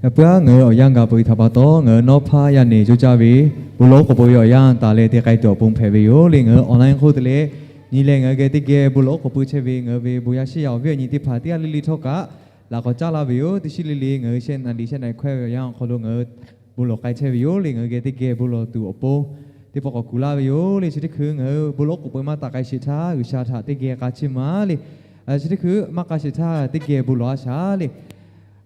Yaꞈ puiˉ-aˬ, ngaˬ hui awˬ yanˇ gaˬ peuˬ htaꞈ pa taw, ngaˬ hui nawˉ hpaˇ yaˇ neˬ coˇ caˇ ve bon lawˬ oˉ k'oˍ pui ve awˬ yanˇ taˍ leh te k'ai tuˬ awˬ pon hpehꞈ ve yoˬ le. Ngaˬ hui online hk'oˆ te leh nyi leh ngaˬ hui geh teˇ geh bon lawˬ oˉ k'oˍ pui chehˇ ve ngaˬ hui ve bon yaˇ shiˉ yaˇ awˬ viˉ awˬ nyi teˇ hpaˍ teˇ g'aˇ le le htawˇ kaꞈ laꞈ k'awꞈ caˉ laˇ ve yoˬ. Teˇ shiˉ le le ngaˬ hui shehˆ naˍ riˍ shehˆ naˍ riˍ hkawehˇ ve awˬ yanˇ awˬ hk'aw lo ngaˬ hui bon lawˬ k'ai chehˇ ve yoˬ le. Ngaˬ hui geh teˇ geh bon lawˬ tuˬ awˬ pon teˇ pawˆ k'awꞈ kuˬ laˇ ve yoˬ le. Chi teˇ hkui ngaˬ hui bon lawˬ oˉ k'oˍ pui maˇ taˍ k'ai sheˍ htaˇ, G'uiˬsha htaꞈ teˇ geh k'a chiˇ mvuh-a le. Chi teˇ hkui maˇ k'a sheˍ htaˇ teˇ geh bon lawˬ-a shaˍ le.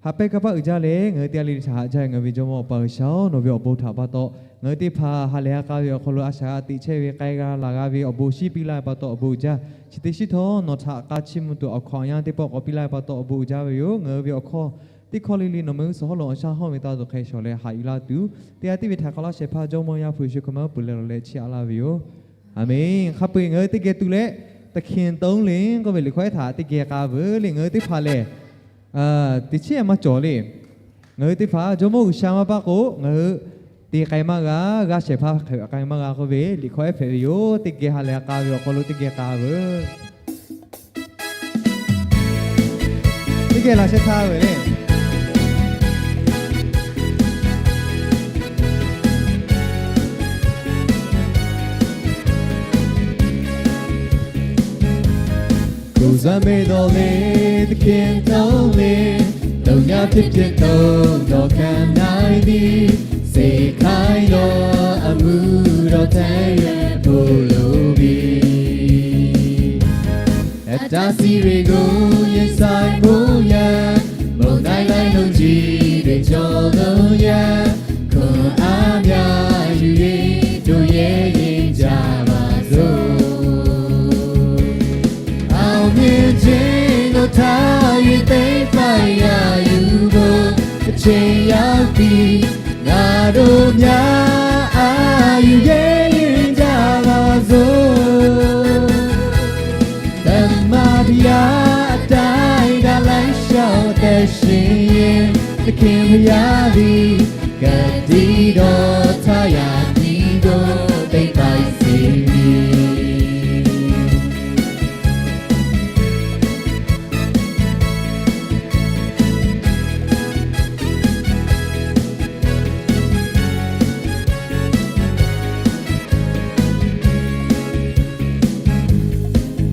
Haꞈ pehnˇ kanˇ paˆ uiˍ jaˇ leh, ngaˬ hui teˇ g'aˇ le le htaꞈ haꞈ jaˇ ve ngaˬ hui ve Jawˇmawˇ Awˬ pa G'uiˬsha-oˬ, nawˬ ve awˬ bon htaꞈ pa taw, ngaˬ hui teˇ hpaˍ ha lehˬ ha k'a ve awˬ hk'aw lo a shaꞈ g'a teꞈ chehˇ ve k'ai g'a laˬ g'a ve awˬ bon shinˉ piˇ laˇ ve pa taw awˬ bon uiˍ jaˇ. Chi teˇ shiˉ htawˇ nawˬ htaꞈ k'a chiˇ mvuh tuˬ awˬ hkawꞈ awˬ yanˇ teˇ pawˆ k'awꞈ piˇ laˇ ve pa taw awˬ bon uiˍ jaˇ ve yoˬ. Ngaˬ hui ve awˬ hkawˇ teˇ hkawˇ le le nawˬ meuˇ suhˍ hawˉ lo awˬ shaˉ hawˇ ve taˇ tuˬ hk'e shawˍ leh haꞈ yuˬ laˇ tuˬ, teˇ g'aˇ tiˉ ve htaꞈ hk'aˬ laˇ shehˍ hpaˇ Jawˇmawˇ Yaˇ hpu Yeˍsuˆ Hkriꞈ maˇ peuˬ leh lawˬ leh chiˇ aꞈ laˇ ve yoˬ. Aˍmenˍ. Hk'a peu-eˬ ngaˬ hui teˇ geh tu leh, သခင်သုံးလင် k'oˆ ve liꞈ hkawehˉ htaꞈ teˇ geh k'a veuˬ le. Ngaˬ hui teˇ hpaˍ lehˬ, teˇ chiˉ maˇ cawˬ le. Ngaˬ hui teˇ hpaˍ Jawˇmawˇ G'uiˬsha maˇ paˆ k'o, ngaˬ hui te k'ai maˇ g'a, g'aˇ shehˍ hpaˇ hk'e k'ai maˇ g'a k'oˆ ve liꞈ hkawehˉ hpehꞈ ve yoˬ. Teˇ geh ha lehˬ ha k'a ve awˬ hk'aw lo teˇ geh k'a veuˬ. Teˇ geh laꞈ sheh htaˇ ve le. ကိုယ်စားမေ့သောလေ၊ သခင်သုံးလင်၊ တုံ့ပြန်ဖြစ်ဖြစ်သုံးတော့ခံနိုင်သည်၊ စေခိုင်းသောအမှုတော်ထမ်းရွက်ဖို့လိုပြီ။ အတားအဆီးတွေကိုရင်ဆိုင်ဖို့ရန်၊ မုန်တိုင်းလှိုင်းလုံးကြီးတွေကျော်လွန်ရန်၊ ခွန်အားများယူ၍တို့ရဲရင်ကြပါစို့။ အောင်မြင်ခြင်းကိုထား၍သိမ်းပိုက်ရယူဖို့၊ အချိန်ရောက်ပြီ၊ ငါတို့များအာရုံရဲရင်ကြပါစို့။ သမ္မာတရားအတိုင်းသာလိုက်လျှောက်အသက်ရှင်ရင်၊ သခင်ဘုရားသည်ကတိတော်ထားရာပြည်သို့သိမ်းပိုက်စေမည်။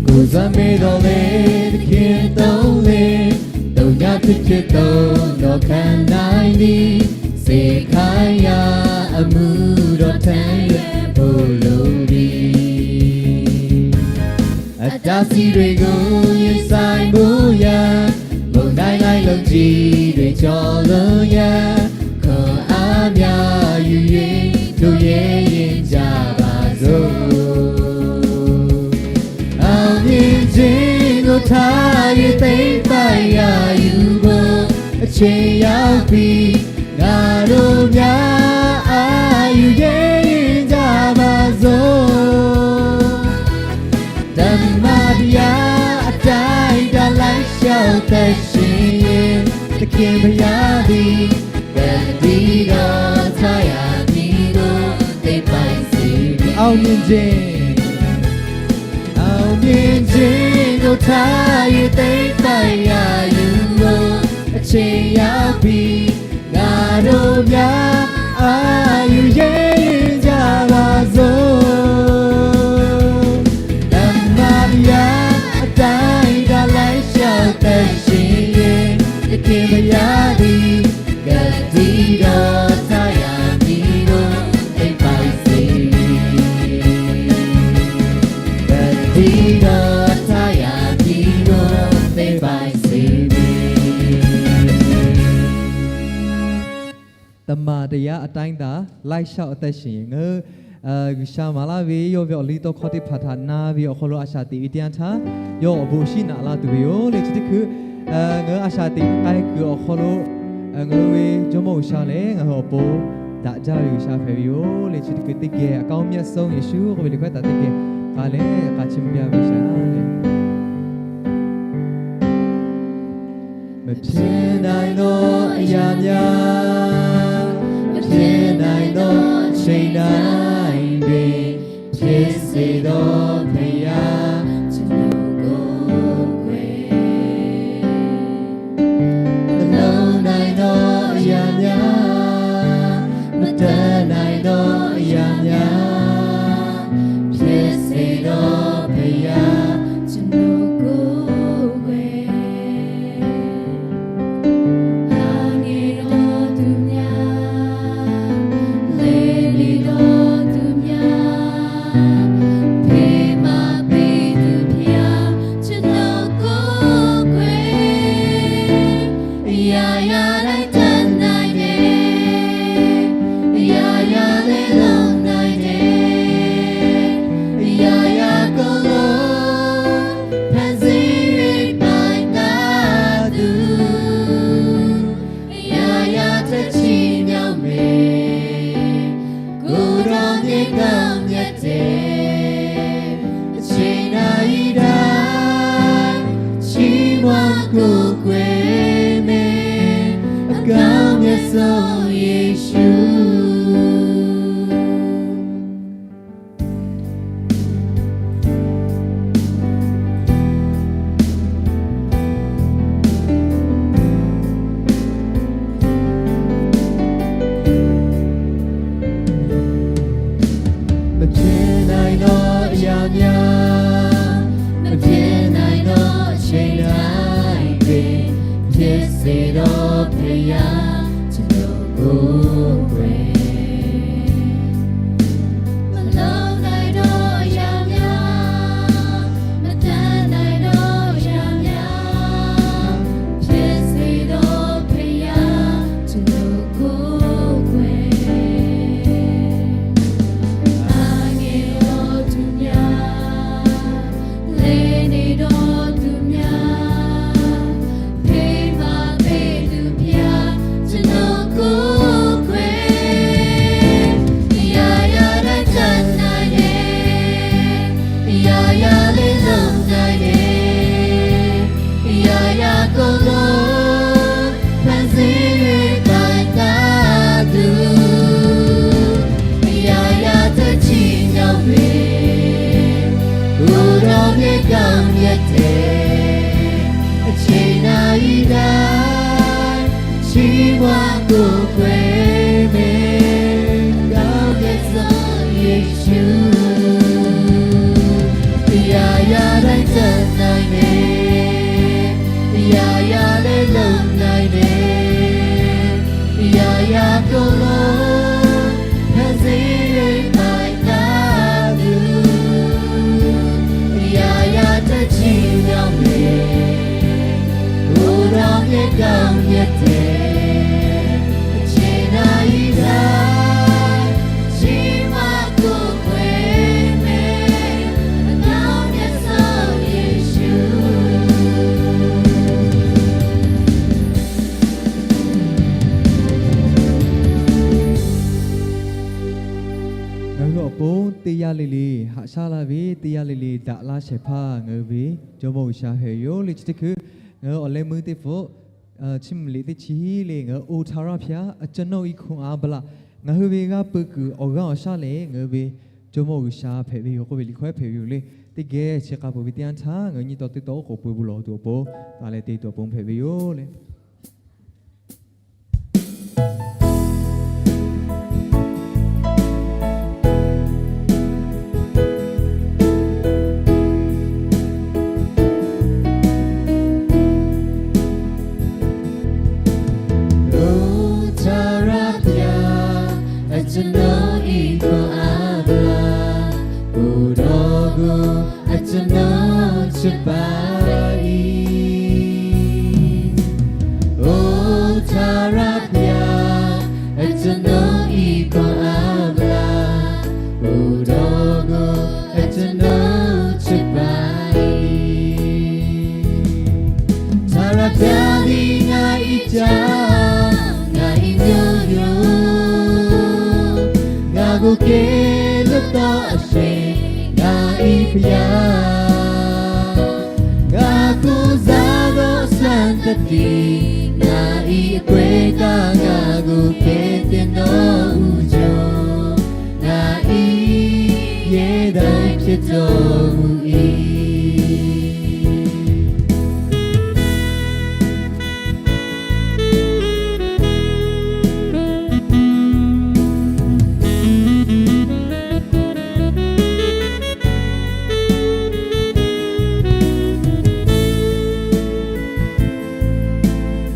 ကိုယ်စားမေ့သောလေ၊ သခင်သုံးလင်၊ တုံ့ပြန်ဖြစ်ဖြစ်သုံးတော့ခံနိုင်သည်၊ စေခိုင်းရာအမှုတော်ထမ်းရွက်ဖို့လိုပြီ။ အတားအဆီးတွေကိုရင်ဆိုင်ဖို့ရန်၊ မုန်တိုင်းလှိုင်းလုံးကြီးတွေကျော်လွန်ရန်၊ ခွန်အားများယူ၍တို့ရဲရင်ကြပါစို့။ အောင်မြင်ခြင်းကိုထား၍သိမ်းပိုက်ရယူဖို့၊ အချိန်ရောက်ပြီ၊ ငါတို့များအာရုံရဲရင်ကြပါစို့။ သမ္မာတရားအတိုင်းသာလိုက်လျှောက်သက်ရှင်ရင်၊ သခင်ဘုရားသည်ကတိတော်ထားရာပြည်သို့သိမ်းပိုက်စေမည်။ အောင်မြင်ခြင်း၊ အောင်မြင်ခြင်းကိုထား၍သိမ်းပိုက်ရယူဖို့၊ အချိန်ရောက်ပြီ၊ ငါတို့များအာရုံရဲရင်ကြပါစို့။ သမ္မာတရားအတိုင်းသာလိုက်လျှောက်သက်ရှင်ရင်၊ သခင်ဘုရားသည်ကတိတော်ထားရာပြည်သို့သိမ်းပိုက်စေမည်။ ကတိတော်ထားရာပြည်သို့သိမ်းပိုက်စေမည်။ သမ္မာတရားအတိုင်းသာလိုက်လျှောက်အသက်ရှင်ရင်၊ ငါ G'uiˬsha maˍ laˇ ve yawˇ ve awˬ liˇ tawˇ hkawˇ teˇ hpaˍ htaꞈ na ve awˬ hk'aw lo a shaꞈ teꞈ ve teˇ yanˇ htaˇ, yawˇ awˬ bon shinˉ naꞈ la tuˬ ve yoˬ le. Chi teˇ hkui ngaˬ hui a shaꞈ teꞈ k'ai kuiˬ awˬ hk'aw lo, ngaˬ hui ve Jawˇmawˇ G'uiˬsha lehˬ ngaˬ hui awˬ pon daꞈ jaˇ ve G'uiˬsha hpehꞈ ve yoˬ le. Chi teˇ hkui teˇ geh အကောင်းမြတ်ဆုံးယေရှု k'oˆ ve liꞈ hkawehˉ htaꞈ teˇ geh k'a leh k'a chiˇ mvuh piˇ ve shaˍ le. မဖြစ်နိုင်သောအရာများ၊ မဖြစ်နိုင်သောအချိန်တိုင်းပင် ဖြစ်စေသောဘုရားကျွန်တော်ကိုယ်ခွဲ၊ မလုပ်နိုင်သောအရာများ Yaꞈ yaꞈ laiˉ caˇ na e, yaꞈ yaꞈ leh lonˉ na e, yaꞈ yaꞈ k'oˆ lo, ဖန်ဆင်း၍ ပၢႆတၢ်သူ ယႃႇယႃႇ တၢ်ချီးမြှောက်မယ် ကိုယ်တော်မြတ် ကောင်းမြတ်တဲ့ အချိန်တိုင်း ချီးမွမ်းကိုးကွယ်မယ် အကောင်းမြတ်ဆုံးယေရှု။ မဖြစ်နိုင်သောအရာများ၊ မဖြစ်နိုင်သောအချိန်တိုင်းတွင် ဖြစ်စေသောဘုရား ကျွန်တော်ကိုးကွယ်။ မလုပ်နိုင်သောအရာများ၊ မတတ်နိုင်သောအရာများ ဖြစ်စေသောဘုရား ကျွန်တော်ကိုးကွယ်။ အားငယ်သောသူများ၊ လဲၤနေသောသူများ၊ ဖေးမပေးသူဘုရား ကျွန်တော်ကိုးကွယ်။ အရာရာတိုင်း တတ်နိုင်တယ်၊ အရာရာလည်း လုပ်နိုင်တယ်။ အရာရာကုန်လုံး ဖန်ဆင်း၍ ပိုင်တာသူ အရာရာအတွက် ချီးမြှောက်မယ်။ ကိုယ်တော်မြတ် ကောင်းမြတ်တဲ့ အချိန်နာရီတိုင်း ချီးမွမ်းကိုးကွယ်မယ်။ ကောင်းမြတ်ဆုံးယေရှု။ အရာရာတိုင်း တတ်နိုင်တယ်၊ အရာရာလည်း လုပ်နိုင်တယ်။ အရာရာကုန်လုံး ဖန်ဆင်း၍ ပိုင်တာသူ အရာရာအတွက် ချီးမြှောက်မယ်။ ကိုယ်တော်မြတ် ကောင်းမြတ်တဲ့ အချိန်နာရီတိုင်း ချီးမွမ်းကိုးကွယ်မယ်။ အကောင်းမြတ်ဆုံးယေရှု။ ငါတို့အပူၤ တေယႃႈလီလီ ဟးဆှါလႃႈဝေ တေယႃႈလီလီ ဒၣ်လႃးဆဲးဖး ငါတို့ဝေ Jawˇmawˇ G'uiˬsha hpehꞈ ve yoˬ. Liꞈ chi teˇ hkui, ngaˬ hui awˬ leh meuˇ teˇ hpfuhˆ, chi mvuhˇ liꞈ teˇ chi hiˉ le, ngaˬ hui องค์พระบิดา အကျွန်ုပ်၏ခွန်အားဗလား, ngaˬ hui ve g'a peuˬ kuiˬ awˬ g'aˇ awˬ shaˉ lehˬ, ngaˬ hui ve Jawˇmawˇ G'uiˬsha hpehꞈ ve yoˬ k'oˆ ve liꞈ hkawehˉ hpehꞈ ve yoˬ le. Teˇ geh chi k'a peuˬ ve teˇ yanˇ htaˇ, ngaˬ hui nyi taw teˇ taw oˉ k'oˍ pui bu lawˬ tuˬ awˬ pon, taˍ leh te tuˬ awˬ pon hpehꞈ ve yoˬ le. အို ထာဝရဘုရား၊ အကျွန်ုပ်၏ခွန်အားဗလား၊ ကိုယ်တော်ကို အကျွန်ုပ်ချစ်ပါ၏။ အို ထာဝရဘုရား၊ အကျွန်ုပ်၏ခွန်အားဗလား၊ ကိုယ်တော်ကို အကျွန်ုပ်ချစ်ပါ၏။ ထာဝရဘုရားသည် ငါ၏ကျောင်း၊ ငါ၏မြို့ရိုး၊ ငါ့ကိုကယ်လွှတ်သောအရှင်၊ ငါ၏ဘုရား၊ ငါကိုးစားသောအစွမ်းသတ္တိ၊ ငါ၏အကွဲအကား၊ ငါ့ကိုကယ်တင်တော်မူသော၊ ငါ၏ရဲတိုက်ဖြစ်တော်မူ၏။ ထာ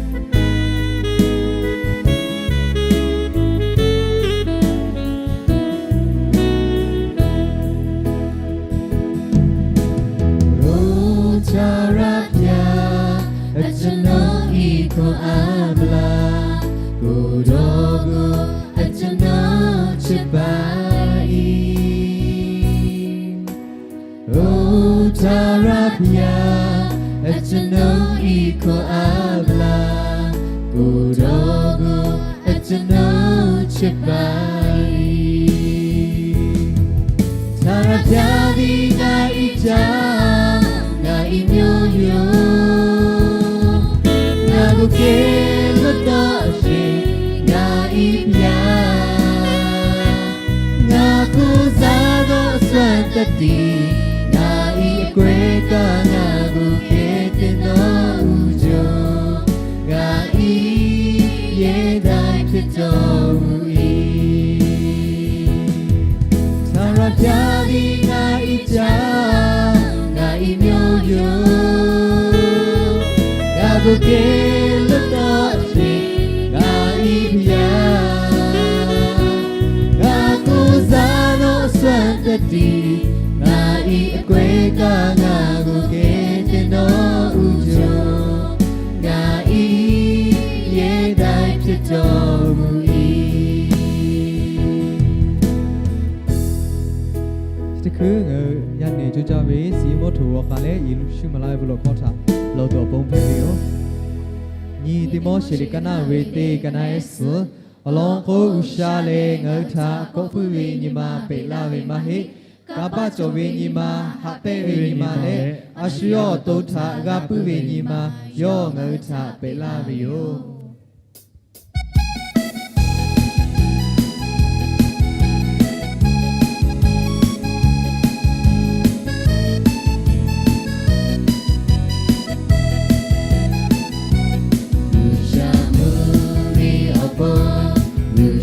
ဝရဘု အဘျါ ကိုယ်တော်ကို အကျွန်ုပ်ချစ်ပါ၏။ အို ထာဝရဘုရား အကျွန်ုပ်၏ခွန်အားအဘျါ ကိုယ်တော်ကို အကျွန်ုပ်ချစ်ပါ၏။ ထာဝရဘုရားသည် ငါ၏ကျောင်း၊ ငါ၏မြော်ယွၤ၊ ငါ့ကို ကယ်လွှတ်တော်အရှင်၊ ငါ၏ဘုရား၊ ငါကိုးစားသော အစွမ်းသတ္တိ၊ ငါ၏အကွဲ့အကာ၊ ငါ့ကို ကယ်တင်သောဦးချို၊ ငါ၏ ရဲတိုက်ဖြစ်တော်မူ၏။ ထာဝရဘုရားသည် ငါ၏ကျောင်း၊ ငါ၏မြော်ယွၤ၊ ငါ့ကို ကယ်လွှတ်တော်အရှင်၊ ငါ၏ဘုရား၊ ငါကိုးစားသော အစွမ်းသတ္တိ၊ ငါ၏အကွဲ့အကာ၊ ငါ့ကို ကယ်တင်သောဦးချို၊ ငါ၏ ရဲတိုက်ဖြစ်တော်မူ၏။ တခု ငါ ယၤန့ၣ် ကၠိကၠိဝဲ စံယမိထိၣ်ဝီၤဃာ်လၢ ယ့ၣ်ၡူးမၤလၤဝဲ ပလီၢ်ခီထၣ် လီၤတီၢ်ပိဖဲန့ၣ်လီၤ. နံၤတံၤမီၡ့ လံာ်ကနၣ်ဝဲတ့ ကနၣ်အဲၣ်သုး အလီၢ်ကိး ဂုၢ်ရှါလၢ ငါ့ထံ ကိးဖုဝဲနံၤမၤ ပဲာ်လၢ်ဝဲမၤဟ့ ကးပာ်စီၣ်ဝဲနံၤမၤ ဟးပဲၣ်ဝဲနံၤမၤလၢ အဆူယီၢ်တိထး ဂာ်ပုၢ်ဝဲနံၤမၤ ယီၢ် ငါ့ထံ ပဲာ်လၢ်ဝဲယိာ်. ကီၢ်ပုၢ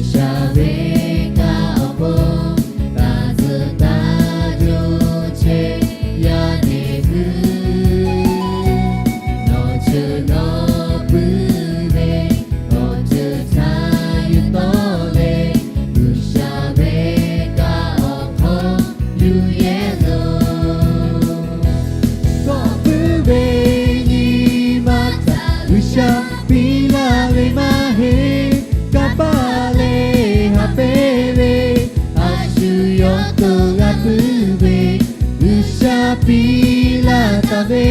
်ဝဲၢ်နံၤမၤထၣ် ဂုၢ်ရှါပံလၢ်ဝဲမၤဟ့ ကးပာ်လၢဟးပဲၣ်ဝဲ အဆူယီၢ်တိဂာ်ပုၢ်ဝဲၢ် ဂုၢ်ရှါပံလၢ်တၢ်ဝဲ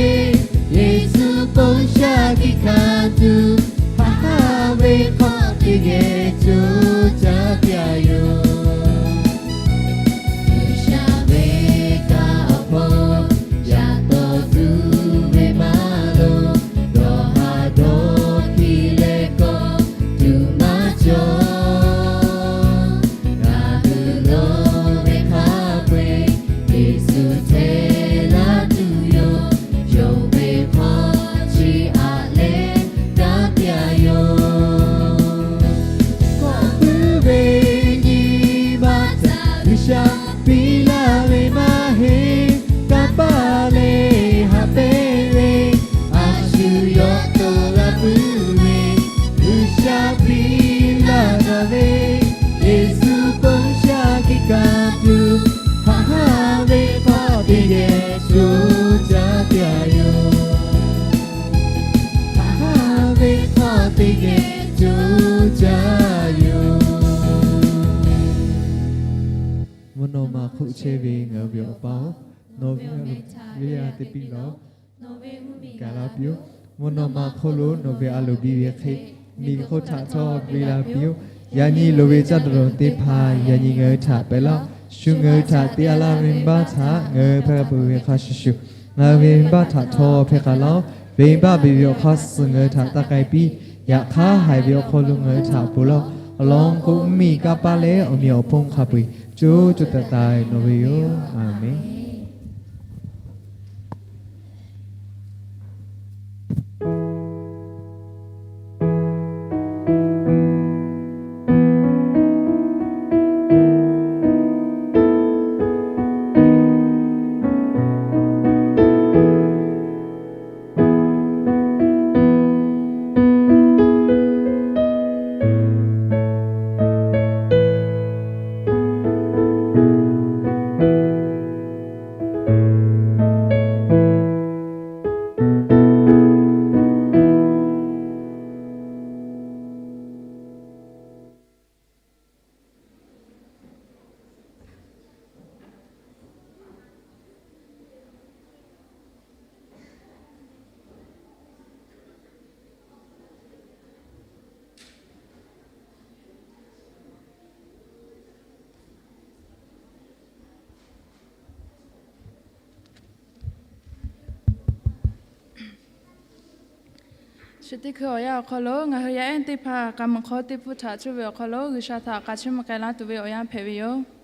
ယ့ၣ်ၡူးပိၢ်ဆၢက့ၤခါတုၤ ဟးဟးဝဲခီၣ်တဂဲၤ ကၠိကၠိယိာ် ဂုၢ်ရှါဝဲတၢ်အဖီ ယၤတီၢ်သူဝဲမၤလိ ဒီးဟးဒီးခံလဲၤကီး တုၤမၤကၠီ ဂၤဒုးလီၤဝဲခါပှဲၤ ယ့ၣ်ၡူးထဲလၢတုၤယိာ် ယိာ်ဝဲခီၣ်ဆံးအါလဲၣ် တၢ်ပျၢ်ယိာ် ကီၢ်ပုၢ်ဝဲၢ်နံၤမၤထၣ် ဂုၢ်ရှါပံလၢ်ဝဲမၤဟ့ ကးပာ်လၢဟးပဲၣ်ဝဲ အဆူယီၢ်တိဂာ်ပုၢ်ဝဲၢ် ဂုၢ်ရှါပံလၢ်တၢ်ဝဲ ယ့ၣ်ၡူးပိၢ်ဆၢက့ၤခါတုၤ ဟးဟးဝဲခီၣ်တဂဲၤ ကၠိကၠိယိာ် ဟးဟးဝဲခီၣ်တဂဲၤ ကၠိကၠိယိာ် မုၢ်နီၢ်မၤခိၣ်ဆဲဝဲ ငါဝဲအပၢ်ဧၢ, နီၢ်ဝဲအလီၢ်ဝဲယၤတပံလီၤ. ကလီပယိာ်, မုၢ်နီၢ်မၤခိၣ်လိၤ နီၢ်ဝဲအလီၢ်ဘံၣ်ဝဲခ့, မံၤခိၣ်ထးထီၣ်ဘံလီၤပယိာ်, ယၤနံၤလိၤဝဲကၢ်တရီၤသ့ၣ်တဖၣ် ယၤနံၤငါထၢၣ်ပဲာ်လီၤ. ဆူငါထၢၣ်တ့အလၢ်မ့ၢ်ဘၣ်ထၢၣ် ငါဖဲကပူၤဝဲခါဆူၣ်ဆူၣ်, ငါဝဲမ့ၢ်ဘၣ်ထၢၣ်ထီၣ်ဖဲကလီၤ. ဝဲမ့ၢ်ဘၣ်ဘံၣ်ဝဲအခီၣ်ဆူၣ် ငါထၢၣ်တၢ်ကဲပံ, ယခါဟဲဝဲအခီၣ်လိၤ ငါထၢၣ်ပူၤလီၤ. အလီၢ်ကိးမံၤကးပာ်လၢ အမံၤအဖီခိၣ်ခါပှ့ၤ ကၠိကၠိတၢ်တၢ်နီၢ်ဝဲယိာ်. အၤမ့ၣ်. Chi teˇ hkui awˬ yanˇ awˬ hk'aw lo ngaˬ hui yaˇ ehˉ teˇ hpaˍ k'a muiˬ hk'aw teˇ hpuˇ htaꞈ cuˇ ve awˬ hk'aw lo G'uiˬsha htaꞈ k'a chiˇ mvuh k'ai laˇ tuˬ ve awˬ yanˇ hpehꞈ ve yoˬ.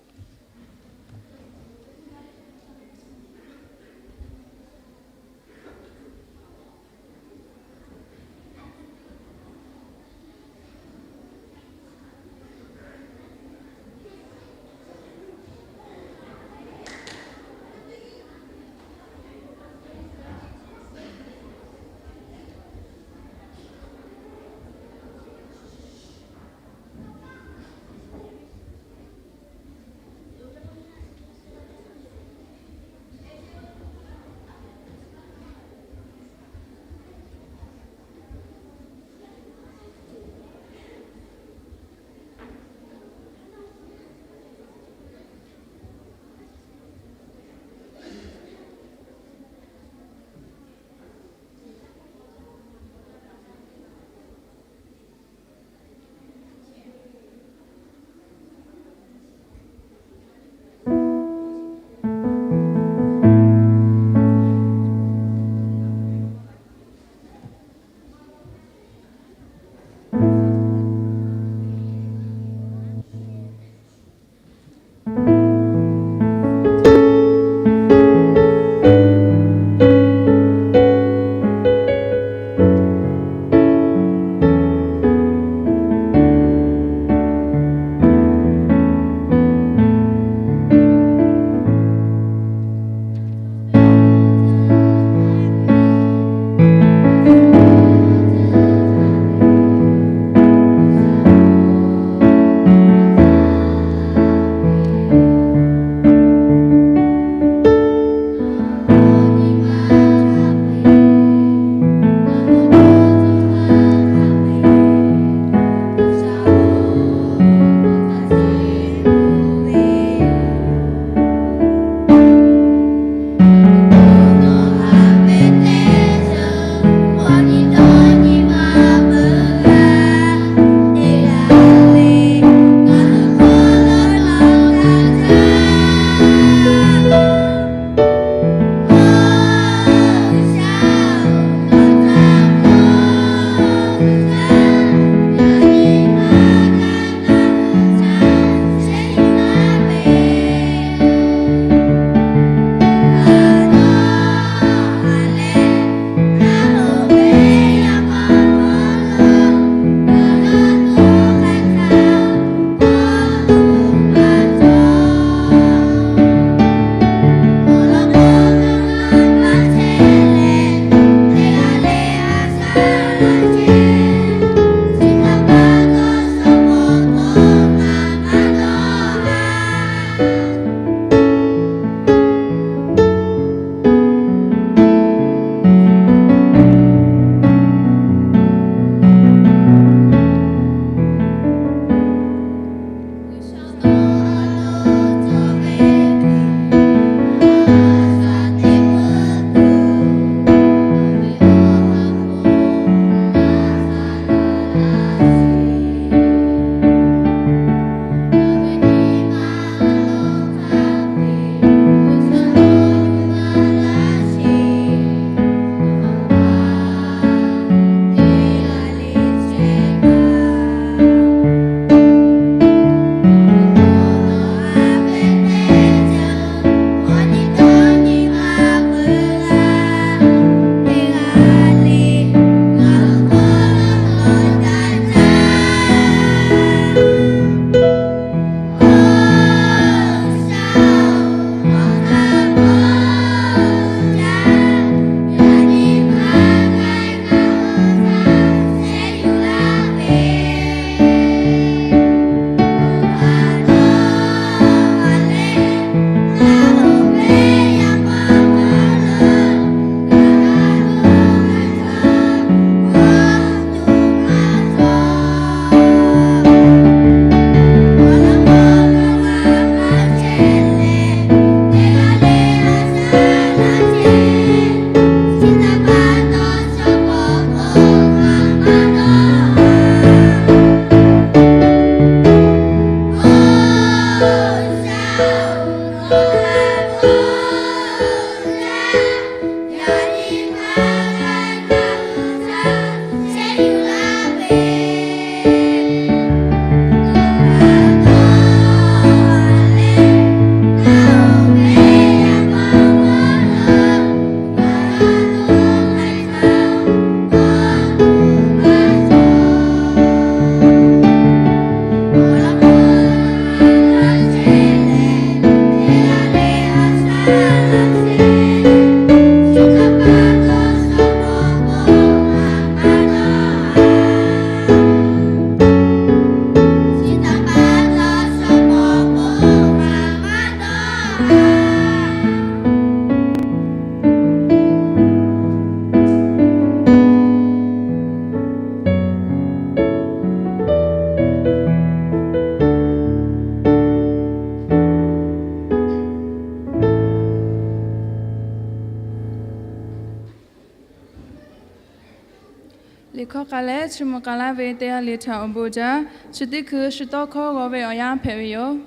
Hkawˇ k'ai leh chiˇ mvuh k'ai laˇ ve teˇ g'aˇ le htaꞈ awˬ bon jaˇ, chi teˇ hkui chi tawˇ hkawˇ g'aw ve awˬ yanˇ hpehꞈ ve yoˬ.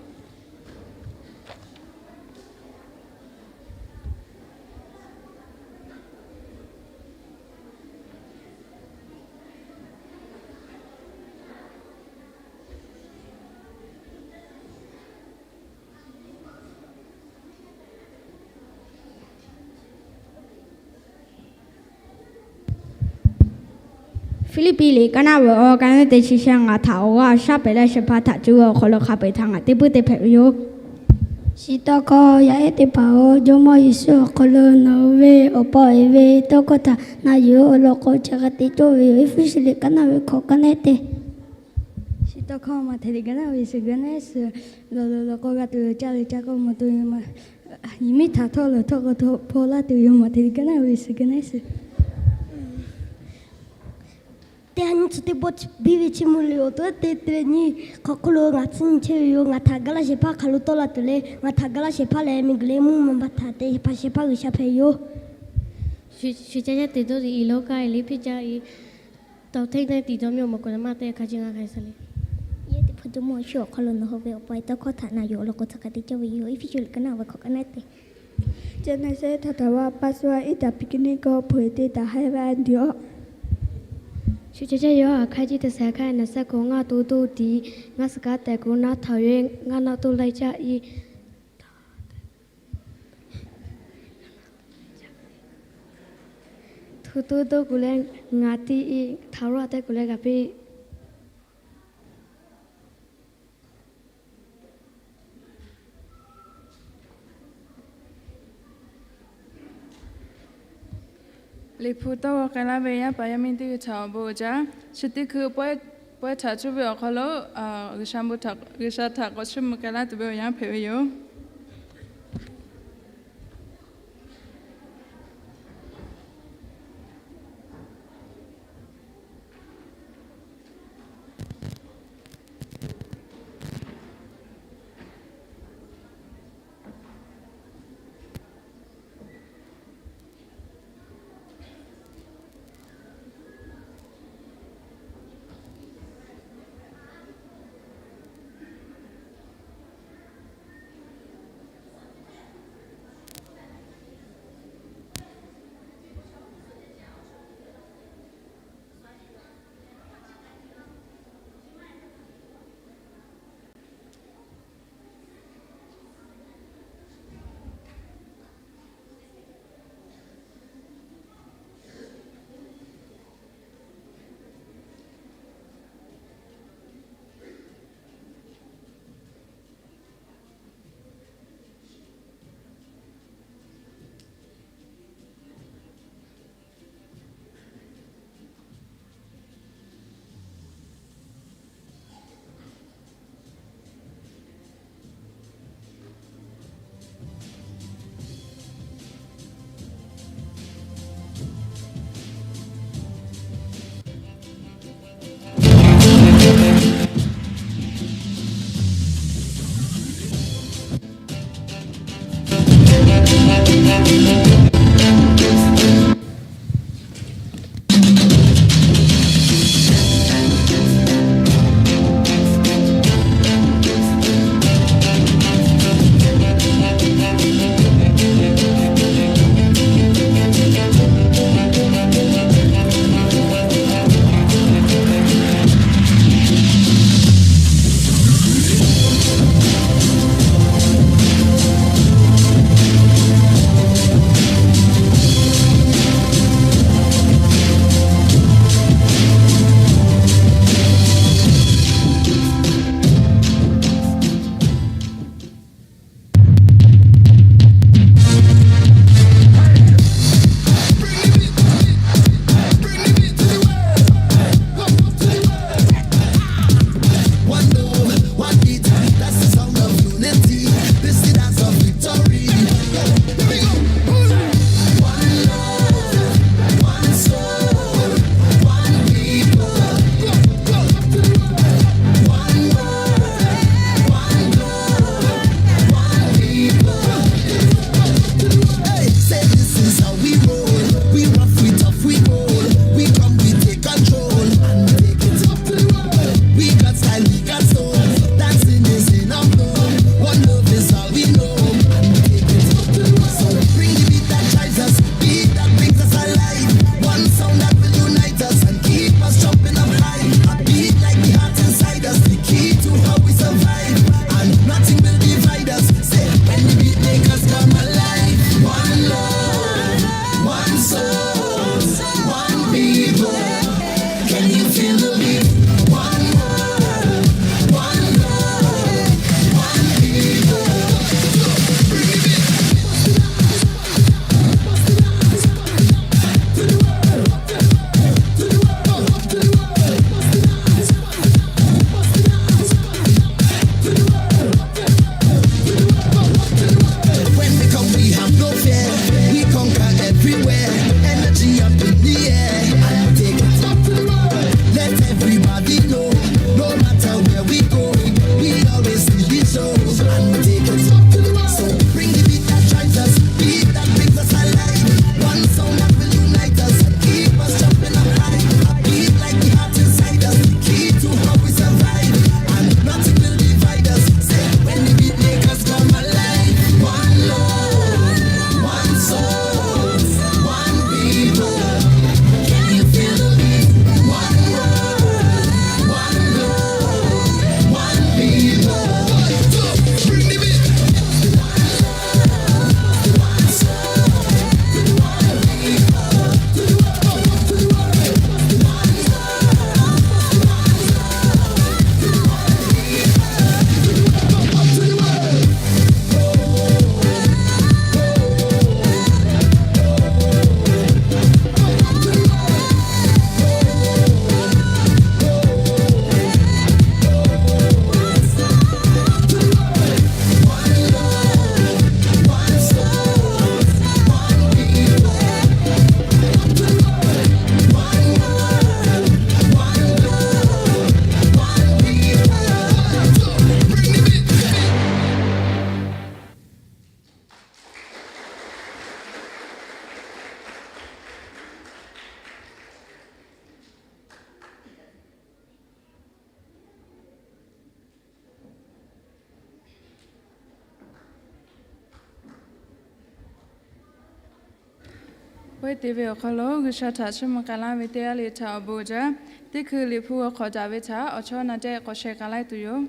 Hpiˇliˇpiˆ liꞈ kaˉ naˆ ve awˬ ka naˆ teˇ chi shehˆ ngaˬ htaꞈ awˬ g'aˇ shaˉ pehꞈ leh shehˍ hpaˇ htaꞈ cuˇ ve awˬ hk'aw lo hk'a peu-eˬ htaꞈ ngaˬ teˇ puiˉ te hpehꞈ ve yoˬ. Chi tawˇ hkawˇ yaˇ ehˉ teˇ hpaˍ-oˬ, Jawˇmawˇ Yeˍsuˆ awˬ hk'aw lo nawˬ hui ve awˬ pa awˬ e ve tawˇ hkawˇ htaꞈ na yuˬ awˬ lawn k'o, chi hk'e te cawˇ ve yoˬ. Eˇfeˇsuꞈ liꞈ kaˉ naˆ ve hkawꞈ ka naˆ teˇ chi tawˇ hkawˇ Maꞈhtehˍ liꞈ ka naˆ ve suhˍ ka naˆ suhˍ, lawˬ lawˬ lawˬ k'o g'a tuˬ yoˬ, caˇ leh caˇ k'o mawˬ tuˬ yoˬ, yehˬ miˉ htaꞈ htawˇ lawˬ htawˇ k'o htawˇ hpaw laˇ tuˬ yoˬ. Maꞈhtehˍ liꞈ ka naˆ ve suhˍ ka naˆ suhˍ. Teˇ ha nyi chi teˇ pawˆ biˇ ve Chiˇ mvuh liꞈ awˬ to te te nyi hk'aw hk'oˆ lo ngaˬ tcuhˉ nyi chehˇ ve yoˬ. Ngaˬ htaꞈ ga laˇ shehˍ hpaˇ hk'aˬ lo tawˆ la tuˬ le. Ngaˬ htaꞈ ga laˇ shehˍ hpaˇ lehˬ, miˬguiˬ leh mvuhˇ naw ma htaꞈ te shehˍ hpaˇ shehˍ hpaˇ G'uiˬsha hpehꞈ yoˬ. Shu ca yaˇ teꞈ dawˇ ve i lo kaˇ e le hpiˇ caˇ i, tawˬ hteˇ teˇ tiˍ dawˇ miˇ awˬ mawˬ k'o na maˇ te hk'a ce ngaˬ hk'a e sa le. Yehˬ teˇ hpaˍ Jawˇmawˇ Yeˍsuˆ awˬ hk'aw lo nawˬ hui ve awˬ pa awˬ e tawˇ hkawˇ htaꞈ na yuˬ awˬ lawn k'o, chi hk'e te cawˇ ve yoˬ. Eˇfeˇsuꞈ liꞈ ka naˆ ve hkawꞈ ka naˆ teˇ Chi neˇ sehˉ htaꞈ htaꞈ vaˇ paˇ suh iˉ taˍ piˇ kiˇ neˇ kawˇ hpeuꞈ te taˍ haiˉ vaˇ diˬ aw. Shu ca caˇ yawˇ a hk'aˇ jiˇ te sehˍ hk'aˇ na sehˉ k'o, ngaˇ to toˇ tiˍ, ngaˇ suhˍ kaˉ tehꞈ k'o naˉ htaoˍ yehˇ ngaˇ naˆ toˇ laiˇ caˇ i. Htu toˇ toˇ kuˬ leh ngaˬ tiˇ i, htaoˍ roˇ tehꞈ kuˬ leh g'a piˇ. Liꞈ hpu tawˇ g'aw k'ai laˇ ve yaˇ paˍ yaˇ miˇ teˇ g'aˇ htaꞈ awˬ bon uiˍ jaˇ. Chi teˇ hkui pawehˇ htaꞈ cuˇ ve awˬ hk'aw lo G'uiˬsha htaꞈ k'awꞈ chiˇ mvuh k'ai laˇ tuˬ ve awˬ yanˇ hpehꞈ ve yoˬ. K'oˆ te ve awˬ hk'aw lo G'uiˬsha htaꞈ chiˇ mvuh k'ai laˇ ve teˇ g'aˇ le htaꞈ awˬ bon jaˇ, teˇ hkui Liꞈ hpu g'aw hk'awꞈ daꞈ ve htaꞈ awˬ chawˇ na tehˆ k'awꞈ sheh k'ai laˇ tuˬ yoˬ.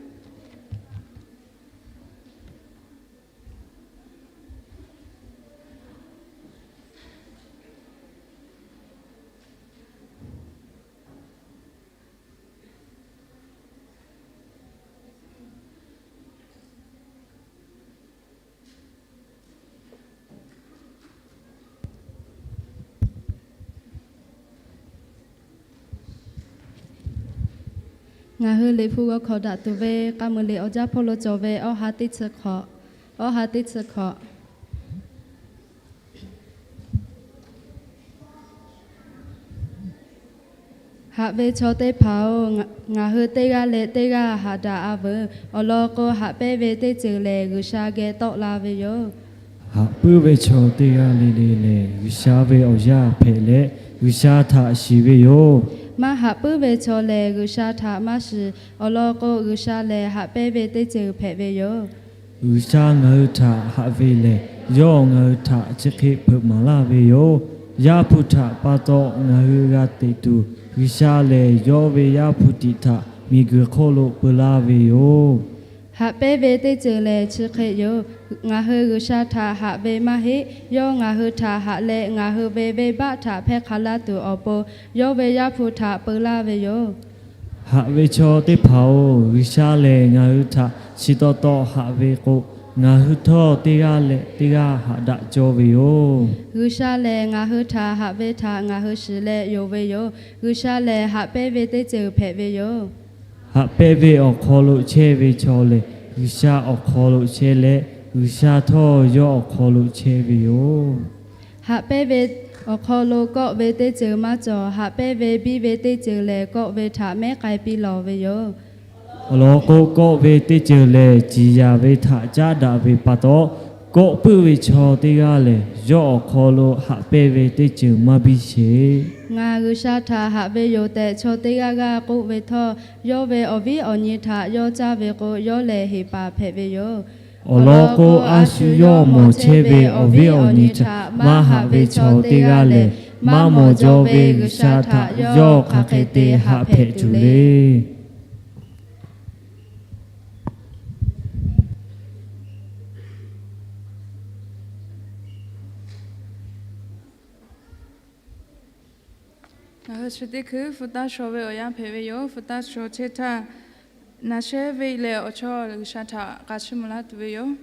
Ngaˬ hui Liꞈ hpu g'aw hkawꞈ daꞈ tuˬ ve K'a muiˬ liꞈ awˬ jaˇ hpawˇ lo cawˬ ve awˇ ha teˇ chi hkawꞈ, awˇ ha teˇ chi hkawꞈ. Haꞈ ve chaw teˇ hpaˍ-oˬ, ngaˬ hui teˇ g'aˇ leh teˇ g'aˇ haꞈ daꞈ-a veuˬ. Awˬ lawn k'o, haꞈ pehnˇ ve teˇ ceuˬ lehˬ, G'uiˬsha geh tawˆ la ve yoˬ. Haꞈ puiˉ ve chaw teˇ g'aˇ le le lehˬ, G'uiˬsha ve awˬ yaˇ hpehꞈ leh, G'uiˬsha htaꞈ shiˍ ve yoˬ. Maˇ haꞈ puiˉ ve chaw lehˬ, G'uiˬsha htaꞈ maˇ shiˍ. Awˬ lawn k'o, G'uiˬsha lehˬ haꞈ pehnˇ ve teˇ ceuˬ hpehꞈ ve yoˬ. G'uiˬsha ngaˬ hui htaꞈ haꞈ ve lehˬ, yawˇ ngaˬ hui htaꞈ chi hk'e hpeuꞈ maˍ laˇ ve yoˬ. Yaˇ hpu htaꞈ pa taw ngaˬ hui g'a teꞈ tuˬ, G'uiˬsha lehˬ yawˇ ve Yaˇ hpu tiꞈ htaꞈ miˬguiˬ hk'oˆ lo peu laˇ ve yoˬ. Haꞈ pehnˇ ve teˇ ceuˬ lehˬ chi hk'e yoˬ. Ngaˬ hui G'uiˬsha htaꞈ haꞈ ve maˇ heˆ. Yawˇ ngaˬ hui htaꞈ haꞈ leh, ngaˬ hui ve venˇbaˆ htaꞈ hpehˇ hk'a laˇ tuˬ awˬ pon, yawˇ ve Yaˇ hpu htaꞈ peu laˇ ve yoˬ. Haꞈ ve chaw teˇ hpaˍ-oˬ, G'uiˬsha lehˬ ngaˬ hui htaꞈ chi taw taw haꞈ ve k'o, ngaˬ hui htawˇ teˇ g'aˇ leh teˇ g'aˇ haꞈ daꞈ cawˇ ve yoˬ. G'uiˬsha lehˬ ngaˬ hui htaꞈ haꞈ ve htaꞈ ngaˬ hui shiˍ leh yonˍ ve yoˬ. G'uiˬsha lehˬ haꞈ pehnˇ ve teˇ ceuˬ hpehꞈ ve yoˬ. Haꞈ pehnˇ ve awˬ hk'aw lo chehˇ ve chaw lehˬ, G'uiˬsha awˬ hk'aw lo chehˇ leh, G'uiˬsha htawˇ yawˇ awˬ hk'aw lo chehˇ ve yoˬ. Haꞈ pehnˇ ve awˬ hk'aw lo kawˆ ve teˇ ceuˬ maˇ cawˬ. Haꞈ pehnˇ ve biˇ ve teˇ ceuˬ lehˬ, kawˆ ve htaꞈ mehˉ k'ai piˇ lawˬ ve yoˬ. Awˬ lawn k'o, kawˆ ve teˇ ceuˬ lehˬ, ciˍ yanˍ ve htaꞈ caˉ daꞈ ve pa taw, kawˆ puiˉ ve chaw teˇ g'aˇ lehˬ, yawˇ awˬ hk'aw lo haꞈ pehnˇ ve teˇ ceuˬ maˇ biˇ sheˍ. Ngaˬ G'uiˬsha htaꞈ haꞈ ve yoˬ tehꞈ, chaw teˇ g'aˇ g'aˇ k'oˆ ve htawˇ, yawˇ ve awˬ viˉ awˬ nyi htaꞈ yawˇ caˇ ve k'o, yawˇ lehˬ heˍ paˍ hpehꞈ ve yoˬ. Awˬ lawn k'o, a shu yawˇ mawˬ chehˇ ve awˬ viˉ awˬ nyi htaꞈ maˇ haꞈ ve chaw teˇ g'aˇ lehˬ, maˇ mawˬ jaw ve G'uiˬsha htaꞈ yawˇ hk'aˬ hk'e te haꞈ hpehꞈ tuˬ le. Ngaˬ hui chi teˇ hkui hpu taˇ shaw ve awˬ yanˇ hpehꞈ ve yoˬ. Hpu taˇ shaw chehˇ htaˇ, naˬ shehˉ ve lehˬ awˬ chawˇ G'uiˬsha htaꞈ k'a chiˇ mvuh laˇ tuˬ ve yoˬ.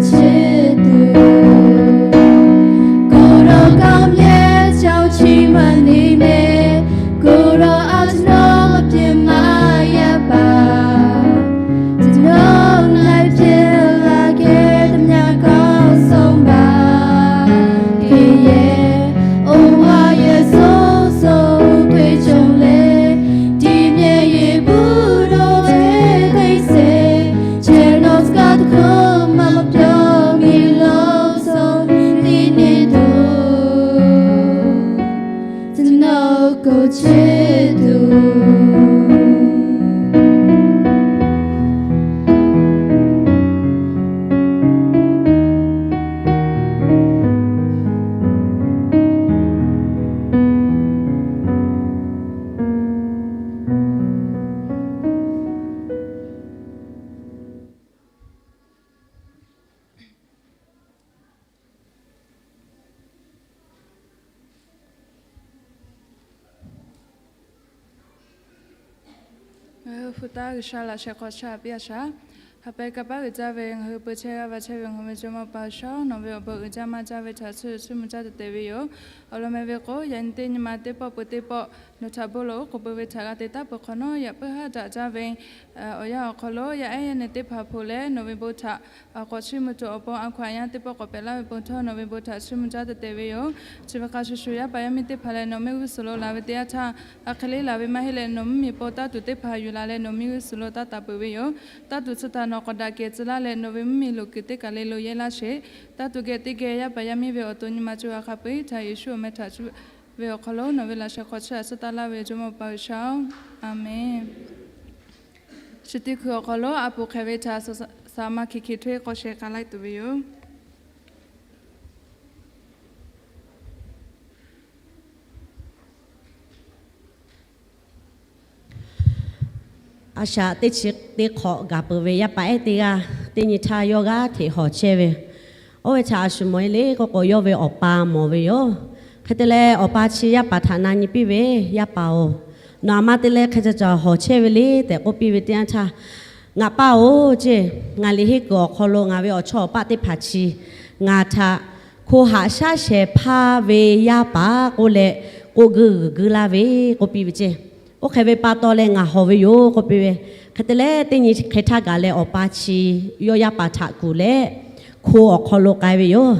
Chi tuˬ, ကိုယ်တော်ကောင်းမြတ်ကြောင့် ချီးမွမ်းနေမယ်။ ကိုယ်တော်အား ကျွန်တော် ပြစ်မှားရပ်ပါ။ ကျွန်တော်၌ ဖြစ်လာခဲ့သမျှ ကောင်းဆုံးပါ။ ကယ်ရဲ့ အိုဝါရဲ့ ဆုံးဆုံး တွေ့ကြုံလေ။ ဒီမျက်ရည် ဘူးတော့တဲ့ တိတ်ဆိတ် ကျွန်တော် စကားတစ်ခုမှ မပြောမိလို့ ဆုံး ဒီနေ့တော့ ကျွန်တော်ကို ချစ်သူ။ Ngaˬ hui hpu taˉ G'uiˬsha laꞈ sheh hk'aw shaˍ piˇ a shaˍ. Haꞈ pehˇ kanˇ paˆ uiˍ jaˇ ve ngaˬ hui peu chehˇ g'aˇ va chehˇ ve ngaˬ hui ve Jawˇmawˇ Paˍ G'uiˬsha-oˬ, nawˬ ve awˬ bon uiˍ jaˇ maˇ jaˇ ve htaꞈ chiˇ mvuh caˇ tuˬ te ve yoˬ. Awˬ lawn meh ve k'o, yaꞈ nyi teˇ nyi ma teˇ pawˆ peuˬ teˇ pawˆ nawˬ htaꞈ bon lawˬ oˉ k'oˍ peuˬ ve htaꞈ g'a te taˉ peuˬ hk'awꞈ nawˉ, yaꞈ puiˉ haˉ daꞈ jaˇ ve awˬ yanˇ awˬ hk'aw lo yaˇ ehˉ yaˇ neh teˇ hpaˍ hpu leh nawˬ ve bon htaꞈ k'awꞈ chiˇ mvuh tuˬ awˬ pon a hkaw aˬ yaˇ teˇ pawˆ k'awꞈ pehꞈ laˇ ve bon htawˇ nawˬ ve bon htaꞈ chiˇ mvuh caˇ tuˬ te ve yoˬ. Chi ve hk'a shuˍ shuˍ, yaˇ paˍ yaˇ miˇ teˇ hpaˍ lehˬ, nawˬ miˇ g'uˇ suhˍ lo laˬ ve teˇ yanˇ htaˇ, a hk'e le laˬ ve maˇ heˆ leh, nawˬ mvuhˇmiˬ paw taˇ tuˬ teˇ hpaˍ yuˬ laˬ leh, nawˬ miˇ g'uˇ suhˍ lo taˇ taˍ peuˬ ve yoˬ. Taˇ tuˬ tcuh taˍ nawˬ k'awꞈ daꞈ kehˬ tcuh laˇ leh, nawˬ ve mvuhˇmiˬ loꞈ kuiˬ teˇ kaˬ le lo yehˇ laˇ sheˍ. Taˇ tuˬ geh teˇ geh yaˇ paˍ yaˇ miˇ ve awˬ to nyi ma co ha hk'a peu-eˬ htaꞈ Yeˍsuˆ awˬ meh htaꞈ cuˇ ve awˬ hk'aw lo nawˬ ve laꞈ sheh hk'aw chiˇ aꞈ suh taˇ laˇ ve Jawˇmawˇ Paˍ G'uiˬsha-oˬ, Aˍmenˬ. Chi teˇ hkui awˬ hk'aw lo a poˍ hk'e ve htaꞈ saˍ maˍ hkiˬ hkiˬ htoˇ k'awꞈ sheh k'ai laˇ tuˬ ve yoˬ. A shaꞈ teˇ chi teˇ hk'awꞈ gaˬ peuˬ ve yaˇ paˍ ehˉ teˇ g'aˇ teˇ nyi htaˇ yawˇ g'aˇ hteꞈ hawˬ chehˇ ve, oˇ ve htaꞈ a shu mawˬ e le k'oˆ k'o, yawˇ ve awˬ pa mawˬ ve yoˬ. Hk'e te leh, awˬ pa chi yaˇ paˍ htaꞈ na nyi piˇ ve, Yaˇ paˍ-oˬ, nawˬ aˬ ma te leh hk'e ca caˬ hawˬ chehˇ ve le tehꞈ k'oˆ piˇ ve teˇ yanˇ htaˇ, Ngaˬ paˇ-oˬ ceˇ, ngaˬ liꞈ henˇ kuiˬ awˬ hk'aw lo ngaˬ ve awˬ chawˇ awˬ paˆ teˇ hpaˍ chi ngaˬ htaꞈ hko haꞈ shaˉ shehˍ hpaˇ ve yaˇ paˍ k'oˆ leh k'oˆ guiˇ g'uiˬ guiˇ laˇ ve k'oˆ piˇ ve ceˇ. Oˇ hk'e ve pa taw leh ngaˬ hawˬ ve yoˬ k'oˆ piˇ ve. Hk'e te leh, teˇ nyi hk'e htaˇ gaˬ leh awˬ pa chi yawˇ yaˇ paˍ htaꞈ kuˬ leh hko awˬ hk'aw lo k'ai ve yoˬ.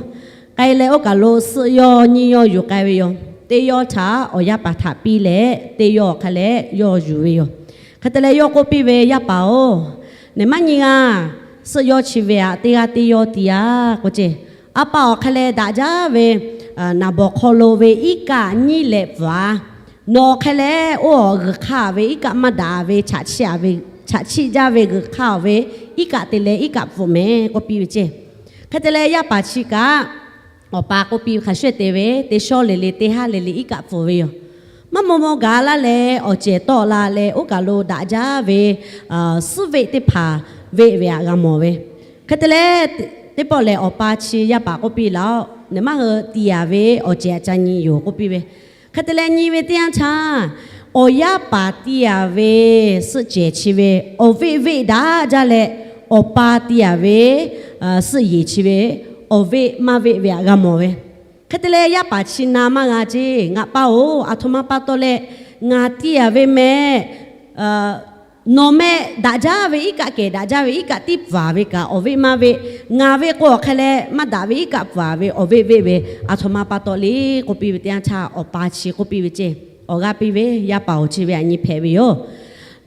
K'ai leh oˇ kaˬ lo suhˆ yawˇ nyiˇ yawˇ yuˬ k'ai ve yoˬ. Teˇ yawˇ htaꞈ awˬ yaˇ paˍ htaꞈ piˇ leh, teˇ yawˇ awˬ hk'a leh yawˇ yuˬ ve yoˬ. Hk'e te leh yawˇ k'oˆ piˇ ve, Yaˇ paˍ-oˬ, nehˬ maˇ nyi g'a. Suhˆ yawˇ chi ve aꞈ, teˇ g'aˇ teˇ yawˇ ti a k'oˆ ceˇ. A pa awˬ hk'a leh daꞈ jaˇ ve naˍ bawˬ hk'aw lo ve iˉ kaˆ nyiˇ leh pfuhˍ a. Nawˬ awˬ hk'a leh oˇ awˬ g'uiˬ hk'aˇ ve iˉ kaˆ maˇ daꞈ ve chaꞈ chiˆ jaˇ ve g'uiˬ hk'aˇ ve iˉ kaˆ te leh iˉ kaˆ pfuhˍ mehˍ k'oˆ piˇ ve ceˇ. Hk'e te leh, yaˇ paˍ chi kaꞈ awˬ pa k'oˆ piˇ ve hk'a shuˍ te ve, Teˇ shawˉ le le teˇ haˉ le le iˉ kaˆ pfuhˍ ve yoˬ. Maˇ maw maw gaˬ laˇ leh, awˬ cehˬ tawˆ la leh, oˇ kaˬ lo daꞈ jaˇ ve suhˉ veˆ teˇ hpaˍ veˆ ve aꞈ g'a mawˬ ve. Hk'e te leh, teˇ pawˆ lehˬ awˬ pa chi yaˇ paˍ k'oˆ piˇ laˇ-oˆ, Nehˬ maˇ hui ti a ve awˬ cehˬ aꞈ ca nyi yoˬ k'oˆ piˇ ve. Hk'e te leh nyi ve teˇ yanˇ htaˇ, awˬ yaˇ paˍ ti a ve suhˆ cehˬ chi ve awˬ veˆ veˆ daꞈ jaˇ leh, awˬ pa ti a ve suhˆ yeˬ chi ve awˬ veˆ maˇ veˆ ve aꞈ g'a mawˬ ve. Hk'e te leh, yaˇ paˍ chi na maˇ g'a ceˇ, Ngaˬ pa-oˬ, aˬ htoꞈ ma pa taw leh ngaˬ ti a ve meh, nawˬ meh daꞈ jaˇ ve iˉ kaˆ kehˬ daꞈ jaˇ ve iˉ kaˆ tiˉ pfuhˍ ve kaꞈ awˬ veˆ maˇ veˆ, ngaˬ ve k'o awˬ hk'a leh maˇ daꞈ ve iˉ kaˆ pfuhˍ ve awˬ veˆ veˆ ve, aˬ htoꞈ ma pa taw le k'oˆ piˇ ve teˇ yanˇ htaˇ, awˬ pa chi k'oˆ piˇ ve ceˇ. Awˬ g'aˇ piˇ ve, Yaˇ paˍ-oˬ, chi ve aꞈ nyi hpehꞈ ve yoˬ.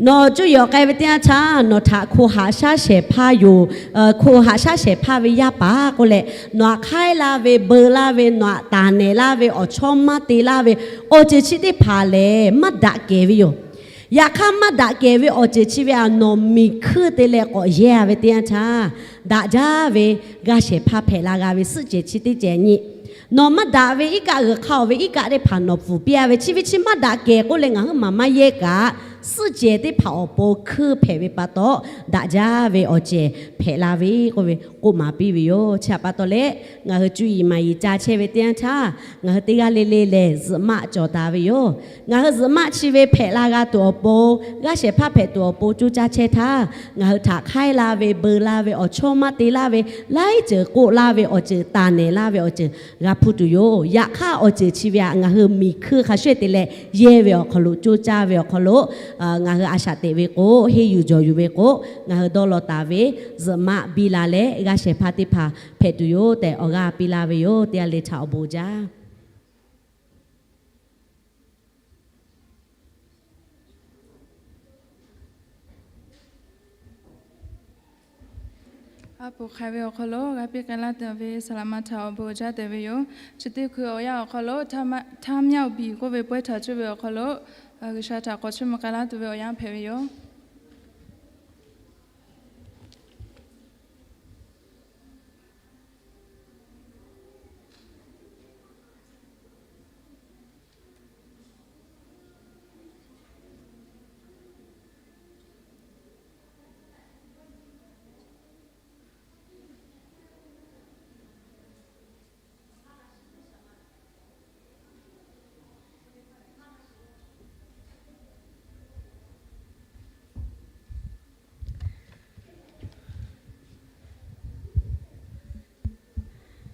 Nawˬ cuˇ yiˍ awˬ k'ai ve teˇ yanˇ htaˇ, nawˬ htaꞈ hko haꞈ shaˉ shehˍ hpaˇ yoˬ. Hko haꞈ shaˉ shehˍ hpaˇ ve yaˇ paˍ k'oˆ leh, nawˬ aꞈ hk'aiˉ la ve, beu laˇ ve, nawˬ aꞈ taˍ nehˬ laˇ ve, awˬ chawˇ maˇ te laˇ ve awˬ ceuˬ chi teˇ hpaˍ lehˬ, maˇ daꞈ kehˬ ve yoˬ. Yaꞈ hk'aˇ, maˇ daꞈ kehˬ ve awˬ ceuˬ chi ve aꞈ nawˬ miˬ hkuiˇ te leh k'awꞈ yehˇ ve teˇ yanˇ htaˇ, daꞈ jaˇ ve g'a shehˍ hpaˇ hpehꞈ la g'a ve suhˆ cehˬ chi teˇ cehˬ nyi. Nawˬ maˇ daꞈ ve iˉ kaˆ g'uiˬ hk'aˇ-oˬ ve iˉ kaˆ teˇ hpaˍ nawˬ pfuhˍ piˇ a ve, chi ve chi maˇ daꞈ kehˬ k'oˆ leh ngaˬ hui maˬ maˇ yehˇ kaꞈ, suhˆ cehˬ teˇ hpaˍ awˬ pon hkuiˇ hpehꞈ ve pa taw, daꞈ jaˇ ve awˬ cehˬ hpehꞈ la ve k'oˆ ve k'oˆ maˍ piˇ ve yoˬ. Chi htaꞈ pa taw leh, ngaˬ hui cuˇ yiˍ maˍ yiˍ ca chehˇ ve teˇ yanˇ htaˇ, ngaˬ hui teˇ g'aˇ le le lehˬ zuhꞈ maˆ cawˬ taˍ ve yoˬ. Ngaˬ hui zuhꞈ maˆ chi ve hpehꞈ la g'a tuˬ awˬ pon, g'aˇ shehˍ hpaˇ hpehꞈ tuˬ awˬ pon coˇ caˇ chehˇ htaˇ, ngaˬ hui htaꞈ hk'aiˉ la ve, beu la ve, awˬ chawˇ maˇ te laˇ ve, laiˉ ceuˬ k'oˆ laˇ ve awˬ ceuˬ, taˍ nehˬ laˇ ve awˬ ceuˬ g'a hpuˇ tuˬ yoˬ. Yaꞈ hk'aˇ, awˬ ceuˬ chi ve htaꞈ ngaˬ hui miˬ hkuiˇ hk'a shuˍ te leh yehˇ ve awˬ hk'aw lo, coˇ caˇ ve awˬ hk'aw lo, ngaˬ hui a shaꞈ teꞈ ve k'o, henˇ yuˬ jawˬ yuˬ ve k'o, ngaˬ hui dawˇ law taˍ ve zuhꞈ maˆ biˇ la leh g'aˇ shehˍ hpaˇ teˇ hpaˍ hpehꞈ tuˬ yoˬ tehꞈ awˬ g'aˇ piˇ laˇ ve yoˬ. Teˇ g'aˇ le htaꞈ awˬ bon jaˇ. A poˍ hk'ai ve awˬ hk'aw lo g'a piˇ k'ai laˇ taˍ ve saˍ laꞈ ma htaꞈ awˬ bon jaˇ tehꞈ ve yoˬ. Chi teˇ hkui awˬ yanˇ awˬ hk'aw lo ท่าแมวบี k'oˆ ve pawehˇ htaꞈ cuˇ ve awˬ hk'aw lo, G'uiˬsha htaꞈ k'awꞈ chiˇ mvuh k'ai laˇ tuˬ ve awˬ yanˇ hpehꞈ ve yoˬ.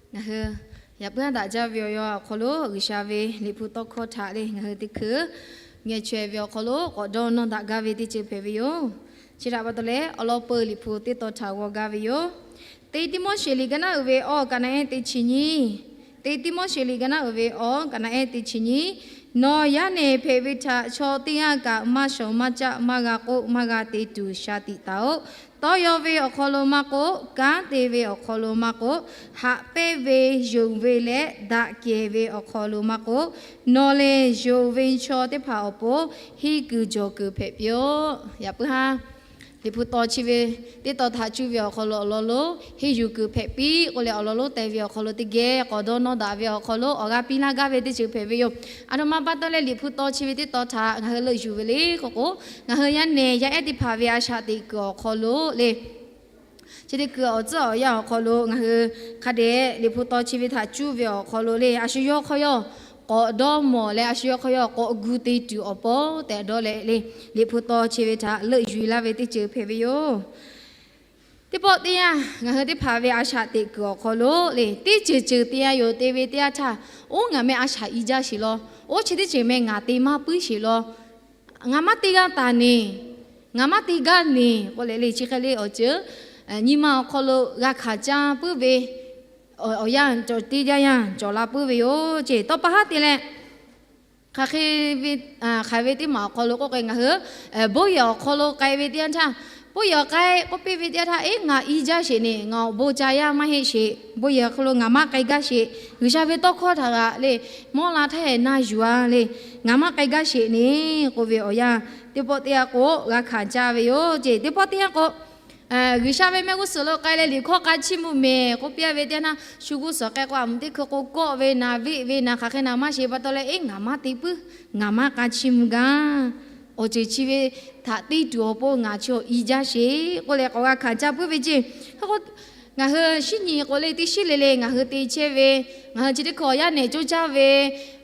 Ngaˬ hui yaꞈ puiˉ aˉ daꞈ jaˇ ve awˬ yanˇ awˬ hk'aw lo G'uiˬsha ve Liꞈ hpu tawˇ hkawˇ htaꞈ le ngaˬ hui teˇ hkui ngeh chaweh ve awˬ hk'aw lo k'awꞈ dawˇ nawˇ daꞈ gaˇ ve teˇ ceuˬ hpehꞈ ve yoˬ. Chi htaꞈ pa taw leh awˬ lawn peu Liꞈ hpu teˇ tawn htaꞈ g'aw gaˇ ve yoˬ. Teˇ Tiˆmoˉseˍ liꞈ ka naˉ uiˍ ve awˬ ka naˉ ehˉ teˇ chi nyiˇ. Teˇ Tiˆmoˉseˍ liꞈ ka naˉ uiˍ ve awˬ ka naˉ ehˉ teˇ chi nyiˇ. Nawˬ yaˇ nehˬ hpehꞈ ve htaꞈ chaw teˇ g'aˇ kaꞈ maˇ shawˍ maˇ caˆ maˇ g'a k'oˆ maˇ g'a te tuˬ shaˍ tiꞈ taˍ-oꞈ. Tawˇ yaw ve awˬ hk'aw lo maˇ k'oˆ, kanˉ te ve awˬ hk'aw lo maˇ k'oˆ, haꞈ pehnˇ ve, yonˍ ve leh daꞈ kehˬ ve awˬ hk'aw lo maˇ k'oˆ, nawˬ lehˬ yonˍ ve chaw teˇ hpaˍ awˬ pon henˇ kuiˬ jawˬ kuiˬ hpehꞈ piˇ-oˆ. Yaꞈ puiˉ haˉ Liꞈ hpu taw chi ve teˇ tawn htaꞈ cuˇ ve awˬ hk'aw lo awˬ lawn lonˉ henˇ yuˬ kuiˬ hpehꞈ piˇ k'oˆ leh awˬ lawn lonˉ teh ve awˬ hk'aw lo teˇ geh k'awꞈ dawˇ nawˇ daꞈ ve awˬ hk'aw lo awˬ g'aˇ piˇ laˇ gaˇ ve teˇ ceuˬ hpehꞈ ve yoˬ. A htoꞈ ma pa taw leh Liꞈ hpu taw chi ve teˇ tawn htaꞈ ngaˬ hui leuˆ yuˬ ve le k'oˆ k'o, ngaˬ hui yaˇ nehˬ yaˇ ehˉ teˇ hpaˍ ve a shaꞈ teꞈ kuiˬ awˬ hk'aw lo le, chi teˇ hkui awˬ tcuhˉ awˬ yanˇ awˬ hk'aw lo ngaˬ hui hk'a dehꞈ Liꞈ hpu taw chi ve htaꞈ cuˇ ve awˬ hk'aw lo le, a shu yawˇ hk'aw yawˇ k'awꞈ dawˇ mawˬ leh a shu yawˇ hk'aw yawˇ k'awꞈ gu te tuˬ awˬ pon tehꞈ dawˇ leh le, Liꞈ hpu taw chi ve htaꞈ leuˆ yuˬ laˇ ve teˇ ceuˬ hpehꞈ ve yoˬ. Teˇ pawˆ teˇ yanˇ ngaˬ hui teˇ hpaˍ ve a shaꞈ teꞈ kuiˬ awˬ hk'aw lo le, teˇ ceuˬ ceuˬ te yaˇ yoˬ te ve teˇ yanˇ htaˇ, oˇ ngaˬ meh a shaꞈ i jaˇ sheˍ law, oˇ chi teˇ ceuˬ meh ngaˬ te maˇ puiˉ sheˍ law, ngaˬ maˇ te g'a taˍ neˬ, ngaˬ maˇ te gaˇ neˬ k'oˆ leh le, chi hk'e le awˬ ceuˬ nyi ma awˬ hk'aw lo g'a hkanˍ caˇ puiˉ ve awˬ yanˇ cawˬ teˇ yanˇ yanˇ cawˬ la puiˉ ve yoˬ ceˇ. Tawˇ pa haˉ te leh hk'aˬ hk'e ve, hk'aˬ ve teˇ maˬ awˬ hk'aw lo k'oˆ k'o ngaˬ hui bon yehˬ awˬ hk'aw lo k'ai ve teˇ yanˇ htaˇ, bon yehˬ k'ai k'oˆ piˇ ve teˇ yanˇ htaˇ, eˉ ngaˬ i jaˇ sheˍ neˬ, ngaˬ awˬ bon ca yaˇ maˇ heˆ sheˍ, bon yehˬ awˬ hk'aw lo ngaˬ maˇ k'ai gaˇ sheˍ, G'uiˬsha ve tawˇ hkawˇ htaꞈ g'aꞈ le, mawˇ la htaˇ hehꞈ na yuˬ-a le, ngaˬ maˇ k'ai gaˇ sheˍ neˬ k'oˆ ve awˬ yanˇ, teˇ pawˆ teˇ yanˇ k'o g'a hkanˍ caˇ ve yoˬ ceˇ. Teˇ pawˆ teˇ yanˇ k'o G'uiˬsha ve mehˆ g'uˇ suhˍ lo k'ai leh liꞈ hkawˇ k'a chiˇ mvuh mehˍ k'oˆ piˇ ve teˇ yanˇ htaˇ, shu g'uˇ suhˍ k'ai k'o a muˍ teˇ hkui k'o kawˆ ve naˍ veˆ ve naˍ hk'aˬ hk'e naˍ maˇ sheˍ pa taw leh, eˉ ngaˬ maˇ te puiˉ, ngaˬ maˇ k'a chiˇ mvuh gaˇ. Awˬ ceuˬ chi ve htaꞈ te tuˬ awˬ pon ngaˬ chaw i jaˇ sheˍ k'oˆ leh k'awꞈ g'a hkanˍ caˇ puiˉ ve ceˇ. Hk'e k'o, ngaˬ hui shinˉ nyi k'o le teˇ shinˉ le le ngaˬ hui te chehˇ ve, ngaˬ hui chi teˇ hkui awˬ yaˇ nehˬ coˇ caˇ ve,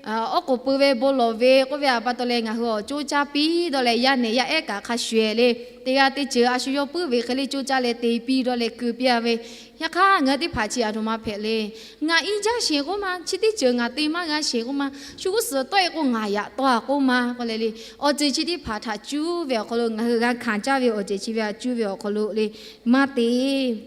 awˉ k'oˍ pui ve bon lawˬ ve k'oˆ ve htaꞈ pa taw leh ngaˬ hui awˬ coˇ caˇ piˇ dawˇ leh yaˇ nehˬ yaˇ ehˉ kaꞈ hk'a shuˍ-ehˍ le, teˇ g'aˇ teˇ ceuˬ a shu yawˇ puiˉ ve hk'e le coˇ caˇ leh te piˇ dawˇ leh keu piˇ-a ve. Yaꞈ hk'aˇ ngaˬ hui teˇ hpaˍ chi a htoꞈ ma hpehꞈ le, ngaˬ i jaˇ sheˍ k'oˆ ma, chi teˇ ceuˬ ngaˬ te maˇ g'a sheˍ k'oˆ ma, shu g'uˇ suhˍ tawˆ-e k'o ngaˬ yaꞈ taw-a k'oˆ ma k'oˆ leh le, awˬ ceuˬ chi teˇ hpaˍ htaꞈ cuˇ ve awˬ hk'aw lo ngaˬ hui g'a hkanˍ caˇ ve awˬ ceuˬ chi ve htaꞈ cuˇ ve awˬ hk'aw lo le, maˇ te,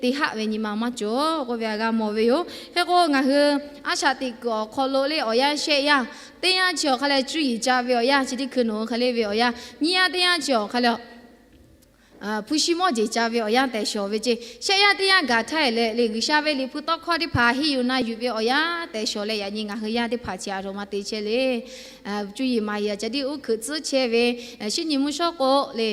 te haˆ ve nyi ma maˇ cawˬ k'oˆ ve htaꞈ g'a mawˬ ve yoˬ. Hk'e k'o ngaˬ hui a shaꞈ teꞈ kuiˬ awˬ hk'aw lo le awˬ yanˇ shehˆ yanˇ, teˇ yanˇ chi awˬ hk'a leh cuˇ yiˍ ca ve awˬ yanˇ chi teˇ hkui nawˬ hui hk'e le ve awˬ yanˇ, nyiˇ yanˇ teˇ yanˇ chi awˬ hk'a leh hpu shi mawˇ jeˬ ca ve awˬ yanˇ tehꞈ shawˍ ve ceˇ. Shehˆ yanˇ teˇ yanˇ gaˬ htaˇ-eˬ leh le G'uiˬsha ve Liꞈ hpu tawˇ hkawˇ teˇ hpaˍ henˇ yuˬ na yuˬ ve awˬ yanˇ tehꞈ shawˍ leh yaꞈ nyi ngaˬ hui yaˇ teˇ hpaˍ chi a htoꞈ ma te chehˇ le. Cuˇ yiˍ maˍ yiˍ a ca tiˉ uˉ hkuiꞈ tcuhˉ chehˇ ve, shinˉ nyi mvuhˇ shawˉ k'o le,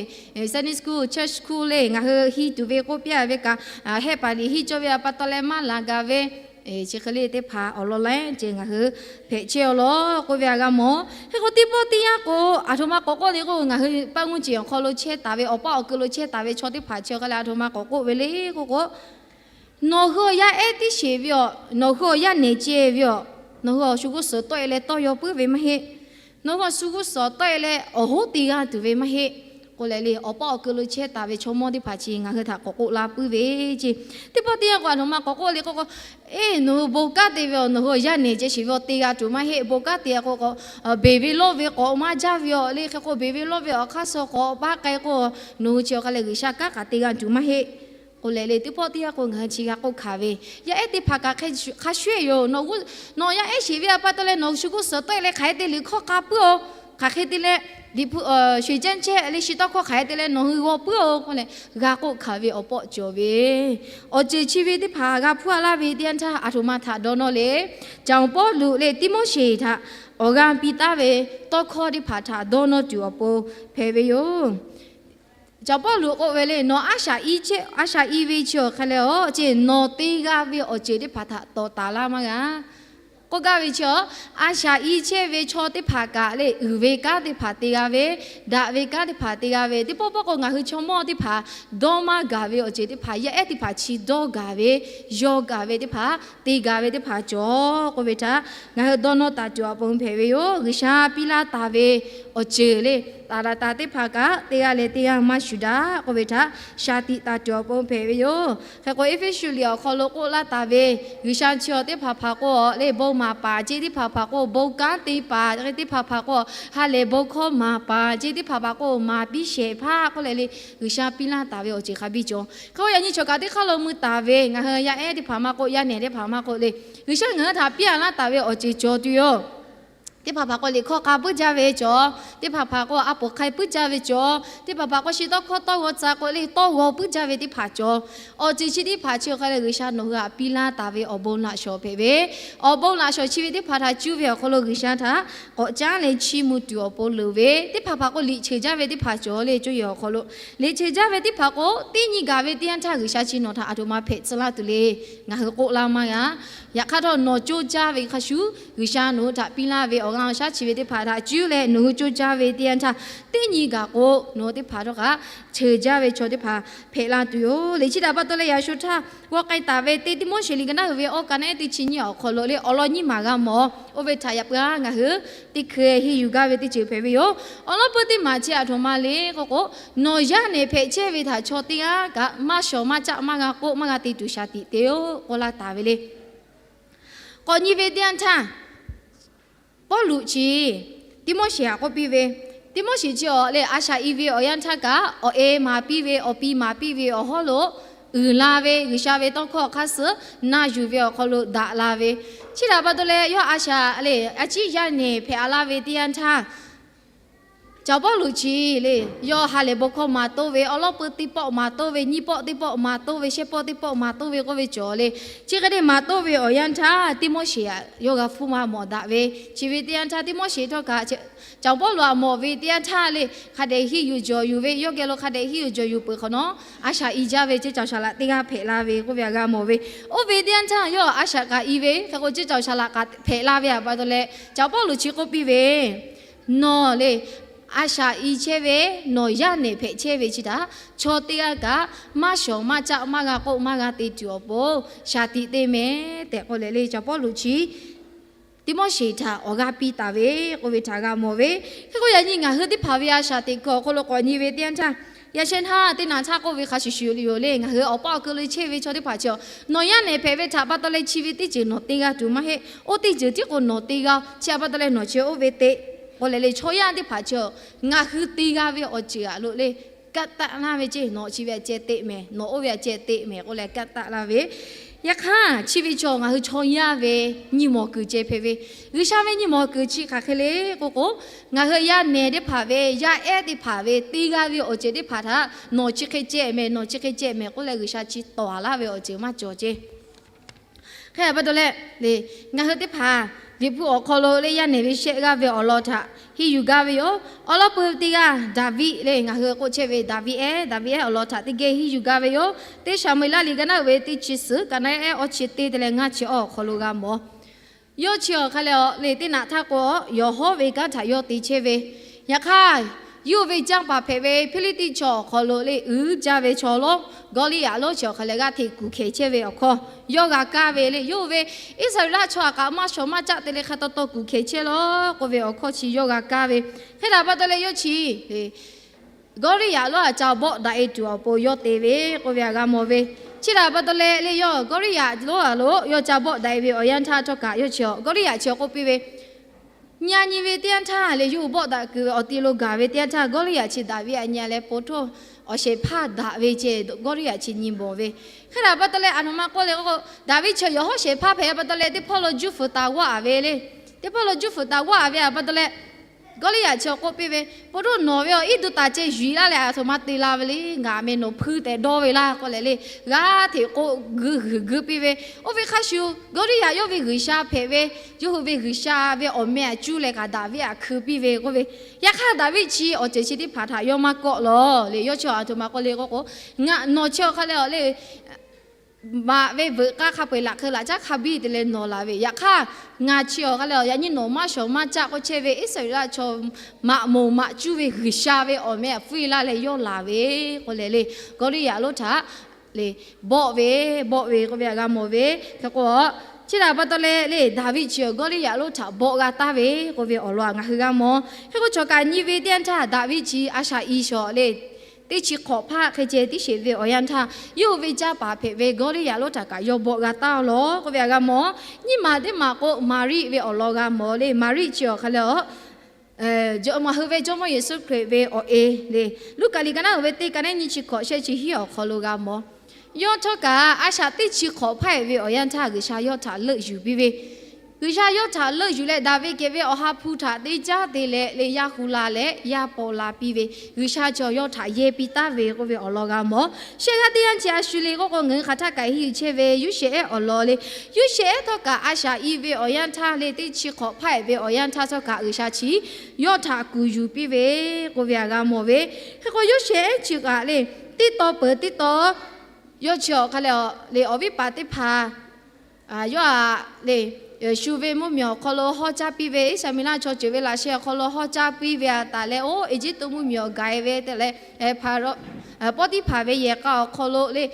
Sunday school, church school le ngaˬ hui henˇ tuˬ ve k'oˆ piˇ-a ve kaꞈ, hehˆ paˍ liꞈ henˇ cawˇ ve htaꞈ pa taw leh maˇ laˬ gaˬ ve Chi hk'e le teˇ hpaˍ awˬ lawn laiˉ ceuˬ ngaˬ hui hpehꞈ chehˇ-aw law k'oˆ ve htaꞈ g'a mawˬ. Hk'e k'o teˇ pawˆ teˇ yanˇ k'o, aˬ htoꞈ ma k'awꞈ k'oˆ le k'o, ngaˬ hui paˆ mvuhˇ ceˬ awˬ hk'aw lo chehˇ taˍ ve, awˬ paˆ awˬ keu lo chehˇ taˍ ve chaw teˇ hpaˍ chi awˬ hk'aˇ lehˬ, aˬ htoꞈ ma k'awꞈ k'oˆ ve le k'oˆ k'o, nawˬ hui awˬ yaˇ ehˉ tiˉ sheˍ ve yoˬ. Nawˬ hui awˬ yaˇ nehˬ ceh ve yoˬ. Nawˬ hui awˬ shu g'uˇ suhˍ tawˆ e leh tawˇ yaw puiˉ ve maˇ heˆ. Nawˬ hui awˬ shu g'uˇ suhˍ tawˆ e leh awˬ hoˉ te g'a tuˬ ve maˇ heˆ k'oˆ leh le, awˬ paˆ awˬ keu lo chehˇ taˍ ve chaw mawˇ teˇ hpaˍ chi ngaˬ hui htaꞈ k'awꞈ k'oˆ la puiˉ ve ce. Teˇ pawˆ teˇ yanˇ k'o, aˬ htoꞈ ma k'awꞈ k'oˆ le k'oˆ k'o, eˬ, nawˬ hui bon kanˉ te ve yoˬ. Nawˬ hui awˬ yaˇ nehˬ ceh sheˍ ve yoˬ, te g'a tuˬ maˇ heˆ. Bon kanˉ te k'o k'o, beˬ ve lawˇ ve k'awꞈ maˇ jaˇ ve yoˬ le. Hk'e k'o beˬ ve lawˇ ve awˬ hk'aˇ suh k'awꞈ paˇ k'ai k'o, nawˬ hui chi awˬ hk'aˇ lehˬ G'uiˬsha kanˉ kaꞈ te g'a tuˬ maˇ heˆ k'oˆ leh le, teˇ pawˆ teˇ yanˇ k'o ngaˬ hui chi g'a k'oˆ hkanˍ ve, yaˇ ehˉ teˇ hpaˍ kaꞈ hk'a shuˍ-eˬ yoˬ. Nawˬ yaˇ ehˉ sheˍ ve pa taw leh nawˬ shu g'uˇ suhˍ tawˆ e leh hk'aˬ hk'e te liꞈ hkawˇ k'a puiˉ-oˬ. Hk'aˬ hk'e te leh liꞈ hpu sheˍ caˇ chehˇ le, shi tawˇ hkawˇ hk'aˬ hk'e te leh nawˬ hui g'aw puiˉ-oˬ k'oˆ leh, g'a k'oˆ hkanˍ ve awˬ pawˆ cawˬ ve awˬ ceuˬ chi ve teˇ hpaˍ g'a hpuˇ a laˇ ve teˇ yanˇ htaˇ, aˬ htoꞈ ma htaꞈ dawˇ nawˇ le. Caˍ Pawˇluꞈ lehˬ Tiˆmoˉseˍ htaꞈ awˬ g'aˇ piˇ taˍ ve tawˇ hkawˇ teˇ hpaˍ htaꞈ dawˇ nawˇ tuˬ awˬ pon hpehꞈ ve yoˬ. Caˍ Pawˇluꞈ k'oˆ ve le, nawˬ a shaꞈ i ve chi awˬ hk'aˇ lehˬ, a ceˬ nawˬ te g'a ve awˬ ceuˬ teˇ hpaˍ htaꞈ tawˍ taˍ laˇ maˇ g'a k'oˆ gaˇ ve chi, a shaꞈ i chehˇ ve chaw teˇ hpaˍ kaꞈ le, uiˍ ve kanˉ teˇ hpaˍ te g'a ve, daꞈ ve kanˉ teˇ hpaˍ te g'a ve, teˇ pawˆ pawˆ k'o ngaˬ hui chaw mawˇ teˇ hpaˍ dawˇ maˇ gaˬ ve awˬ ceuˬ teˇ hpaˍ, yaˇ ehˉ teˇ hpaˍ chi dawˇ gaˬ ve, yaw gaˬ ve teˇ hpaˍ, te gaˬ ve teˇ hpaˍ cawˬ k'oˆ ve htaꞈ ngaˬ hui dawˇ nawˇ taˍ tuˬ awˬ pon hpehꞈ ve yoˬ. G'uiˬsha piˇ laˇ taˍ ve awˬ ceuˬ le, taˍ laˍ taˍ teˇ hpaˍ kaꞈ teˇ g'aˇ leh teˇ g'aˇ maˇ shuˍ daꞈ k'oˆ ve htaꞈ shaˍ tiꞈ taˍ tuˬ awˬ pon hpehꞈ ve yoˬ. Hk'e k'o Eˇfeˇsuꞈ liꞈ awˬ hk'aw lo k'oˆ laˇ taˍ ve, G'uiˬsha chi awˬ teˇ hpaˍ hpaˍ k'o le bon maˍ paˍ ce, teˇ hpaˍ hpaˍ k'o bon kanˉ te paˍ, teˇ hpaˍ hpaˍ k'o ha lehˬ bon hkawˇ maˍ paˍ ce, teˇ hpaˍ hpaˍ k'o maˍ piˇ shehˍ hpaˇ k'oˆ leh le, G'uiˬsha piˇ laˇ taˍ ve awˬ ceuˬ hk'a biˇ cawˬ. Hk'e k'o yaꞈ nyi chawˬ kaꞈ teˇ hk'aˇ lo mui taˍ ve, ngaˬ hui yaˇ ehˉ teˇ hpaˍ maˇ k'oˆ, yaˇ nehˬ teˇ hpaˍ maˇ k'oˆ le, G'uiˬsha ngaˬ hui htaꞈ piˇ laˇ taˍ ve awˬ ceuˬ cawˬ tuˬ yoˬ. Teˇ hpaˍ hpaˍ k'o liꞈ hkawˇ k'a puiˉ jaˇ ve cawˬ. Teˇ hpaˍ hpaˍ k'o a poˍ hk'ai puiˉ jaˇ ve cawˬ. Teˇ hpaˍ hpaˍ k'o shi tawˇ hkawˇ tawˇ g'aw tcuh k'o le tawˇ g'aw puiˉ jaˇ ve teˇ hpaˍ cawˬ. Awˬ ceuˬ chi teˇ hpaˍ chi awˬ hk'aˇ lehˬ G'uiˬsha nawˬ hui htaꞈ piˇ laˇ taˍ ve awˬ bon laꞈ shawˍ hpehꞈ ve, awˬ bon laꞈ shawˍ chi ve teˇ hpaˍ htaꞈ cuˇ ve awˬ hk'aw lo G'uiˬsha htaꞈ k'awꞈ caˉ leh chiˇ mvuh tuˬ awˬ pon loˍ ve, teˇ hpaˍ hpaˍ k'o liꞈ cheuˬ jaˇ ve teˇ hpaˍ cawˬ le, cuˇ yiˍ awˬ hk'aw lo liꞈ cheuˬ jaˇ ve teˇ hpaˍ k'o teˇ nyi gaˬ ve teˇ yanˇ htaˇ G'uiˬsha chi nawˬ htaꞈ aˬ htoꞈ ma hpehꞈ tcuh laˇ tuˬ le, ngaˬ hui k'oˆ laˇ maˇ g'a. Yaꞈ hk'aˇ htawˇ nawˬ coˇ caˇ ve hk'a shuˍ G'uiˬsha nawˬ hui htaꞈ piˇ laˇ ve awˬ g'aˇ awˬ shaˉ chi ve teˇ hpaˍ htaꞈ cuˇ leh nawˬ hui coˇ caˇ ve teˇ yanˇ htaˇ, teˇ nyi gaˬ k'o nawˬ hui teˇ hpaˍ htawˇ kaꞈ cheuˬ jaˇ ve chaw teˇ hpaˍ hpehꞈ la tuˬ yoˬ le. Chi htaꞈ pa taw leh yaꞈ shu htaˇ g'aw k'ai taˍ ve teˇ Tiˆmoˉseˍ liꞈ ka naˉ uiˍ ve awˬ ka naˉ ehˉ teˇ chi nyiˇ awˬ hk'aw lo le awˬ lawn nyiˇ maˬ g'a mawˬ. Oˇ ve htaꞈ yaꞈ puiˉ a ngaˬ hui teˇ hkui henˇ yuˬ gaˇ ve teˇ ceuˬ hpehꞈ ve yoˬ. Awˬ lawn peuˇ teˇ maˬ chi aˬ htoꞈ ma le k'oˆ k'o, nawˬ yaˇ nehˬ hpehꞈ chehˇ ve htaꞈ chaw teˇ g'aˇ kaꞈ maˇ shawˍ maˇ caˆ maˇ g'a k'oˆ maˇ g'a te tuˬ shaˍ tiꞈ te-oˬ k'oˆ laˇ taˍ ve le. K'awꞈ nyi ve teˇ yanˇ htaˇ, Pawˇluꞈ chi Tiˆmoˉseˍ htaꞈ k'oˆ piˇ ve, Tiˆmoˉseˍ chi awˬ lehˬ a shaꞈ i ve awˬ yanˇ htaˇ kaꞈ awˬ e maˍ piˇ ve, awˬ pi maˍ piˇ ve awˬ hawˉ lo uiˍ la ve, G'uiˬsha ve tawˇ hkawˇ awˬ hk'aˇ suh na yuˬ ve awˬ hk'aw lo daꞈ la ve, chi htaꞈ pa taw leh yawˇ a shaꞈ lehˬ a ciˉ yaˇ nehˬ hpehꞈ a laˇ ve teˇ yanˇ htaˇ, Caˍ Pawˇluꞈ chi le, yawˇ ha lehˬ bon hkawˇ maˍ toˇ ve, awˬ lawn peuˇ teˇ pawˆ maˍ toˇ ve, nyiˇ pawˆ teˇ pawˆ maˍ toˇ ve, shehˆ pawˆ teˇ pawˆ maˍ toˇ ve k'oˆ ve cawˬ le. Chi hk'e te maˍ toˇ ve awˬ yanˇ htaˇ Tiˆmoˉseˍ htaꞈ yawˇ g'a hpuˇ maˇ mawˬ daꞈ ve, chi ve teˇ yanˇ htaˇ Tiˆmoˉseˍ htawˇ kaꞈ Caˍ Pawˇluꞈ htaꞈ mawˬ ve teˇ yanˇ htaˇ le, hk'a dehꞈ hiˇ yuˬ jawˬ yuˬ ve, yawˇ geh lo hk'a dehꞈ hiˇ yuˬ jawˬ yuˬ peuˬ hk'awꞈ nawˉ, a shaꞈ i jaˇ ve ceˇ caoˬ shaˍ laꞈ teˇ g'aˇ hpehꞈ la ve k'oˆ ve htaꞈ g'a mawˬ ve. Oˇ ve teˇ yanˇ htaˇ yawˇ a shaꞈ kaꞈ i ve hk'e k'o ceˇ caoˬ shaˍ laꞈ kaꞈ hpehꞈ la ve htaꞈ pa taw leh Caˍ Pawˇluꞈ chi k'oˆ piˇ ve, nawˬ le, a shaꞈ i chehˇ ve, nawˬ yaˇ nehˬ hpehꞈ chehˇ ve chi htaꞈ chaw teˇ g'aˇ kaꞈ maˇ shawˍ maˇ caˆ maˇ g'a k'oˆ maˇ g'a te tuˬ awˬ pon shaˍ tiꞈ te mehˍ tehꞈ k'oˆ leh le Caˍ Pawˇluꞈ chi Tiˆmoˉseˍ htaꞈ awˬ g'aˇ piˇ taˍ ve k'oˆ ve htaꞈ g'a mawˬ ve. Hk'e k'o yaꞈ nyi ngaˬ hui teˇ hpaˍ ve a shaꞈ teꞈ kuiˬ awˬ hk'aw lo k'awꞈ nyi ve teˇ yanˇ htaˇ, yaꞈ sheh htaˇ teˇ naˍ htaˇ k'oˆ ve hk'a shuˍ shuˍ yoˬ le, ngaˬ hui awˬ paˆ awˬ keu lo chehˇ ve chaw teˇ hpaˍ chi, nawˬ yaˇ nehˬ hpehꞈ ve htaꞈ pa taw leh chi ve teˇ ceuˬ nawˬ te g'a tuˬ maˇ heˆ. Oˇ teˇ ceuˬ tiˉ k'o nawˬ te g'a, chi htaꞈ pa taw leh nawˬ chi oˇ ve te k'oˆ leh le chaw yaˇ teˇ hpaˍ chi ngaˬ hui te g'a ve awˬ ceuˬ aꞈ lo le kaˆ taˆ laˇ ve ceˇ, nawˬ chi ve aꞈ ceh te mehˍ, nawˬ oˇ ve aꞈ ceh te mehˍ k'oˆ leh kaˆ taˆ laˇ ve. Yaꞈ hk'aˇ chi ve chaw ngaˬ hui chaw yaˇ ve nyi mawˬ kuiˬ ceh hpehꞈ ve. G'uiˬsha ve nyi mawˬ kuiˬ chi hk'aˬ hk'e le k'oˆ k'o, ngaˬ hui yaˇ nehˬ teˇ hpaˍ ve, yaˇ ehˉ teˇ hpaˍ ve te g'a ve awˬ ceuˬ teˇ hpaˍ htaꞈ nawˬ chi hk'e ceh mehˍ, nawˬ chi hk'e ceh mehˍ k'oˆ leh G'uiˬsha chi tawˍ laˇ ve awˬ ceuˬ maˇ cawˬ ceˇ. Hk'e pa taw leh, ngaˬ hui teˇ hpaˍ Liꞈ hpu awˬ hk'aw lo le yaˇ nehˬ ve shehˆ g'aˇ ve awˬ lawn htaꞈ henˇ yuˬ gaˇ ve yoˬ. Awˬ lawn peuˬ teˇ g'aˇ Daˍviˆ le, ngaˬ hui k'oˆ chehˇ ve Daˍviˆ ehˉ, Daˍviˆ ehˉ awˬ lawn htaꞈ teˇ geh henˇ yuˬ gaˇ ve yoˬ. Teˇ Saˍmo-eˍlaˆ liꞈ ka naˉ uiˍ ve teˇ chi suhˍ, ka naˉ ehˉ awˇ chi teˇ te leh ngaˇ chi awˇ awˬ hk'aw lo g'a mawˬ. Yawˇ chi awˬ hk'a leh le, teˇ naꞈ htaˇ k'o, yawˬ hawˉ ve kanˉ htaꞈ yawˇ te chehˇ ve. Yaꞈ hk'aˇ, yawˇ ve canˇ paˍ hpehꞈ ve Hpiˇliˇtiˆ chaw awˬ hk'aw lo le uiˍ jaˇ ve chaw lonˉ Gawˇliˇyaꞈ lonˉ chi awˬ hk'a leh g'aˇ hteꞈ kuˬ hkehˬ chehˇ ve awˬ hkawˇ yawˇ g'a kaˇ ve le. Yawˇ hui ve Iˉsaˍreˍlaˆ chaw htaꞈ kaꞈ maˇ shawˍ maˇ caˆ te leh hk'a taw taw kuˬ hkehˬ chehˇ law k'oˆ ve awˬ hkawˇ chi yawˇ g'a kaˇ ve. Hk'e htaꞈ pa taw leh yawˇ chi Gawˇliˇyaꞈ lonˉ htaꞈ ca bawˆ daꞈ e tuˬ awˬ pon yawˇ te ve k'oˆ ve htaꞈ g'a mawˬ ve. Chi htaꞈ pa taw leh le, yawˇ Gawˇliˇyaꞈ lonˉ htaꞈ lo yawˇ ca bawˆ daꞈ e ve awˬ yanˇ htaˇ htawˇ kaꞈ yawˇ chi Gawˇliˇyaꞈ chi k'oˆ piˇ ve, Nyi a nyi ve teˇ yanˇ htaˇ le, yawˇ hui bawˆ daꞈ kuiˬ ve awˬ te lo gaˬ ve teˇ yanˇ htaˇ, Gawˇliˇyaꞈ chi Daˍviˆ htaꞈ nyi leh, po htoˇ awˬ shehˍ hpaˇ daꞈ ve ceh Gawˇliˇyaꞈ chi nyi bawˬ ve. Hk'e htaꞈ pa taw leh, a htoꞈ ma k'oˆ le k'o, Daˍviˆ chi yawˬ hawˉ shehˍ hpaˇ hpehꞈ pa taw leh, teˇ hpawˇ lo juˇ fuiˍ taˍ g'aˇ a ve le. Teˇ hpawˇ lo juˇ fuiˍ taˍ g'aˇ a ve htaꞈ pa taw leh, Gawˇliˇyaꞈ chi k'oˆ piˇ ve, Po htoˇ nawˬ ve awˬ iˉ duˬ taˍ ceh yuˬ laˇ leh, a htoꞈ ma te la ve le. Ngaˬ meh nawˬ hpui tehꞈ dawˇ ve laˇ k'oˆ leh le, g'aˇ hteꞈ k'oˆ guiˇ g'uiˬ guiˇ piˇ ve. Oˇ ve hk'a shuˍ, Gawˇliˇyaꞈ yawˇ ve G'uiˬsha hpehꞈ ve, yawˇ hui ve G'uiˬsha ve awˬ meh htaꞈ cuˇ leh kaꞈ Daˍviˆ htaꞈ hkui piˇ ve k'oˆ ve. Yaꞈ hk'aˇ, Daˍviˆ chi awˬ ceuˬ chi teˇ hpaˍ htaꞈ yawˇ maˇ kawˆ lawˬ le. Yawˇ chi a htoꞈ ma k'oˆ le k'o k'o, Ngaˬ nawˬ chi awˬ hk'a leh awˬ le maꞈ ve veuꞈ k'aˇ hk'a peu-eˬ laꞈ hk'eu laꞈ caˉ hk'a biˇ te leh nawˬ laˬ ve, yaꞈ hk'aˇ ngaˬ chi awˬ hk'a leh awˬ yaꞈ nyi nawˬ maˇ shawˍ maˇ caˆ k'oˆ chehˇ ve Iˉsaˍreˍlaˆ chaw maꞈ moˍ maꞈ cuˇ ve G'uiˬsha ve awˬ meh htaꞈ hpfuhˇ laˇ leh yawˇ laˬ ve k'oˆ leh le, Gawˇliˇyaꞈ lonˉ htaꞈ le bawˆ ve, bawˆ ve k'oˆ ve htaꞈ g'a mawˬ ve. Hk'e k'o, chi htaꞈ pa taw leh le, Daˍviˆ chi awˬ Gawˇliˇyaꞈ lonˉ htaꞈ bawˆ g'a taˍ ve k'oˆ ve awˬ lawn htaꞈ ngaˬ hui g'a mawˬ. Hk'e k'o, chaw kaꞈ nyi ve teˇ yanˇ htaˇ Daˍviˆ chi a shaꞈ i shawˍ le, teˇ chi hk'awꞈ hpaˇ hk'e ceh tiˉ sheˍ ve awˬ yanˇ htaˇ, yawˇ hui ve canˇ paˍ hpehꞈ ve Gawˇliˇyaꞈ lonˉ htaꞈ kaꞈ yawˇ bawˆ g'a taˍ-oˬ law k'oˆ ve htaꞈ g'a mawˬ. Nyiˇ maˬ teˇ maˬ k'o, Maˍriˆ ve awˬ lawn g'a mawˬ le. Maˍriˆ chi awˬ hk'a leh awˬ ngaˬ hui ve Jawˇmawˇ Yeˍsuˆ Hkriꞈ ve awˬ e le, Luˉkaꞈ liꞈ ka naˉ uiˍ ve teˇ ka naˉ nyiˇ chi hkawꞈ shehˆ chi hiˉ awˬ hk'aw lo g'a mawˬ. Yawˇ htawˇ kaꞈ a shaꞈ teˇ chi hk'awꞈ hpaˇ hpehꞈ ve awˬ yanˇ htaˇ G'uiˬsha yawˇ htaꞈ leuˆ yuˬ piˇ ve. G'uiˬsha yawˇ htaꞈ leuˆ yuˬ leh, Daˍviˆ kehˬ ve awˬ ha hpu htaꞈ teˇ caˉ te leh le yaˇ hu la leh yaˇ paw la piˇ ve, G'uiˬsha cawˬ yawˇ htaꞈ yehˇ piˇ taˍ ve k'oˆ ve awˬ lawn g'a mawˬ. Shehˆ g'aˇ teˇ yanˇ chi a shu le k'oˆ k'o, ngaˬ hui hk'aˬ htaˇ kaꞈ henˇ yuˬ chehˇ ve Yoˇsehꞈ ehˉ awˬ lawn le. Yoˇsehꞈ ehˉ htawˇ kaꞈ a shaꞈ i ve awˬ yanˇ htaˇ le, teˇ chi hk'awꞈ hpaˇ hpehꞈ ve awˬ yanˇ htaˇ htawˇ kaꞈ G'uiˬsha chi yawˇ htaꞈ kuˬ yuˬ piˇ ve k'oˆ ve htaꞈ g'a mawˬ ve. Hk'e k'o, Yoˇsehꞈ ehˉ chi kaꞈ le, teˇ taw peuˬ teˇ taw yawˇ chi awˬ hk'a leh le awˬ viˉ paˍ teˇ hpaˍ yawˇ htaꞈ le shu ve mvuhˇmiˬ awˬ hk'aw lo hawˉ caˇ piˇ ve, Iˉsaˍmiˍlaˆ chaw ceuˬ ve laꞈ sheh awˬ hk'aw lo hawˉ caˇ piˇ ve htaꞈ taˍ leh, oˇ Eˇjiˇtuꞈ mvuhˇmiˬ awˬ gaˬ e ve te leh, Pawˇtiˆhpaˍ ve yehˬ k'a awˬ hk'aw lo le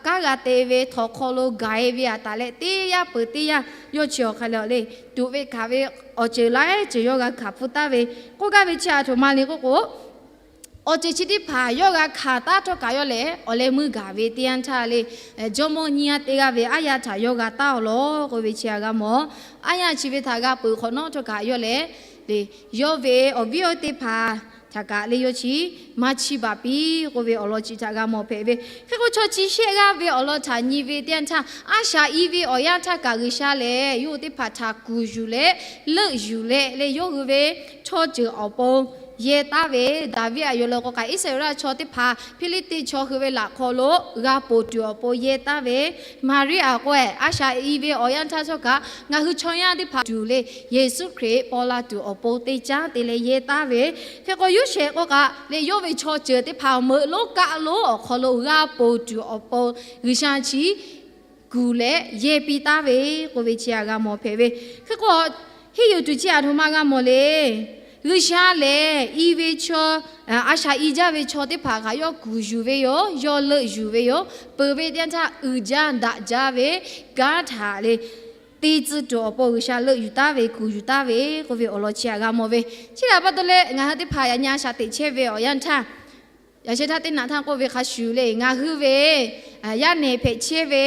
kanˉ g'a te ve htawnˍ hk'aw lo gaˬ e ve htaꞈ taˍ leh, teˇ yanˇ peuˬ teˇ yanˇ yawˇ chi awˬ hk'a leh le tuꞈ ve hkanˍ ve awˬ ceuˬ laiˉ ceuˬ yawˇ g'a hkanˍ hpfuhˇ taˍ ve. K'oˆ gaˇ ve chi a htoꞈ ma le k'oˆ k'o, awˬ ceuˬ chi teˇ hpaˍ yawˇ g'a hkanˍ taˉ htawˇ kaꞈ yawˇ lehˬ awˬ leh meuˇ gaˬ ve teˇ yanˇ htaˇ le, jawˇmawˇ nyiˇ g'aˇ teˇ g'aˇ ve aˉ yaˇ htaꞈ yawˇ g'a taˍ-oˬ law k'oˆ ve chi htaꞈ g'a mawˬ. Aˉ yaˇ chi ve htaꞈ g'a peuˬ hk'awꞈ nawˉ htawˇ kaꞈ yawˇ lehˬ le, yawˇ ve awˬ viˉ awˬ teˇ hpaˍ htaꞈ kaꞈ le yawˇ chi maˇ chiˇ baˬ piˇ k'oˆ ve awˬ lawn chi htaꞈ g'a mawˬ hpehꞈ ve. Hk'e k'o, chaw chi shehˆ g'aˇ ve awˬ lawn htaꞈ nyi ve teˇ yanˇ htaˇ, a shaꞈ i ve awˬ yanˇ htaˇ kaꞈ G'uiˬsha lehˬ yawˇ hui teˇ hpaˍ htaꞈ kuˬ yuˬ leh leuˆ yuˬ leh le, yawˇ hui ve chaw ceuˬ awˬ pon yehˇ taˍ ve. Daˍviˆ htaꞈ yoˬ leh k'o kaꞈ, Iˉsaˍreˍlaˆ chaw teˇ hpaˍ Hpiˇliˇtiˆ chaw hui ve laꞈ hk'aw lo g'a ponˬ tuˬ awˬ pon yehˇ taˍ ve. Maˍriˆ htaꞈ k'o, a shaꞈ i ve awˬ yanˇ htaˇ htawˇ kaꞈ ngaˬ hui chaw yaˇ teˇ hpaˍ tuˬ le, Yeˍsuˆ Hkriꞈ paw la tuˬ awˬ pon teˇ caˉ te leh yehˇ taˍ ve. Hk'e k'o, Yoˇsehꞈ k'o kaꞈ le, yawˇ ve chaw ceuˬ teˇ hpaˍ meuꞈ lonˉ kaˆ lonˉ awˬ hk'aw lo g'a ponˬ tuˬ awˬ pon G'uiˬsha chi kuˬ leh yehˇ piˇ taˍ ve k'oˆ ve chi htaꞈ g'a mawˬ hpehꞈ ve. Hk'e k'o, henˇ yuˬ tuˬ chi a htoꞈ ma g'a mawˬ le. G'uiˬsha lehˬ i ve chaw, a shaꞈ i jaˇ ve chaw teˇ hpaˍ kaꞈ yawˇ kuˬ yuˬ ve yoˬ, yawˇ leuˆ yuˬ ve yoˬ. Peuˬ ve teˇ yanˇ htaˇ uiˍ jaˇ daꞈ jaˇ ve kanˉ htaꞈ le te tcuh tuˬ awˬ pon G'uiˬsha leuˆ yuˬ taˍ ve, kuˬ yuˬ taˍ ve k'oˆ ve awˬ lawn chi htaꞈ g'a mawˬ ve. Chi htaꞈ pa taw leh, ngaˬ hui teˇ hpaˍ yaꞈ nyi a shaꞈ teꞈ chehˇ ve awˬ yanˇ htaˇ, yaꞈ sheh htaˇ teˇ naꞈ htaˇ k'oˆ ve hk'a shuˍ le, ngaˬ hui ve yaˇ nehˬ hpehꞈ chehˇ ve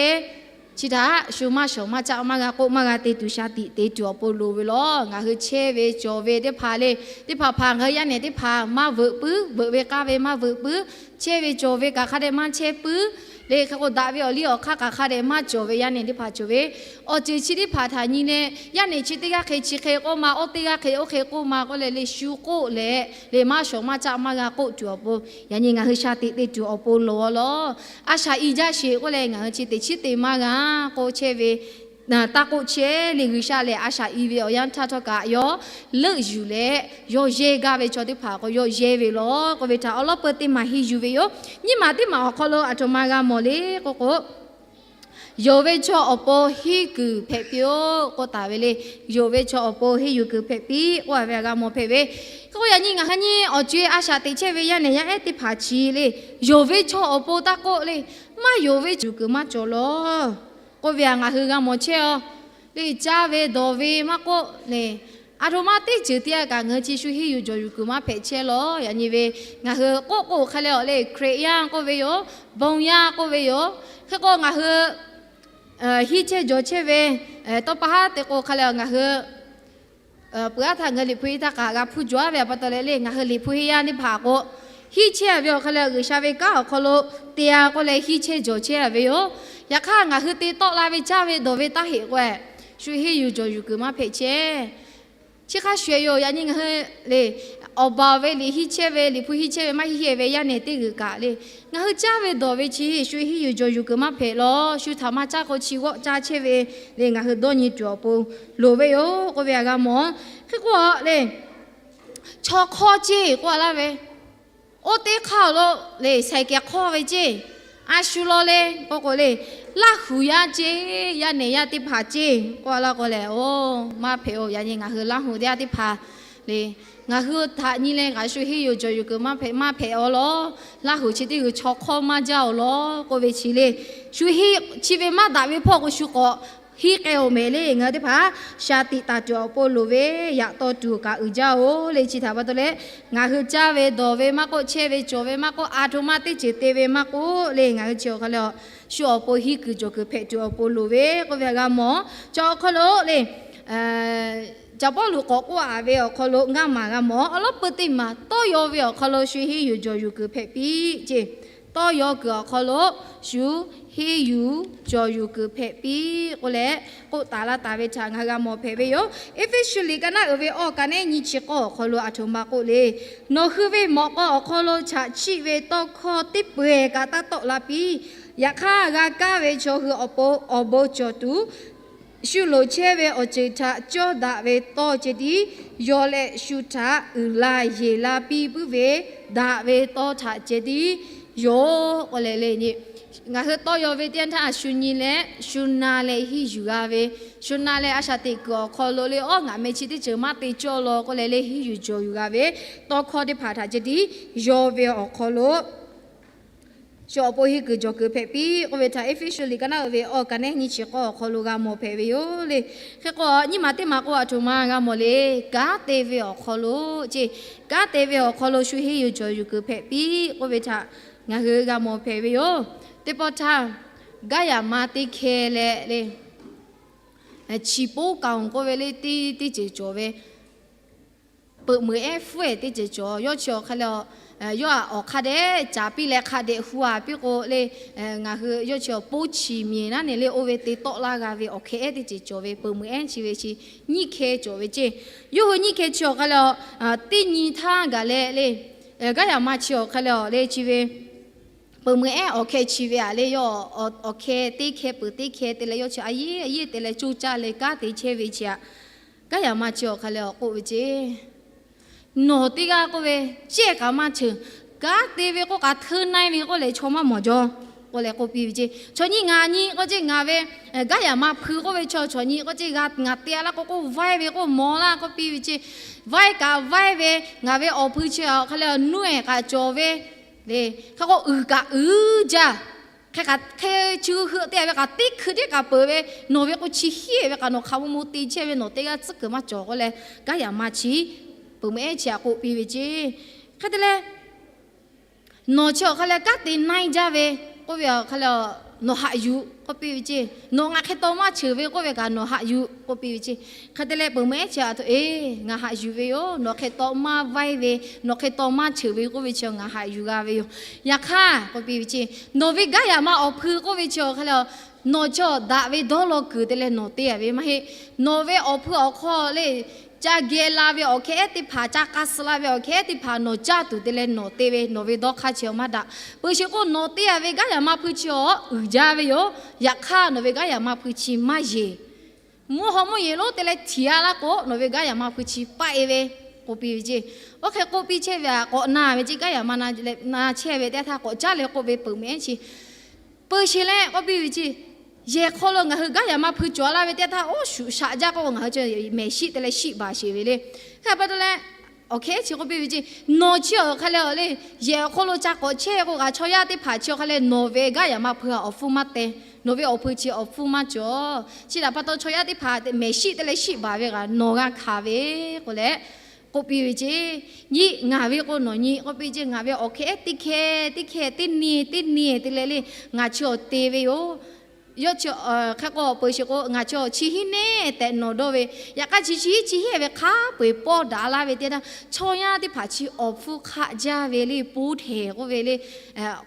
chi htaꞈ shu maˇ shawˍ maˇ caˆ maˇ g'a k'oˆ maˇ g'a te tuˬ shaˍ tiꞈ te tuˬ awˬ pon loˍ ve law. Ngaˬ hui chehˇ ve cawˬ ve teˇ hpaˍ le, teˇ hpaˍ hpaˍ ngaˬ hui yaˇ nehˬ teˇ hpaˍ maˇ veuꞈ puiˉ, veuꞈ ve k'aˇ ve maˇ veuꞈ puiˉ, chehˇ ve cawˬ ve kaꞈ hk'a dehꞈ maˇ chehˇ puiˉ le. Hk'e k'o, daꞈ ve awˬ liˇ awˬ hk'aˇ kaꞈ hk'a dehꞈ maˇ cawˬ ve yaˇ nehˬ teˇ hpaˍ cawˬ ve. Awˬ ceuˬ chi teˇ hpaˍ htaꞈ nyi leh, yaˇ nehˬ chi teˇ g'aˇ hk'e chi hk'e k'oˆ ma, oˇ teˇ g'aˇ hk'e oˇ hk'e k'oˆ ma k'oˆ leh le, shu k'oˆ leh le maˇ shawˍ maˇ caˆ maˇ g'a k'oˆ tuˬ awˬ pon, yaꞈ nyi ngaˬ hui shaˍ tiꞈ te tuˬ awˬ pon loˍ-a law. A shaꞈ i jaˇ sheˍ k'oˆ leh ngaˬ hui chi teꞈ chiˉ te maˇ g'a k'oˆ chehˇ ve taˇ k'oˆ chehˇ le. G'uiˬsha lehˬ a shaꞈ i ve awˬ yanˇ htaˇ htawˇ kaꞈ yawˇ leuˆ yuˬ leh yawˇ yehˇ gaˇ ve chaw teˇ hpaˍ k'o yawˇ yehˇ ve lawˬ k'oˆ ve htaꞈ awˬ lawˉ peu teˇ maˬ henˇ yuˬ ve yoˬ. Nyiˇ maˬ teˇ maˬ awˬ hk'aw lo aˬ htoꞈ ma g'a mawˬ le k'oˆ k'o, yonˍ ve chaw awˬ pon henˇ kuiˬ hpehꞈ piˇ-oˆ k'oˆ taˍ ve le. Yonˍ ve chaw awˬ pon henˇ yuˬ kuiˬ hpehꞈ piˇ k'oˆ a ve htaꞈ g'a mawˬ hpehꞈ ve. Hk'e k'o yaꞈ nyi ngaˬ hui nyi awˬ co-e a shaꞈ teꞈ chehˇ ve yaˇ nehˬ yaˇ ehˉ teˇ hpaˍ chi le, yonˍ ve chaw awˬ pon taˇ k'oˆ le, maˇ yonˍ ve yuˬ kuiˬ maˇ cawˬ lawˬ k'oˆ ve htaꞈ ngaˬ hui g'a mawˬ chehˇ-oˆ le. Caˇ ve dawˬ ve maˇ k'oˆ le, aˬ htoꞈ ma teˇ ceuˬ te-a kaꞈ ngaˬ hui chi shu henˇ yuˬ jawˬ yuˬ kuiˬ maˇ hpehꞈ chehˇ lawˬ. Yaꞈ nyi ve ngaˬ hui k'oˆ k'o hk'e leh awˬ le, Hkriꞈ yaˇ k'oˆ ve yoˬ, bon yaˇ k'oˆ ve yoˬ. Hk'e k'o ngaˬ hui henˇ chehˇ jawˬ chehˇ ve tawˇ pa haˉ te k'o hk'e leh ngaˬ hui peuˬ aˉ htaꞈ ngaˬ hui Liꞈ hpu henˇ htaˇ kaꞈ g'a hpuˇ jaw-a ve pa taw leh le, ngaˬ hui Liꞈ hpu henˇ yaˇ teˇ hpaˍ k'o, henˇ chehˇ-a ve awˬ hk'e leh G'uiˬsha ve kanˉ awˬ hk'aw lo te-a k'oˆ leh henˇ chehˇ jawˬ chehˇ-a ve yoˬ. Yaꞈ hk'aˇ ngaˬ hui te tawˆ la ve caˇ ve dawˬ ve taˇ heꞈ k'o, shu henˇ yuˬ jawˬ yuˬ kuiˬ maˇ hpehꞈ chehˇ. Chi hk'a shuˍ yoˬ. Yaꞈ nyi ngaˬ hui le, awˬ baˬ ve liꞈ henˇ chehˇ ve, Liꞈ hpu henˇ chehˇ ve maˇ heˆ heˆ ve yaˇ nehˬ teˇ g'uiˬ kaꞈ le, ngaˬ hui caˇ ve dawˬ ve chi shu henˇ yuˬ jawˬ yuˬ kuiˬ maˇ hpehꞈ lawˬ. Shu htaꞈ maˇ caˇ k'o chi g'awˆ caˇ chehˇ ve le, ngaˬ hui dawˇ nyi tuˬ awˬ pon loˍ ve yoˬ k'oˆ ve htaꞈ g'a mawˬ. Hk'e k'o le, chaw hk'awˇ ceˇ k'oˆ a laˇ ve, oˇ teˇ hk'aˇ awˬ lo le saiˍ kehˬ hk'awˇ ve ceˇ, a shu law le k'oˆ k'o le, Laˇ huˍ yaˇ ceˇ, yaˇ nehˬ yaˇ teˇ hpaˍ ceˇ k'oˆ a laˇ k'o lehˬ, oˇ maˇ hpehꞈ-oˬ. Yaꞈ nyi ngaˬ hui Laˇ huˍ yaˇ teˇ hpaˍ le, ngaˬ hui htaꞈ nyi leh ngaˬ shu henˇ yuˬ jawˬ yuˬ kuiˬ maˇ hpehꞈ maˇ hpehꞈ-aw lawˬ. Laˇ huˍ chi teˇ g'uiˬ chaw hk'awˇ maˇ jaˇ-oˬ lawˬ k'oˆ ve chi le, shu henˇ chi ve maˇ daꞈ ve hpawˇ k'o shu k'awꞈ henˇ k'ai-oˬ mehˍ le. Ngaˬ hui teˇ hpaˍ shaˍ tiꞈ taˍ tuˬ awˬ pon loˍ ve, yaꞈ taw tuˬ kaꞈ uiˍ jaˇ-oˬ le. Chi htaꞈ pa taw leh, ngaˬ hui caˇ ve dawˬ ve maˇ k'oˆ, chehˇ ve cawˬ ve maˇ k'oˆ, aˬ htoꞈ ma teˇ ceuˬ te ve maˇ k'oˆ le, ngaˬ hui chi awˬ hk'aw leh shu awˬ pon henˇ kuiˬ jawˬ kuiˬ hpehꞈ tuˬ awˬ pon loˍ ve k'oˆ ve htaꞈ g'a mawˬ. Chi awˬ hk'aw lo le, Caˍ Pawˇluꞈ k'awꞈ k'oˆ a ve awˬ hk'aw lo ngaˇ maˬ g'a mawˬ. Awˬ lawˉ peu teˇ maˬ tawˇ yaw ve awˬ hk'aw lo shu henˇ yuˬ jawˬ yuˬ kuiˬ hpehꞈ piˇ ceˇ. Tawˇ yaw kuiˬ awˬ hk'aw lo shu henˇ yuˬ jawˬ yuˬ kuiˬ hpehꞈ piˇ k'oˆ leh, k'oˆ taˍ laˇ taˍ ve htaꞈ ngaˬ hui g'a mawˬ hpehꞈ ve yoˬ. Eˇfeˇsuꞈ liꞈ ka naˉ uiˍ ve awˬ ka nehˉ nyiˇ chi k'awˇ awˬ hk'aw lo aˬ htoꞈ ma k'oˆ le, Nawˬ hui ve mawꞈ k'aw awˬ hk'aw lo chaꞈ chiˆ ve tawˇ hkawˇ teˇ pawehˇ kaꞈ taˇ tawˆ la piˇ. Yaꞈ hk'aˇ, g'a kaˇ ve chaw hui awˬ pon awˬ bon cawˬ tuˬ shu loˍ chehˇ ve awˬ ceuˬ htaꞈ cawˇ daꞈ ve tawˇ ceh tiˉ yaw leh, shu htaꞈ uiˍ la yeˬ la piˇ puiˉ ve daꞈ ve tawˇ htaꞈ ceh tiˉ yoˬ k'oˆ leh le. Ngaˬ hui tawˇ yaw ve teˇ yanˇ htaˇ shu nyi leh shu na leh henˇ yuˬ g'a ve, shu na leh a shaꞈ teꞈ kuiˬ awˬ hk'aw lo le, awˉ ngaˬ meh chi teˇ ceuˬ maˇ te cawˇ law k'oˆ leh le, henˇ yuˬ jawˬ yuˬ g'a ve tawˇ hkawˇ teˇ hpaˍ htaꞈ ceh tiˉ yaw ve awˬ hk'aw lo shu awˬ pon henˇ kuiˬ jawˬ kuiˬ hpehꞈ piˇ k'oˆ ve htaꞈ Eˇfeˇsuꞈ liꞈ ka naˉ uiˍ ve awˬ ka nehˉ nyiˇ chi k'awˇ awˬ hk'aw lo g'a mawˬ hpehꞈ ve yoˬ le. Hk'e k'o, nyiˇ maˬ teˇ maˬ k'o aˬ htoꞈ ma g'a mawˬ le, kanˉ te ve awˬ hk'aw lo ceˇ, kanˉ te ve awˬ hk'aw lo shu henˇ yuˬ jawˬ yuˬ kuiˬ hpehꞈ piˇ k'oˆ ve htaꞈ ngaˬ hui g'a mawˬ hpehꞈ ve yoˬ. Teˇ pawˆ htaˇ, gaˇ yaꞈ ma teˇ hkeh leh le, chi poˉ kaꞈ-oˬ k'oˆ ve le, teˇ teˇ ceuˬ cawˬ ve peuꞈ meuꞈ ehˉ hpfuhˇ-ehˍ teˇ ceuˬ cawˬ. Yawˇ chi awˬ hk'a leh, yawˇ htaꞈ awˬ hk'a dehꞈ caˍ piˇ leh hk'a dehꞈ hu-a piˇ k'o le, ngaˬ hui yawˇ chi awˬ poˉ chi miˬ naˉ neˬ le oˇ ve te tawˆ laˇ g'a ve awˬ hkeh ehˉ teˇ ceuˬ cawˬ ve, peuꞈ meuꞈ ehˉ chi ve chi nyiˇ hkeh cawˬ ve ceˇ. Yawˇ hui nyiˇ hkeh chi awˬ hk'a leh, teˇ nyi htaˇ gaˬ leh le, gaˇ yaꞈ ma chi awˬ hk'a leh le chi ve peuꞈ meuꞈ ehˉ awˬ hkeh chi ve aꞈ le, yawˇ awˬ hkeh teˇ hkeh peuˬ teˇ hkeh te leh yawˇ chi a yeˇ a yeˇ te leh coˇ caˇ leh kanˉ te chehˇ ve chi aꞈ, gaˇ yaꞈ ma chi awˬ hk'a leh awˬ k'oˆ ve ceˇ, Nawˬ teˇ g'aˇ k'oˆ ve, cehˇ kaꞈ maˇ ceuˬ, kanˉ te ve k'oˆ kaꞈ hteˇ na-e ve k'oˆ leh chaw maˇ mawˬ jaw k'oˆ leh k'oˆ piˇ ve ceˇ. Chaw nyiˇ ngaˬ nyi k'oˆ ceˇ, ngaˬ ve gaˇ yaꞈ ma hpui k'oˆ ve chaw, chaw nyiˇ k'oˆ ceˇ, ngaˬ te-a laˇ k'o k'oˆ vaiˇ ve k'oˆ mawˬ laˇ k'oˆ piˇ ve ceˇ. Vaiˇ kaꞈ vaiˇ ve, ngaˬ ve awˬ hpui chi awˬ hk'a leh nuˇ-ehˍ kaꞈ cawˬ ve le. Hk'e k'o uiˍ kaꞈ uiˍ jaˇ. Hk'e kaꞈ hk'e chi hui teˇ g'aˇ ve kaꞈ teˇ hkui teˇ kaꞈ peuˬ ve, nawˬ ve k'o chi hiˉ ve kaꞈ nawˬ hk'a mawˇ mawˇ te chehˇ ve, nawˬ teˇ g'aˇ tcuhˉ kuiˬ maˇ cawˬ k'oˆ leh, gaˇ yaꞈ ma chi peuˬ meuꞈ ehˉ chi aꞈ k'oˆ piˇ ve ceˇ. Hk'e te leh, Nawˬ chi awˬ hk'a leh kanˉ te na-e jaˇ ve k'oˆ ve awˬ hk'a leh, nawˬ haꞈ yuˬ k'oˆ piˇ ve ceˇ. Nawˬ ngaˬ hk'e taw maˇ ceuˬ ve k'oˆ ve kaꞈ nawˬ haꞈ yuˬ k'oˆ piˇ ve ceˇ. Hk'e te leh peuˬ meuꞈ ehˉ chi aꞈ htoꞈ, Eˬ, ngaˬ haꞈ yuˬ ve yoˬ. Nawˬ hk'e taw maˇ vaiˇ ve, nawˬ hk'e taw maˇ ceuˬ ve k'oˆ ve chi ngaˬ haꞈ yuˬ g'a ve yoˬ. Yaꞈ hk'aˇ k'oˆ piˇ ve ceˇ, nawˬ ve gaˇ yaꞈ ma awˬ hpui k'oˆ ve chi awˬ hk'a leh, nawˬ chi daꞈ ve dawˇ law kuiˬ te leh nawˬ te-a ve maˇ heˆ. Nawˬ ve awˬ hpui awˬ hk'aw le, ca geh la ve awˬ hkeh ehˉ teˇ hpaˍ, ca k'a suh la ve awˬ hkeh ehˉ teˇ hpaˍ nawˬ caˇ tuˬ te leh nawˬ te ve, nawˬ ve dawˇ hk'aˇ chi maˇ daꞈ. Peuˬ sheˍ k'o nawˬ te-a ve gaˇ yaꞈ ma hpui chi awˬ uiˍ jaˇ ve yoˬ. Yaꞈ hk'aˇ nawˬ ve gaˇ yaꞈ ma hpui chi maˇ yeˬ. Mvuhˇ haw mvuhˇ yeˬ lonˉ te leh htiꞈ a laˇ k'o, nawˬ ve gaˇ yaꞈ ma hpui chi paˆ e ve k'oˆ piˇ ve ceˇ. Oˇ hk'e k'oˆ piˇ chehˇ ve a k'awꞈ na ve ceˇ, gaˇ yaꞈ ma na chehˇ ve teˇ yanˇ htaˇ k'awꞈ caˉ leh k'oˆ ve peuˬ mehˍ ehˉ chi peuˬ sheˍ leh k'oˆ piˇ ve ceˇ. Yehˬ hk'aw lo ngaˬ hui gaˇ yaꞈ ma hpui cawˬ laˇ ve teˇ yanˇ htaˇ, oˇ shuˍ shaꞈ jaˇ k'o ngaˬ hui mehˬ shiˆ te leh shiˆ baˬ sheˍ ve le. Hk'e pa taw leh, awˬ hkehˉ chi k'oˆ piˇ ve ceˇ, nawˬ chi awˬ hk'a leh awˬ le, yehˬ awˬ hk'aw lo ca k'awꞈ chehˇ k'o, g'a chaw yaˇ teˇ hpaˍ chi awˬ hk'a leh nawˬ ve gaˇ yaꞈ ma hpui htaꞈ awˬ hpfuhˇ maˇ te, nawˬ ve awˬ hpui chi awˬ hpfuhˇ maˇ cawˬ. Chi htaꞈ pa taw chaw yaˇ teˇ hpaˍ mehˬ shiˆ te leh shiˆ baˬ ve kaꞈ nawˬ g'a hkanˍ ve k'oˆ leh k'oˆ piˇ ve ceˇ. Nyi, ngaˬ ve k'o nawˬ nyi k'oˆ piˇ ceˇ. Ngaˬ ve awˬ hkehˉ teˇ hkeh teˇ hkeh teˇ nehˬ teˇ nehˬ te leh le, ngaˬ chi awˬ te ve yoˬ. Yawˇ chi hk'e k'o peuˬ sheˍ k'o, ngaˬ chi awˬ chi hiˉ neˉ tehꞈ nawˬ dawˇ ve, yaꞈ hk'aˇ chi chi hiˉ chi hiˉ ve hk'a peu-eˬ pawˇ daꞈ laˇ ve teˇ yanˇ htaˇ, chaw yaˇ teˇ hpaˍ chi awˬ hpfuhˇ hk'aˆ jaˇ ve le, poˇ hteˬ k'oˆ ve le,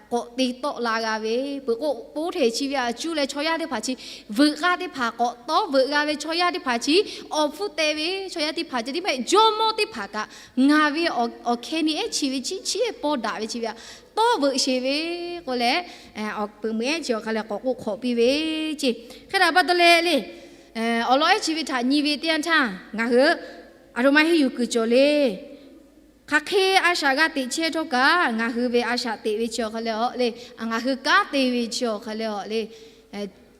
k'awꞈ te tawˆ la g'a ve. Peuˬ k'o poˇ hteˬ chi ve a cuˇ leh chaw yaˇ teˇ hpaˍ chi veuꞈ k'aˇ teˇ hpaˍ k'awꞈ tawˉ veuꞈ g'a ve, chaw yaˇ teˇ hpaˍ chi awˬ hpfuhˇ te ve, chaw yaˇ teˇ hpaˍ chi teˇ hpaˍ jawˇmawˇ teˇ hpaˍ kaꞈ ngaˬ ve awˬ hkeh nehˬ ehˉ chi ve chi chi pawˇ daꞈ ve chi ve a tawˉ veuꞈ sheˍ ve k'oˆ leh, peuˬ meuˬ ehˉ chi awˬ hk'a leh k'awꞈ k'oˆ hk'awꞈ piˇ ve ceˇ. Hk'e htaꞈ pa taw leh le, awˬ lawn ehˉ chi ve htaꞈ nyi ve teˇ yanˇ htaˇ ngaˬ hui aˬ htoꞈ ma henˇ yuˬ kuiˬ cawˬ le. Hk'aˬ hk'e a shaꞈ g'a teꞈ chehˇ htawˇ kaꞈ, ngaˬ hui ve a shaꞈ teꞈ ve chi awˬ hk'a leh awˬ le, ngaˬ hui kanˉ te ve chi awˬ hk'a leh awˬ le,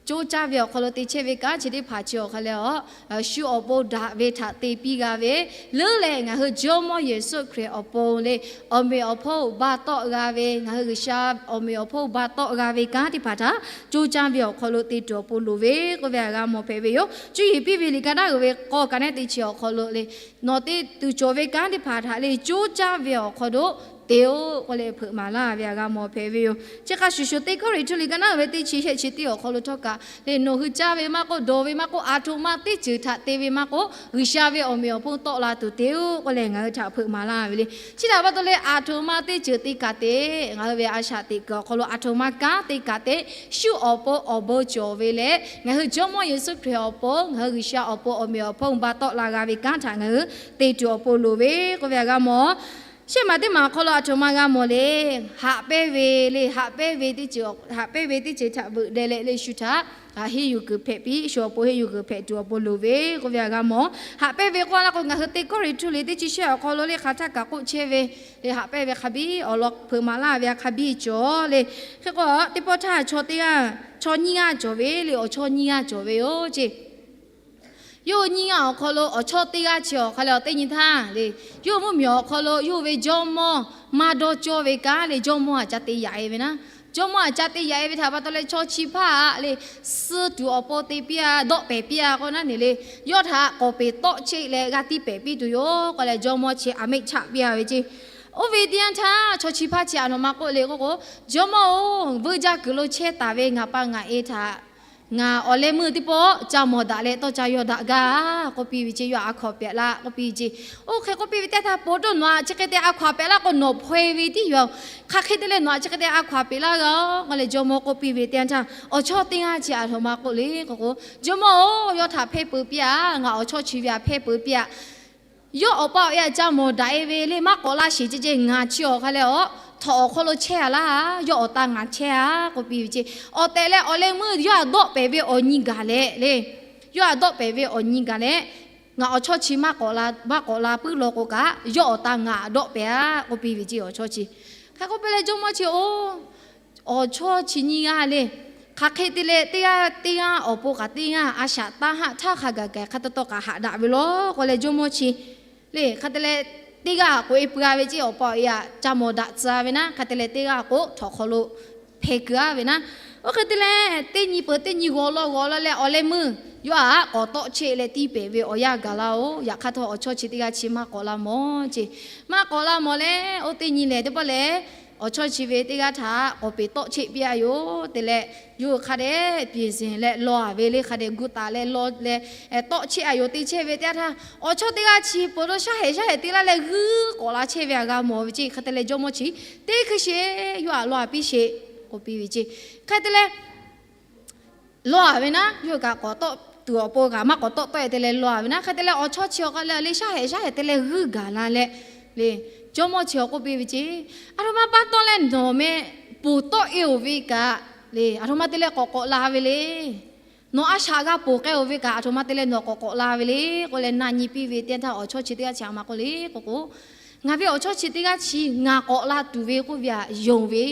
coˇ caˇ ve awˬ hk'aw lo te chehˇ ve kanˉ chi teˇ hpaˍ chi awˬ hk'a leh awˬ, shu awˬ pon daꞈ ve htaꞈ te piˇ g'a ve, leuˉ leh ngaˬ hui Jawˇmawˇ Yeˍsuˆ Hkriꞈ awˬ pon le, awˬ meꞈ awˬ hponˇ ba tawˆ g'a ve, ngaˬ hui G'uiˬsha awˬ meꞈ awˬ hponˇ ba tawˆ g'a ve kanˉ teˇ hpaˍ htaꞈ coˇ caˇ ve awˬ hk'aw lo te tuˬ awˬ pon loˍ ve k'oˆ ve a g'a mawˬ hpehꞈ ve yoˬ. Cuˇ yiˍ piˇ ve liꞈ ka naˉ uiˍ ve k'aw ka nehˉ teˇ chi awˬ hk'aw lo le, nawˬ te tuˬ cawˬ ve kanˉ teˇ hpaˍ htaꞈ le coˇ caˇ ve awˬ hk'aw lo te-oˆ k'oˆ leh hpeuꞈ maˍ laˇ ve a g'a mawˬ hpehꞈ ve yoˬ. Chi hk'a shuˍ shuˍ teˇ Kawˇrenˍhtuˆ liꞈ ka naˉ uiˍ ve teˇ chi shehˆ chi teˇ awˬ hk'aw lo htawˇ kaꞈ le, nawˬ hui caˇ ve maˇ k'oˆ, dawˬ ve maˇ k'oˆ, aˬ htoꞈ ma teˇ ceuˬ htaꞈ te ve maˇ k'oˆ, G'uiˬsha ve awˬ meꞈ awˬ hponˇ tawˆ la tuˬ te-oˆ k'oˆ leh ngaˬ hui htaꞈ hpeuꞈ maˍ laˇ ve le. Chi htaꞈ pa taw leh aˬ htoꞈ ma teˇ ceuˬ te kaꞈ te, ngaˬ hui ve a shaꞈ teꞈ kuiˬ awˬ hk'aw lo aˬ htoꞈ ma kanˉ te kaꞈ te, shu awˬ pon awˬ bon cawˬ ve leh, ngaˬ hui Jawˇmawˇ Yeˍsuˆ Hkriꞈ awˬ pon, ngaˬ hui G'uiˬsha awˬ pon awˬ meꞈ awˬ hponˇ ba tawˆ la g'a ve kanˉ htaꞈ ngaˬ hui te tuˬ awˬ pon loˍ ve k'oˆ ve a g'a mawˬ. Shehˆ maˬ teˇ maˬ awˬ hk'aw lo aˬ htoꞈ ma g'a mawˬ le. Haꞈ pehnˇ ve le, haꞈ pehnˇ ve teˇ ceuˬ, haꞈ pehnˇ ve teˇ ceuˬ htaꞈ veuꞈ deh leh le shu htaꞈ henˇ yuˬ kuiˬ hpehꞈ piˇ, shu awˬ pon henˇ yuˬ kuiˬ hpehꞈ tuˬ awˬ pon loˍ ve k'oˆ ve a g'a mawˬ. Haꞈ pehnˇ ve k'oˆ laˇ k'o, ngaˬ hui teˇ Kawˇrenˍhtuˆ liꞈ teˇ chi shehˆ awˬ hk'aw lo le hk'aˬ htaˇ kaꞈ k'oˆ chehˇ ve le, haꞈ pehnˇ ve hk'a biˇ awˬ lawn hpeuꞈ maˍ laˇ ve a hk'a biˇ cawˬ le. Hk'e k'o teˇ pawˆ htaˇ chaw teˇ g'aˇ, chaw nyiˇ g'aˇ cawˬ ve le, awˬ chawˇ nyiˇ g'aˇ cawˬ ve yoˬ ceˇ. Yawˇ hui nyiˇ g'aˇ awˬ hk'aw lo awˬ chawˇ teˇ g'aˇ chi awˬ hk'a leh awˬ teˇ nyi htaˇ le, yawˇ hui mvuhˇ miˬ awˬ hk'aw lo yawˇ hui ve jawˇmawˇ maˇ dawˇ cawˇ ve kanˉ le, jawˇmawˇ aꞈ ca te yaꞈ e ve naˉ. Jawˇmawˇ aꞈ ca te yaꞈ e ve htaꞈ pa taw leh chaw chi hpaˇ le, suh tuˬ awˬ pon te piˇ a, dawˆ pehˍ piˇ a k'oˆ naˉ ne le, yawˇ htaꞈ k'awˍ peˍ tawˆ cheˆ leh g'a tiˇ pehˍ piˇ tuˬ yoˬ k'oˆ leh jawˇmawˇ chi aˬ meˆ chaˆ piˇ a ve ceˇ. Oˇ ve teˇ yanˇ htaˇ chaw chi hpaˇ chi aˬ htoꞈ ma k'oˆ le k'oˆ k'o, Jawˇmawˇ oˬ, veuˆ jaˇ kuiˬ lo chehˇ taˍ ve ngaˬ pa ngaˬ e htaꞈ ngaˬ awˬ leh meuˇ teˇ pawˆ ca mawˬ daꞈ leh tawˇ ca yaw daꞈ gaˇ k'oˆ piˇ ve ceˇ. Yawˇ aˬ hkawˍ pehꞈ laˇ k'oˆ piˇ ve ceˇ. Oˇ hk'e k'oˆ piˇ ve teˇ htaˇ, po tawˇ nawˬ aꞈ chi hk'e te aˬ hkawˍ pehꞈ laˇ k'o nawˬ hpaw e ve tiˉ yoˬ. Hk'aˬ hk'e te leh nawˬ aꞈ chi hk'e te aˬ hkawˍ pehꞈ laˇ g'a-oˬ k'oˆ leh jawˇmawˇ k'oˆ piˇ ve teˇ yanˇ htaˇ, awˬ chawˇ teˇ g'aˇ chi aˬ htoꞈ ma k'oˆ le k'oˆ k'o, Jawˇmawˇ oˬ, yawˇ htaꞈ hpehˇ peuˬ piˇ a, ngaˬ awˬ chawˇ chi ve aꞈ hpehˇ peuˬ piˇ a. Yawˇ awˬ pa awˬ e aꞈ ca mawˬ daꞈ e ve le maˇ k'awꞈ la sheˍ ceˇ ceˇ, ngaˬ chi awˬ hk'a leh awˬ htawnˍ awˬ hk'aw lo chehˇ a laˇ, yawˇ awˬ ta ngaˬ chehˇ a k'oˆ piˇ ve ceˇ. Awˬ tehˬ leh awˬ leh meuˇ yawˇ aꞈ dawˆ pehˍ ve awˬ nyi gaˬ leh le, yawˇ aꞈ dawˆ pehˍ ve awˬ nyi gaˬ leh, ngaˬ awˬ chawˇ chi maˇ k'awꞈ la, maˇ k'awꞈ la puiˉ law k'o kaꞈ, yawˇ awˬ ta ngaˬ aꞈ dawˆ pehˍ a k'oˆ piˇ ve ceˇ awˬ chawˇ chi. Hk'e k'oˆ piˇ leh jawˇmawˇ chi oˬ, awˬ chawˇ chi nyiˇ g'aˇ le, hk'aˬ hk'e te leh teˇ g'aˇ teˇ g'aˇ awˬ pon kaꞈ teˇ g'aˇ a shaꞈ taˇ haˆ htaˇ hk'a gaˬ gaˬ hk'a taw taw kaꞈ haꞈ daꞈ ve law k'oˆ leh jawˇmawˇ chi le, hk'a te leh teˇ g'aˇ k'oꞈ e pui a ve ceˇ, awˬ pa awˬ e aꞈ ca mawˬ daꞈ tcuh a ve naˉ, hk'a te leh teˇ g'aˇ k'oꞈ htawnˍ hk'aw lo hpeh kuiˬ a ve naˉ. Oˇ hk'e te leh teˇ nyi peuˬ teˇ nyi g'awˬ law g'awˬ law leh awˬ leh meuˇ yawˇ aꞈ k'awꞈ tawˆ cheˆ leh tiˇ pehˍ ve awˬ yanˇ gaˬ laˇ-oˬ. Yaꞈ hk'aˇ htawˇ awˬ chawˇ chi teˇ g'aˇ chi maˇ k'awꞈ la mawˬ ceˇ. Maˇ k'awꞈ la mawˬ leh oˇ teˇ nyi lehˬ teˇ pawˆ lehˬ, awˬ chawˇ chi ve teˇ g'aˇ htaꞈ k'awˍ peˍ tawˆ cheˆ piˇ a yoˬ te leh, yawˇ hui hk'a dehꞈ piˍ zeˬ leh law a ve le, hk'a dehꞈ gu taˍ leh law leh tawˆ cheˆ a yoˬ te chehˇ ve teˇ yanˇ htaˇ, awˬ chawˇ teˇ g'aˇ chi peuˬ lo shaˉ hehˍ shaˉ hehˍ te laˇ leh g'uiˇ k'awꞈ la chehˇ ve aꞈ g'a mawˬ ve ceˇ. Hk'e te leh jawˇmawˇ chi teˇ hkui sheˍ yawˇ aꞈ law a piˇ sheˍ k'oˆ piˇ ve ceˇ. Hk'e te leh law a ve naˉ, yawˇ hui kaꞈ k'awꞈ tawˆ tuˬ awˬ pon kaꞈ maˇ k'awꞈ tawˆ tawˆ e te leh law a ve naˉ. Hk'e te leh awˬ chawˇ chi awˬ hk'a leh le shaˉ hehˍ shaˉ hehˍ te leh g'uiˇ gaˬ la leh le, jawˇmawˇ chi awˬ k'oˆ piˇ ve ceˇ. Aˬ htoꞈ ma pa taw leh nawˬ meh ponˬ tawˆ e-oˬ ve kaꞈ le, aˬ htoꞈ ma te leh k'awꞈ k'awꞈ la ve le. Nawˬ a shaꞈ g'a ponˬ k'ai-oˬ ve kaꞈ, aˬ htoꞈ ma te leh nawˬ k'awꞈ k'awꞈ la ve le k'oˆ leh na nyi piˇ ve teˇ yanˇ htaˇ, awˬ chawˇ chi teˇ g'aˇ chi a ma k'oˆ le k'o k'o, ngaˬ ve awˬ chawˇ chi teˇ g'aˇ chi ngaˬ k'awꞈ la tuˬ ve k'oˆ ve htaꞈ yonˍ ve,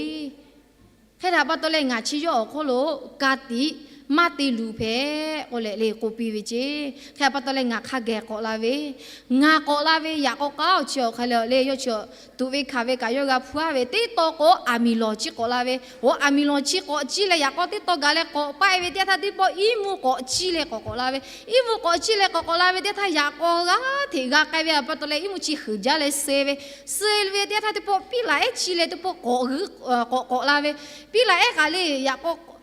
hk'e htaꞈ pa taw leh ngaˬ chi yawˇ awˬ hk'oˆ lo ka tiꞈ maˇ te luˬ hpehꞈ k'oˆ leh le k'oˆ piˇ ve ceˇ. Hk'e htaꞈ pa taw leh ngaˬ hk'a geh k'awꞈ la ve, ngaˬ k'awꞈ la ve yaꞈ k'aw k'aˉ awˬ chi awˬ hk'a le le yawˇ chi tuꞈ ve hkanˍ ve kaꞈ yawˇ g'a hpu-a ve teˇ taw k'o, aˬ miˍ lawˬ chi k'awꞈ la ve, oˇ aˬ miˍ lawˬ chi k'awꞈ ciˇ leh yaꞈ k'aw teˇ taw gaˬ leh k'awꞈ paˆ-e ve teˇ yanˇ htaˇ teˇ pawˆ iˉ mvuhˇ k'awꞈ ciˇ leh k'awꞈ k'awꞈ la ve, iˉ mvuhˇ k'awꞈ ciˇ leh k'awꞈ k'awꞈ la ve teˇ yanˇ htaˇ yaꞈ k'aw g'aˇ hteꞈ g'a k'ai ve pa taw leh iˉ mvuhˇ chi heuˬ jaˇ leh suh ve, suh ve teˇ yanˇ htaˇ teˇ pawˆ piˉ laꞈ ehˉ ciˇ leh teˇ pawˆ k'awꞈ g'uiˇ k'awꞈ k'awꞈ la ve, piˉ laꞈ ehˉ kaꞈ le yaꞈ k'aw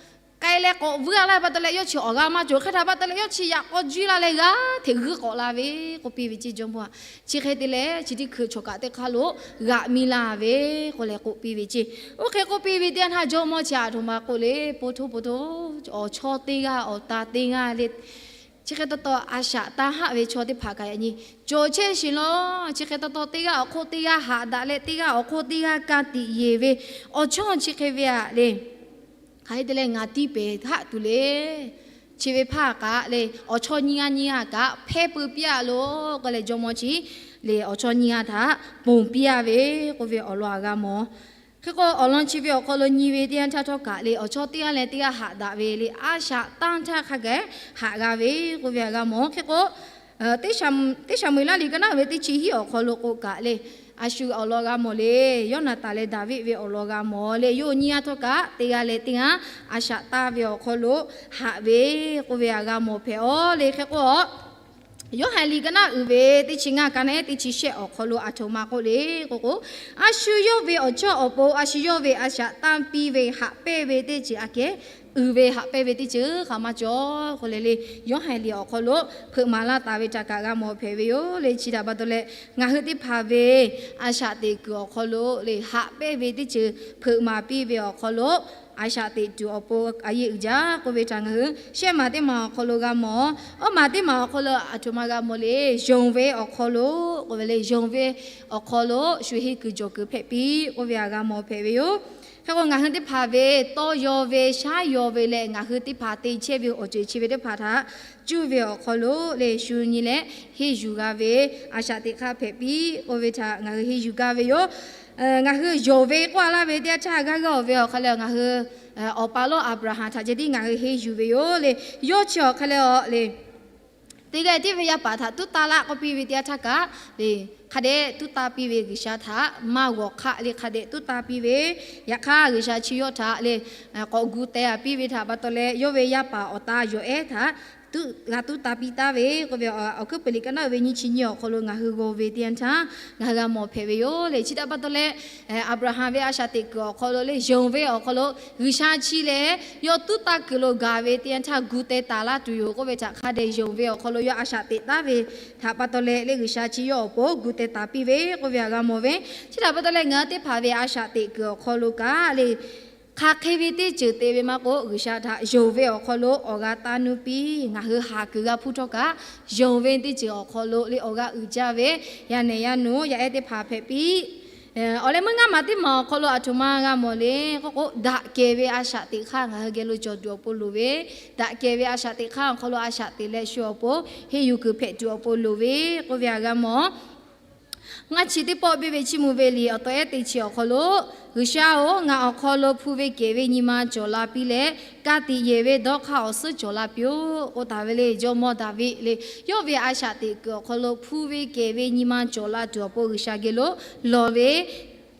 k'ai leh k'awꞈ vuiˇ-a laˇ ve pa taw leh yawˇ chi awˬ g'a maˇ cawˬ. Hk'e htaꞈ pa taw leh yawˇ chi yaꞈ k'aw juˇ laˇ leh g'aˇ hteꞈ g'uiˇ k'awꞈ la ve k'oˆ piˇ ve ceˇ. Jawˇmawˇ-aˬ, chi hk'e te leh chi teˇ hkui chawˬ kaꞈ teˇ hk'aˇ lo g'aꞈ miˇ laˇ ve k'oˆ leh k'oˆ piˇ ve ceˇ. Oˇ hk'e k'oˆ piˇ ve teˇ yanˇ htaˇ jawˇmawˇ chi aˬ htoꞈ ma k'oˆ le, po htoˇ po htoˇ, awˬ chawˇ teˇ g'aˇ awˬ ta teˇ g'aˇ le, chi hk'e taw taw a shaꞈ tanˇ haˆ ve chaw teˇ hpaˍ kaꞈ yaꞈ nyi cawˬ chehˇ sheˍ law. Chi hk'e taw taw teˇ g'aˇ awˬ hk'oˆ teˇ g'aˇ haꞈ daꞈ leh teˇ g'aˇ awˬ hk'oˆ teˇ g'aˇ ka tiꞈ yeˬ ve awˬ chawˇ chi hk'e ve aꞈ le, hk'aˬ hk'e te leh ngaˬ tiˇ pehˍ haˆ tuˬ le. Chi ve hpaˇ kaꞈ le awˬ chawˇ nyiˇ g'aˇ nyiˇ g'aˇ kaꞈ hpehˇ peu piˇ-a loˬ k'oˆ leh jawˇmawˇ chi le awˬ chawˇ nyiˇ g'aˇ htaꞈ ponˬ piˇ-a ve k'oˆ ve awˬ lawn aˬ g'a mawˬ. Hk'e k'o awˬ lawn chi ve awˬ hk'aw lo nyi ve teˇ yanˇ htaˇ htawˇ kaꞈ le awˬ chawˇ teˇ g'aˇ leh teˇ g'aˇ haꞈ daꞈ ve le a shaꞈ tanˇ htaˇ hk'a gaˬ haꞈ g'a ve k'oˆ ve aˬ g'a mawˬ. Hk'e k'o Teˇ Saˍmo-eˍlaˆ liꞈ ka naˉ uiˍ ve teˇ chi hiˉ awˬ hk'aw lo k'o kaꞈ le, a shu awˬ lawn g'a mawˬ le, Yawˇnaˍtanˍ leh Daˍviˆ ve awˬ lawn g'a mawˬ le. Yawˇ nyiˇ g'aˇ htawˇ kaꞈ teˇ g'aˇ leh teˇ g'aˇ a shaꞈ tanˇ ve awˬ hk'aw lo haꞈ ve k'oˆ ve aˬ g'a mawˬ hpehꞈ-aˬ le. Hk'e k'o Yoˇhanˬ liꞈ ka naˉ uiˍ ve teˇ chi ngaˇ, ka naˉ ehˉ teˇ chi shehˆ awˬ hk'aw lo aˬ htoꞈ ma k'oˆ le k'o k'o, a shu yawˇ ve awˬ chawˇ awˬ pon a shu yawˇ ve a shaꞈ tanˇ piˇ ve haꞈ pehnˇ ve teˇ ceuˬ aꞈ kehˉ uiˍ ve haꞈ pehnˇ ve teˇ ceuˬ hk'aˬ ma cawˬ k'oˆ leh le, Yoˇhanˬ liꞈ awˬ hk'aw lo hpeuꞈ maˍ laˇ taˍ ve htaꞈ kaꞈ g'a mawˬ hpehꞈ ve yoˬ le. Chi htaꞈ pa taw leh ngaˬ hui teˇ hpaˍ ve a shaꞈ teꞈ kuiˬ awˬ hk'aw lo le haꞈ pehnˇ ve teˇ ceuˬ hpeuꞈ maˍ piˇ ve awˬ hk'aw lo a shaꞈ teꞈ tuˬ awˬ pon a yeˇ uiˍ jaˇ k'oˆ ve htaꞈ ngaˬ hui shehˆ maˬ teˇ maˬ awˬ hk'aw lo g'a mawˬ. Awˇ maˬ teˇ maˬ awˬ hk'aw lo aˬ htoꞈ ma g'a mawˬ le, yonˍ ve awˬ hk'aw lo k'oˆ ve le, yonˍ ve awˬ hk'aw lo shu henˇ kuiˬ jawˬ kuiˬ hpehꞈ piˇ k'oˆ ve aˬ g'a mawˬ hpehꞈ ve yoˬ. Hk'e k'o ngaˬ hui teˇ hpaˍ ve tawˇ yaw ve shaˉ yaw ve leh ngaˬ hui teˇ hpaˍ te chehˇ ve awˬ ceuˬ chi ve teˇ hpaˍ htaꞈ cuˇ ve awˬ hk'aw lo le shu nyi leh henˇ yuˬ g'a ve a shaꞈ teꞈ hk'aˇ hpehꞈ piˇ k'oˆ ve htaꞈ ngaˬ hui henˇ yuˬ gaˇ ve yoˬ. Ngaˬ hui yonˍ ve k'oˆ-a laˇ ve teˇ yanˇ htaˇ g'aˇ g'aˇ-oˬ ve awˬ hk'aw leh ngaˬ hui awˬ pa lawˇ Aˍbraˍhanˍ htaꞈ ceh tiˉ ngaˬ hui henˇ yuˬ ve yoˬ le. Yawˇ chi awˬ hk'aw leh le teˇ g'aˇ tiˉ ve yaˇ paˍ htaꞈ tuˉ taˇ laˇ k'oˆ piˇ ve teˇ yanˇ htaˇ kaꞈ le, hk'a dehꞈ tuˉ taˇ piˇ ve G'uiˬsha htaꞈ maˇ g'awˬ hk'aˆ le hk'a dehꞈ tuˉ taˇ piˇ ve, yaꞈ hk'aˇ G'uiˬsha chi yawˇ htaꞈ le k'awꞈ gu teh-a piˇ ve htaꞈ pa taw leh yawˇ ve yaˇ paˍ awˬ ta yawˬ ehˉ htaꞈ g'a tuˉ taˇ piˇ taˍ ve k'oˆ ve Awˬ hkuiˉ puiˍ liꞈ ka naˉ uiˍ ve nyiˇ chi nyiˇ awˬ hk'aw lo ngaˬ hui g'aw ve teˇ yanˇ htaˇ ngaˬ hui g'a mawˬ hpehꞈ ve yoˬ le. Chi htaꞈ pa taw leh Aˍbraˍhanˍ ve a shaꞈ teꞈ kuiˬ awˬ hk'aw lo le yonˍ ve awˬ hk'aw lo G'uiˬsha chi lehˬ yawˇ tuˉ taˇ kuiˬ lo gaˬ ve teˇ yanˇ htaˇ gu teh taˍ laˇ tuˬ yoˬ k'oˆ ve htaꞈ hk'a dehꞈ yonˍ ve awˬ hk'aw lo yawˇ a shaꞈ teꞈ taˍ ve htaꞈ pa taw leh le G'uiˬsha chi yawˇ awˬ pon gu teh taˍ piˇ ve k'oˆ ve aˬ g'a mawˬ ve. Chi htaꞈ pa taw leh ngaˬ hui teˇ hpaˍ ve a shaꞈ teꞈ kuiˬ awˬ hk'aw lo kaꞈ le hk'aˬ hk'e ve teˇ ceuˬ te ve maˇ k'oˆ G'uiˬsha htaꞈ yonˍ ve awˬ hk'aw lo awˬ g'a taˇ nuˇ piˇ. Ngaˬ hui haˍ kuiˬ g'a hpuˇ htawˇ kaꞈ yonˍ ve teˇ ceuˬ awˬ hk'aw lo le awˬ g'a uiˍ jaˇ ve yaˇ nehˬ yaˇ nuˇ yaˇ ehˉ teˇ hpaˍ hpehꞈ piˇ. Awˬ leh meuˇ ngaˇ maˬ teˇ maˬ awˬ hk'aw lo aˬ htoꞈ ma g'a mawˬ le k'oˆ k'o, daꞈ kehˬ ve a shaꞈ teꞈ hk'aˇ ngaˬ hui geh lo cawˬ tuˬ awˬ pon loˍ ve, daꞈ kehˬ ve a shaꞈ teꞈ hk'aˇ awˬ hk'aw lo a shaꞈ teꞈ leh shu awˬ pon henˇ yuˬ kuiˬ hpehꞈ tuˬ awˬ pon loˍ ve k'oˆ ve aˬ g'a mawˬ. Ngaˇ chi teˇ pawˆ biˇ ve chiˇ mvuh ve liꞈ awˬ taw ehˉ teˇ chi awˬ hk'aw lo, G'uiˬsha-oˬ, ngaˬ awˬ hk'aw lo hpu ve kehˬ ve nyi ma cawˬ la piˇ leh, ka tiꞈ yeˬ ve dawˇ hk'aˇ awˬ suhˉ cawˬ la piˇ-oˆ k'oˆ taˍ ve le. Jawˇmawˇ Daˍviˆ le, yawˇ ve a shaꞈ teꞈ kuiˬ awˬ hk'aw lo hpu ve kehˬ ve nyi ma cawˬ la tuˬ awˬ pon G'uiˬsha geh lo lawˬ ve,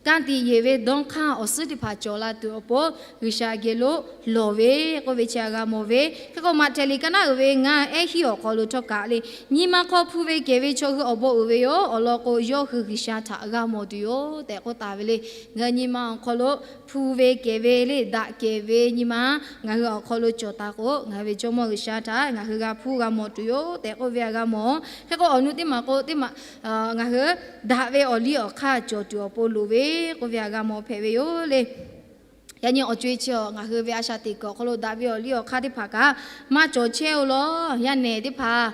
ka tiꞈ yeˬ ve dawˇ hk'aˇ awˬ suhˉ teˇ hpaˍ cawˬ la tuˬ awˬ pon G'uiˬsha geh lo lawˬ ve k'oˆ ve chi aˬ g'a mawˬ ve. Hk'e k'o Maꞈhtehˍ liꞈ ka naˉ uiˍ ve ngaˇ ehˉ hiˉ awˬ hk'aw lo htawˇ kaꞈ le, nyi ma hk'aw hpu ve kehˬ ve chaw hui awˬ bon uiˍ ve yoˬ. Awˬ lawn k'o, yawˇ hui G'uiˬsha htaꞈ g'a mawˬ tuˬ yoˬ tehꞈ k'oˆ taˍ ve le. Ngaˬ hui nyi ma awˬ hk'aw lo hpu ve kehˬ ve le daꞈ kehˬ ve nyi ma ngaˬ hui awˬ hk'aw lo cawˬ taˍ k'o, ngaˬ hui ve Jawˇmawˇ G'uiˬsha htaꞈ ngaˬ hui g'a hpuˇ g'a mawˬ tuˬ yoˬ tehꞈ k'oˆ ve aˬ g'a mawˬ. Hk'e k'o awˬ nu teˇ maˬ k'o teˇ maˬ ngaˬ hui daꞈ ve awˬ liˇ awˬ hk'aˇ cawˬ tuˬ awˬ pon loˍ ve k'oˆ ve aˬ g'a mawˬ hpehꞈ ve yoˬ le. Yaꞈ nyi awˬ co-e chi ngaˬ hui ve a shaꞈ teꞈ kuiˬ awˬ hk'aw lo daꞈ ve awˬ liˇ awˬ hk'aˇ teˇ hpaˍ kaꞈ maˇ cawˬ chehˇ-oˬ law. Yaˇ nehˬ teˇ hpaˍ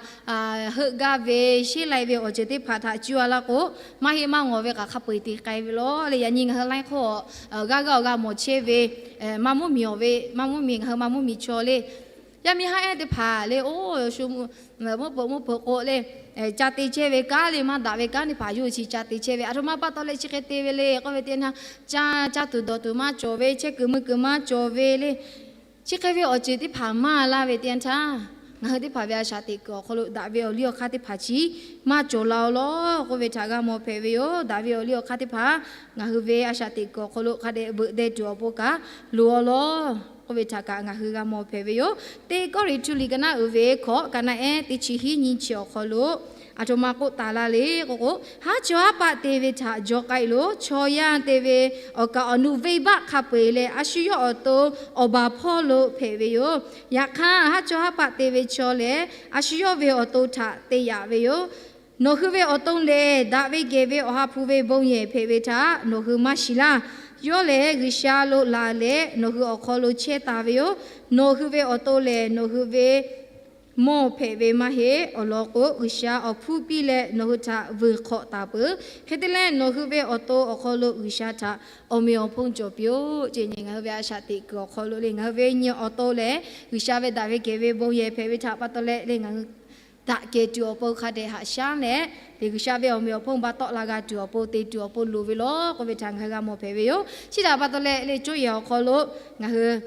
heuˆ gaˇ ve sheˉ lai ve awˬ ceuˬ teˇ hpaˍ htaꞈ cuˇ-a laˇ k'o, maˇ heˆ maˇ ngawˬ ve kaꞈ hk'a peu-eˬ te k'ai ve law le. Yaꞈ nyi ngaˬ hui laiˉ hk'oˆ g'aˇ g'aˇ awˬ g'a mawˬ chehˇ ve maˇ mvuhˇmiˬ awˬ ve maˇ mvuhˇmiˬ ngaˬ hui maˇ mvuhˇmiˬ chaw le Yaˇ miˇ haˉ ehˉ teˇ hpaˍ le, oˇ shu mvuhˇ peuˬ mvuhˇ peuˬ k'o le, ca te chehˇ ve kanˉ le, maˇ daꞈ ve kanˉ teˇ hpaˍ yawˇ hui chi ca te chehˇ ve. Aˬ htoꞈ ma pa taw leh chi hk'e te ve le k'oˆ ve teˇ yanˇ htaˇ, ca, ca tuˬ dawˬ tuˬ maˇ cawˬ ve, chehˇ kuiˬ mui kuiˬ maˇ cawˬ ve le. Chi hk'e ve awˬ ceuˬ teˇ hpaˍ maˇ laˇ ve teˇ yanˇ htaˇ, ngaˬ hui teˇ hpaˍ ve a shaꞈ teꞈ kuiˬ awˬ hk'aw lo daꞈ ve awˬ liˇ awˬ hk'aˇ teˇ hpaˍ chi maˇ cawˬ la-oˬ lawˬ k'oˆ ve htaꞈ g'a mawˬ hpehꞈ ve yoˬ. Daꞈ ve awˬ liˇ awˬ hk'aˇ teˇ hpaˍ ngaˬ hui ve a shaꞈ teꞈ kuiˬ awˬ hk'aw lo hk'a dehꞈ veuꞈ deh tuˬ awˬ pon kaꞈ loˍ-aˬ lawˬ k'oˆ ve htaꞈ kaꞈ ngaˬ hui g'a mawˬ hpehꞈ ve yoˬ. Teˇ Kawˇrenˍhtuˆ liꞈ ka naˆ uiˍ ve hkawꞈ, ka naˆ ehˉ teˇ chi hiˉ nyiˇ chi awˬ hk'aw lo aˬ htoꞈ ma k'oˆ taˍ laˇ le k'o k'o, haˉ chaw haˉ paˆ te ve htaꞈ jaw k'ai loˬ. Chaw yaˇ te ve awˬ kaˍ awˬ nu venˇbaˆ hk'a peu-eˬ leh, a shu yawˇ awˬ to awˬ baˬ hpawˇ lo hpehꞈ ve yoˬ. Yaꞈ hk'aˇ, haˉ chaw haˉ paˆ te ve chaw lehˬ, a shu yawˇ ve awˬ to htaꞈ te yaꞈ ve yoˬ. Nawˬ hui ve awˬ to lehˬ, daꞈ ve kehˬ ve Awˬ ha hpu ve bon yehˬ hpehꞈ ve htaꞈ nawˬ hui maˇ shiˍ laˇ. Yawˇ lehˬ, G'uiˬsha lo laˬ leh nawˬ hui awˬ hk'aw lo chehˇ taˍ ve yoˬ. Nawˬ hui ve awˬ to lehˬ, nawˬ hui ve mawˇ hpehꞈ ve maˇ heˆ. Awˬ lawn k'o, G'uiˬsha awˬ hpfuhˇ piˇ leh nawˬ hui htaꞈ vuiˬ hk'awꞈ taˍ peuˬ. Hk'e te leh, nawˬ hui ve awˬ to awˬ hk'aw lo G'uiˬsha htaꞈ awˬ meꞈ awˬ hponˇ cawˬ piˇ-oˆ. Ceˇ nyi ngaˬ hui ve a shaꞈ teꞈ kuiˬ awˬ hk'aw lo le, ngaˬ hui ve nyi awˬ to lehˬ, G'uiˬsha ve daꞈ ve kehˬ ve bon yehˬ hpehꞈ ve htaꞈ pa taw leh le, ngaˬ hui daꞈ kehˬ tuˬ awˬ pon hk'a dehꞈ haꞈ shaˉ leh, le G'uiˬsha ve awˬ meꞈ awˬ hponˇ ba tawˆ la g'a tuˬ awˬ pon te tuˬ awˬ pon loˍ ve lawˬ k'oˆ ve htaꞈ ngaˬ hui g'a mawˬ hpehꞈ ve yoˬ. Chi htaꞈ pa taw leh le, coˇ yehˬ awˬ hk'aw lo ngaˬ hui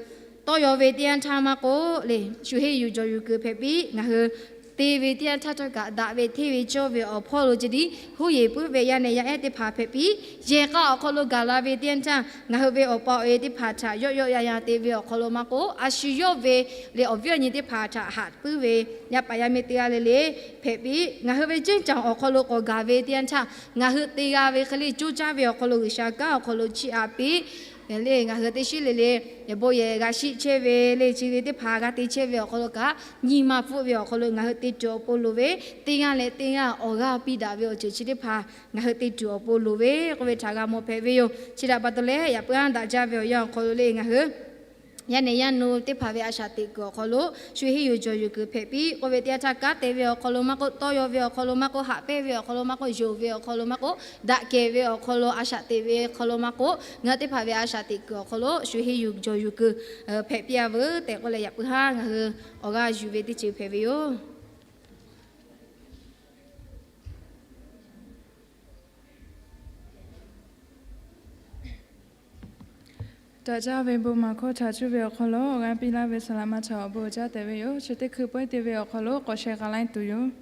tawˇ yaw ve teˇ yanˇ htaˇ maˇ k'oˆ le, shu henˇ yuˬ jawˬ yuˬ kuiˬ hpehꞈ piˇ. Ngaˬ hui te ve teˇ yanˇ htaˇ htawˇ kaꞈ daꞈ ve hteˇ ve cawˇ ve awˬ hpawˇ lo ceh tiˉ huˉ yeˬ puiˉ ve yaˇ nehˬ yaˇ ehˉ teˇ hpaˍ hpehꞈ piˇ. Yehˬ k'a awˬ hk'aw lo gaˬ la ve teˇ yanˇ htaˇ, ngaˬ hui ve awˬ pa awˬ e teˇ hpaˍ htaꞈ yawˆ yawˆ yan yan te ve awˬ hk'aw lo maˇ k'oˆ, a shu yawˇ ve le awˬ viˉ awˬ nyi teˇ hpaˍ htaꞈ haꞈ puiˉ ve yaˇ paˍ yaˇ miˇ teˇ g'aˇ le le hpehꞈ piˇ. Ngaˬ hui ve ceˇ caˬ awˬ hk'aw lo k'awꞈ gaˬ ve teˇ yanˇ htaˇ, ngaˬ hui te g'a ve hk'e le coˇ caˇ ve awˬ hk'aw lo G'uiˬsha kanˉ awˬ hk'aw lo chiˇ aꞈ piˇ. Le ngaˬ hui teˇ shiˉ le le bon yehˬ g'a shiˆ chehˇ ve le, chi ve teˇ hpaˍ g'a te chehˇ ve awˬ hk'aw lo kaꞈ, nyi ma pfuhˆ ve awˬ hk'aw lo ngaˬ hui te tuˬ awˬ pon loˍ ve, teˇ g'aˇ leh teˇ g'aˇ awˬ g'aˇ piˇ daꞈ ve awˬ ceuˬ chi teˇ hpaˍ ngaˬ hui te tuˬ awˬ pon loˍ ve k'oˆ ve htaꞈ g'a mawˬ hpehꞈ ve yoˬ. Chi htaꞈ pa taw leh, yaꞈ puiˉ aˉ daꞈ jaˇ ve awˬ yanˇ awˬ hk'aw lo le ngaˬ hui yaˇ nehˬ yaˇ nu teˇ hpaˍ ve a shaꞈ teꞈ kuiˬ awˬ hk'aw lo shu henˇ yuˬ jawˬ yuˬ kuiˬ hpehꞈ piˇ k'oˆ ve teˇ yanˇ htaˇ, kanˉ te ve awˬ hk'aw lo maˇ k'oˆ, tawˇ yaw ve awˬ hk'aw lo maˇ k'oˆ, haꞈ pehnˇ ve awˬ hk'aw lo maˇ k'oˆ, yonˍ ve awˬ hk'aw lo maˇ k'oˆ, daꞈ kehˬ ve awˬ hk'aw lo a shaꞈ teꞈ ve hk'aw lo maˇ k'oˆ, ngaˬ hui teˇ hpaˍ ve a shaꞈ teꞈ kuiˬ awˬ hk'aw lo shu henˇ yuˬ jawˬ yuˬ kuiˬ hpehꞈ piˇ-a veuˬ tehꞈ k'oˆ leh, yaꞈ puiˉ haˉ ngaˬ hui awˬ g'aˇ yuˬ ve teˇ ceuˬ hpehꞈ ve yoˬ. Daꞈ jaˇ ve bon maˍ hkawˇ htaꞈ cuˇ ve awˬ hk'aw lo awˬ g'aˇ piˇ laˇ ve saˍ laꞈ ma htaꞈ awˬ bon uiˍ jaˇ tehꞈ ve yoˬ. Chi teˇ hkui pawehˇ te ve awˬ hk'aw lo k'awꞈ sheh k'a laiˉ tuˬ yoˬ.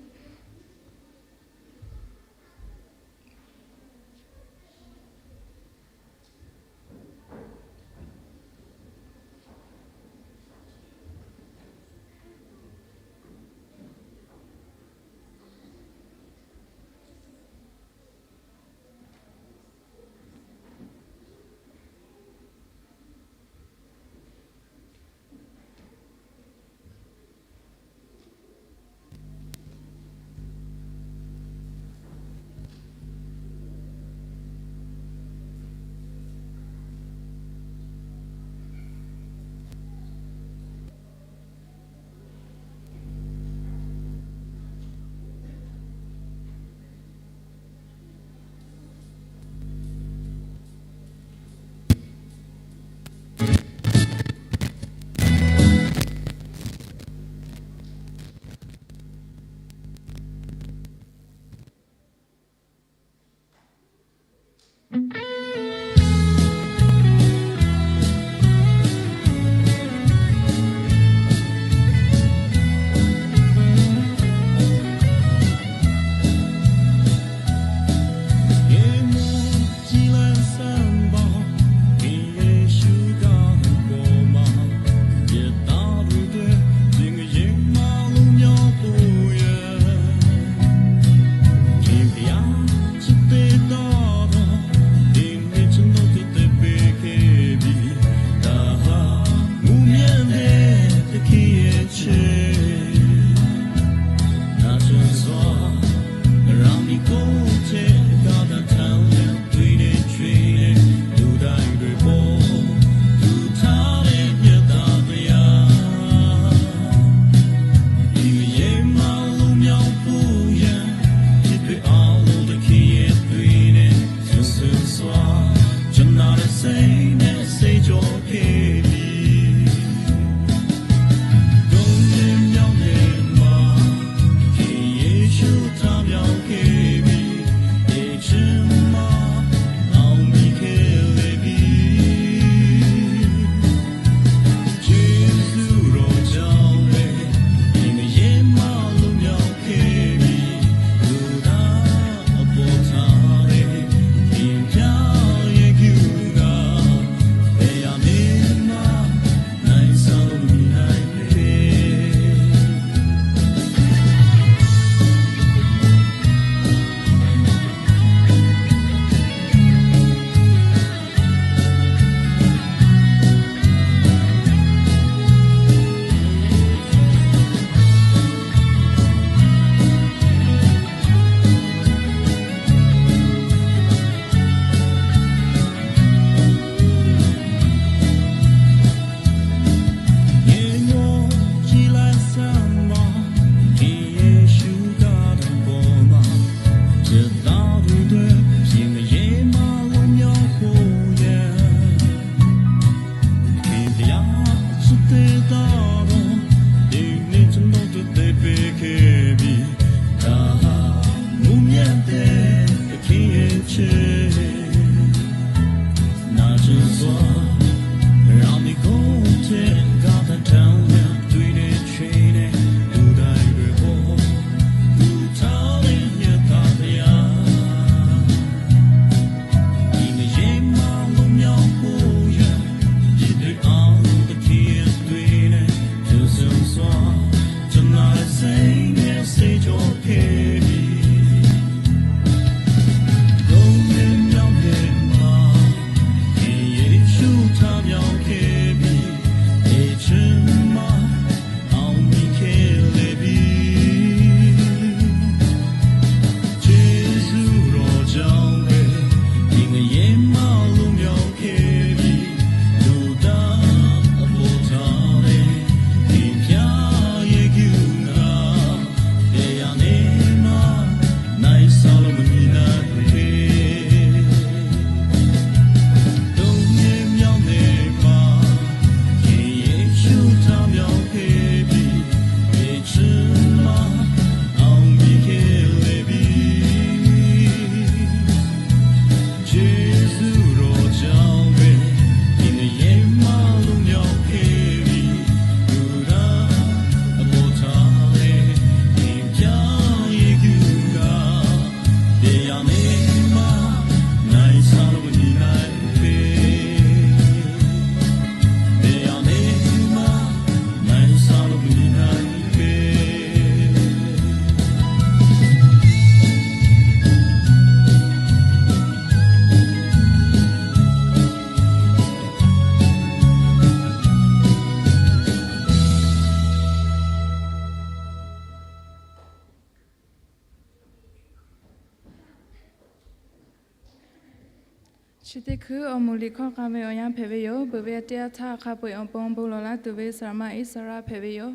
Chi teˇ hkui awˬ moˍ liꞈ hkawˇ k'a ve awˬ yanˇ hpehꞈ ve yoˬ. Beuꞈ ve teˇ yanˇ htaˇ hk'a peu-eˬ awˬ pon bon lawˬ laˇ tuˬ ve Saˍlaꞈma Iˉsaˍreˍlaˆ hpehꞈ ve yoˬ.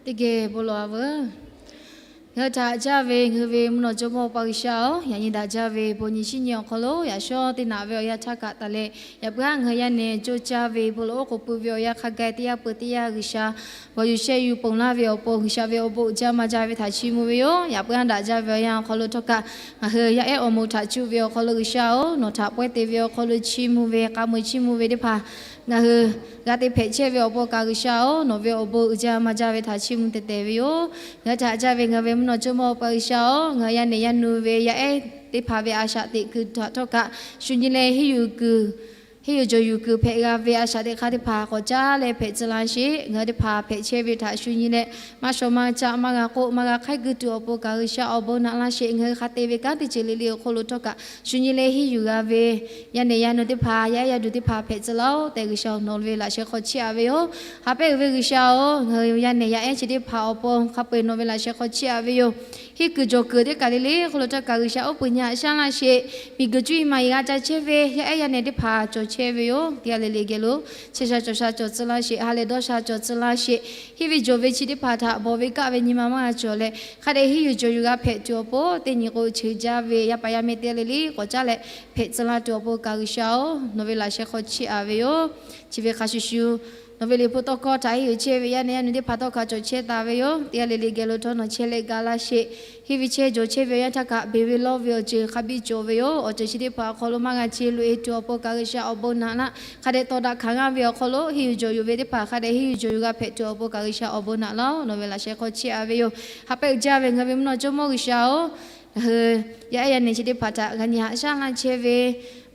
Teˇ geh bon lawˬ-a veuˬ. Ngaˬ hui htaꞈ haꞈ jaˇ ve ngaˬ hui ve mvuhˇ naw jawˇmawˇ Awˬ pa G'uiˬsha-oˬ, yaꞈ nyi daꞈ jaˇ ve bon nyi shinˉ nyi awˬ hk'aw lo yaꞈ shawˉ teˇ naꞈ ve awˬ yanˇ htaˇ kaꞈ taˍ leh, yaꞈ puiˉ-aˉ ngaˬ hui yaˇ nehˬ co caˇ ve bon lawˬ oˉ k'oˍ pui ve awˬ yanˇ hk'a gaˇ teˇ yanˇ peuˬ teˇ yanˇ G'uiˬsha g'aw yuˬ sheh yuˬ ponˬ laˇ ve awˬ pon G'uiˬsha ve awˬ bon uiˍ jaˇ maˇ jaˇ ve htaꞈ chiˇ mvuh ve yoˬ. Yaꞈ puiˉ-aˉ daꞈ jaˇ ve awˬ yanˇ awˬ hk'aw lo htawˇ kaꞈ ngaˬ hui yaˇ ehˉ awˬ moˍ htaꞈ cuˇ ve awˬ hk'aw lo G'uiˬsha-oˬ, nawˬ htaꞈ pawehˇ te ve awˬ hk'aw lo chiˇ mvuh ve k'a muiˬ chiˇ mvuh ve teˇ hpaˍ ngaˬ hui g'a te hpehꞈ chehˇ ve awˬ pon kaꞈ G'uiˬsha-oˬ, nawˬ ve awˬ bon uiˍ jaˇ maˇ jaˇ ve htaꞈ chiˇ mvuh tehꞈ tehꞈ ve yoˬ. Ngaˬ hui htaꞈ haꞈ jaˇ ve ngaˬ hui ve mvuhˇ naw jawˇmawˇ Awˬ pa G'uiˬsha-oˬ, ngaˬ hui yaˇ nehˬ yaˇ nu ve yaˇ ehˉ teˇ hpaˍ ve a shaꞈ teꞈ kuiˬ htaꞈ htawˇ kaꞈ shu nyi leh henˇ yuˬ kuiˬ, henˇ yuˬ jawˬ yuˬ kuiˬ hpehꞈ g'a ve a shaꞈ teꞈ hk'aˇ teˇ hpaˍ k'awꞈ caˉ leh hpehꞈ tcuh laˇ sheˍ. Ngaˬ hui teˇ hpaˍ hpehꞈ chehˇ ve htaꞈ shu nyi leh maˇ shawˍ maˇ caˆ maˇ g'a k'oˆ maˇ g'a hk'aiˉ kuiˬ tuˬ awˬ pon kaꞈ G'uiˬsha awˬ bon naꞈ laˇ sheˍ. Ngaˬ hui hk'a te ve kanˉ teˇ ceuˬ le le awˬ hk'aw lo htawˇ kaꞈ shu nyi leh henˇ yuˬ g'a ve yaˇ nehˬ yaˇ nu teˇ hpaˍ yaˇ ehˉ yaˇ duˬ teˇ hpaˍ hpehꞈ tcuh laˇ-oˆ tehꞈ G'uiˬsha nawˬ ve laꞈ sheh hk'aw chiˇ aꞈ ve yoˬ. Haꞈ pehnˇ uiˍ ve G'uiˬsha-oˬ, ngaˬ hui yaˇ nehˬ yaˇ ehˉ chi teˇ hpaˍ awˬ pon hk'a peu-eˬ nawˬ ve laꞈ sheh hk'aw chiˇ aꞈ ve yoˬ. Henˇ kuiˬ jawˬ kuiˬ teˇ kaˬ le le hk'aw lo htawˇ kaꞈ G'uiˬsha oˉ peunˍ nyi haꞈ shaˉ laˇ sheˍ. Miˬguiˬ cuˇ yiˍ maˍ yiˍ g'a ca chehˇ ve yaˇ ehˉ yaˇ nehˬ teˇ hpaˍ cawˬ chehˇ ve yoˬ. Teˇ g'aˇ le le geh lo chehˇ sha cawˬ sha cawˬ tcuh laˇ sheˍ. Ha lehˬ dawˇ sha cawˬ tcuh laˇ sheˍ. Henˇ ve jawˬ ve chi teˇ hpaˍ htaꞈ bawˬ ve kaˆ ve nyi ma maˇ g'a cawˬ leh hk'a dehꞈ henˇ yuˬ jawˬ yuˬ g'a hpehꞈ tuˬ awˬ pon teˇ nyi k'o cheuˬ jaˇ ve yaˇ paˍ yaˇ meh teˇ g'aˇ le le k'awꞈ caˉ leh hpehꞈ tcuh laˇ tuˬ awˬ pon kaꞈ G'uiˬsha-oˬ, nawˬ ve laꞈ sheh hk'aw chiˇ aꞈ ve yoˬ. Chi ve hk'a shuˍ shuˍ nawˬ ve liꞈ hpu tawˇ hkawˇ htaꞈ henˇ yuˬ chehˇ ve yaˇ nehˬ yaˇ nu teˇ hpaˍ htawˇ kaꞈ cawˬ chehˇ taˍ ve yoˬ. Teˇ g'aˇ le le geh lo htawˇ nawˬ chehˇ leh ga laˇ sheˍ. Henˇ ve chehˇ jawˬ chehˇ ve awˬ yanˇ htaˇ kaꞈ beˬ ve lawˇ ve awˬ ceuˬ hk'a biˇ cawˬ ve yoˬ. Awˬ ceuˬ chi teˇ hpaˍ awˬ hk'aw lo maˇ g'a ce loꞈ-e tuˬ awˬ pon kaꞈ G'uiˬsha awˬ bon naꞈ laˇ. Hk'a dehꞈ tawˍ daꞈ hkanˍ g'aˇ ve awˬ hk'aw lo henˇ yuˬ jawˬ yuˬ ve teˇ hpaˍ hk'a dehꞈ henˇ yuˬ jawˬ yuˬ g'a hpehꞈ tuˬ awˬ pon kaꞈ G'uiˬsha awˬ bon naꞈ laˇ-oˬ, nawˬ ve laꞈ sheh hk'aw chiˇ aꞈ ve yoˬ. Haꞈ pehnˇ jaˇ ve ngaˬ hui ve mvuhˇ naw jawˇmawˇ G'uiˬsha-oˬ, ngaˬ hui yaˇ ehˉ yaˇ nehˬ chi teˇ hpaˍ htaꞈ g'a nyi haꞈ shaˉ laˇ chehˇ ve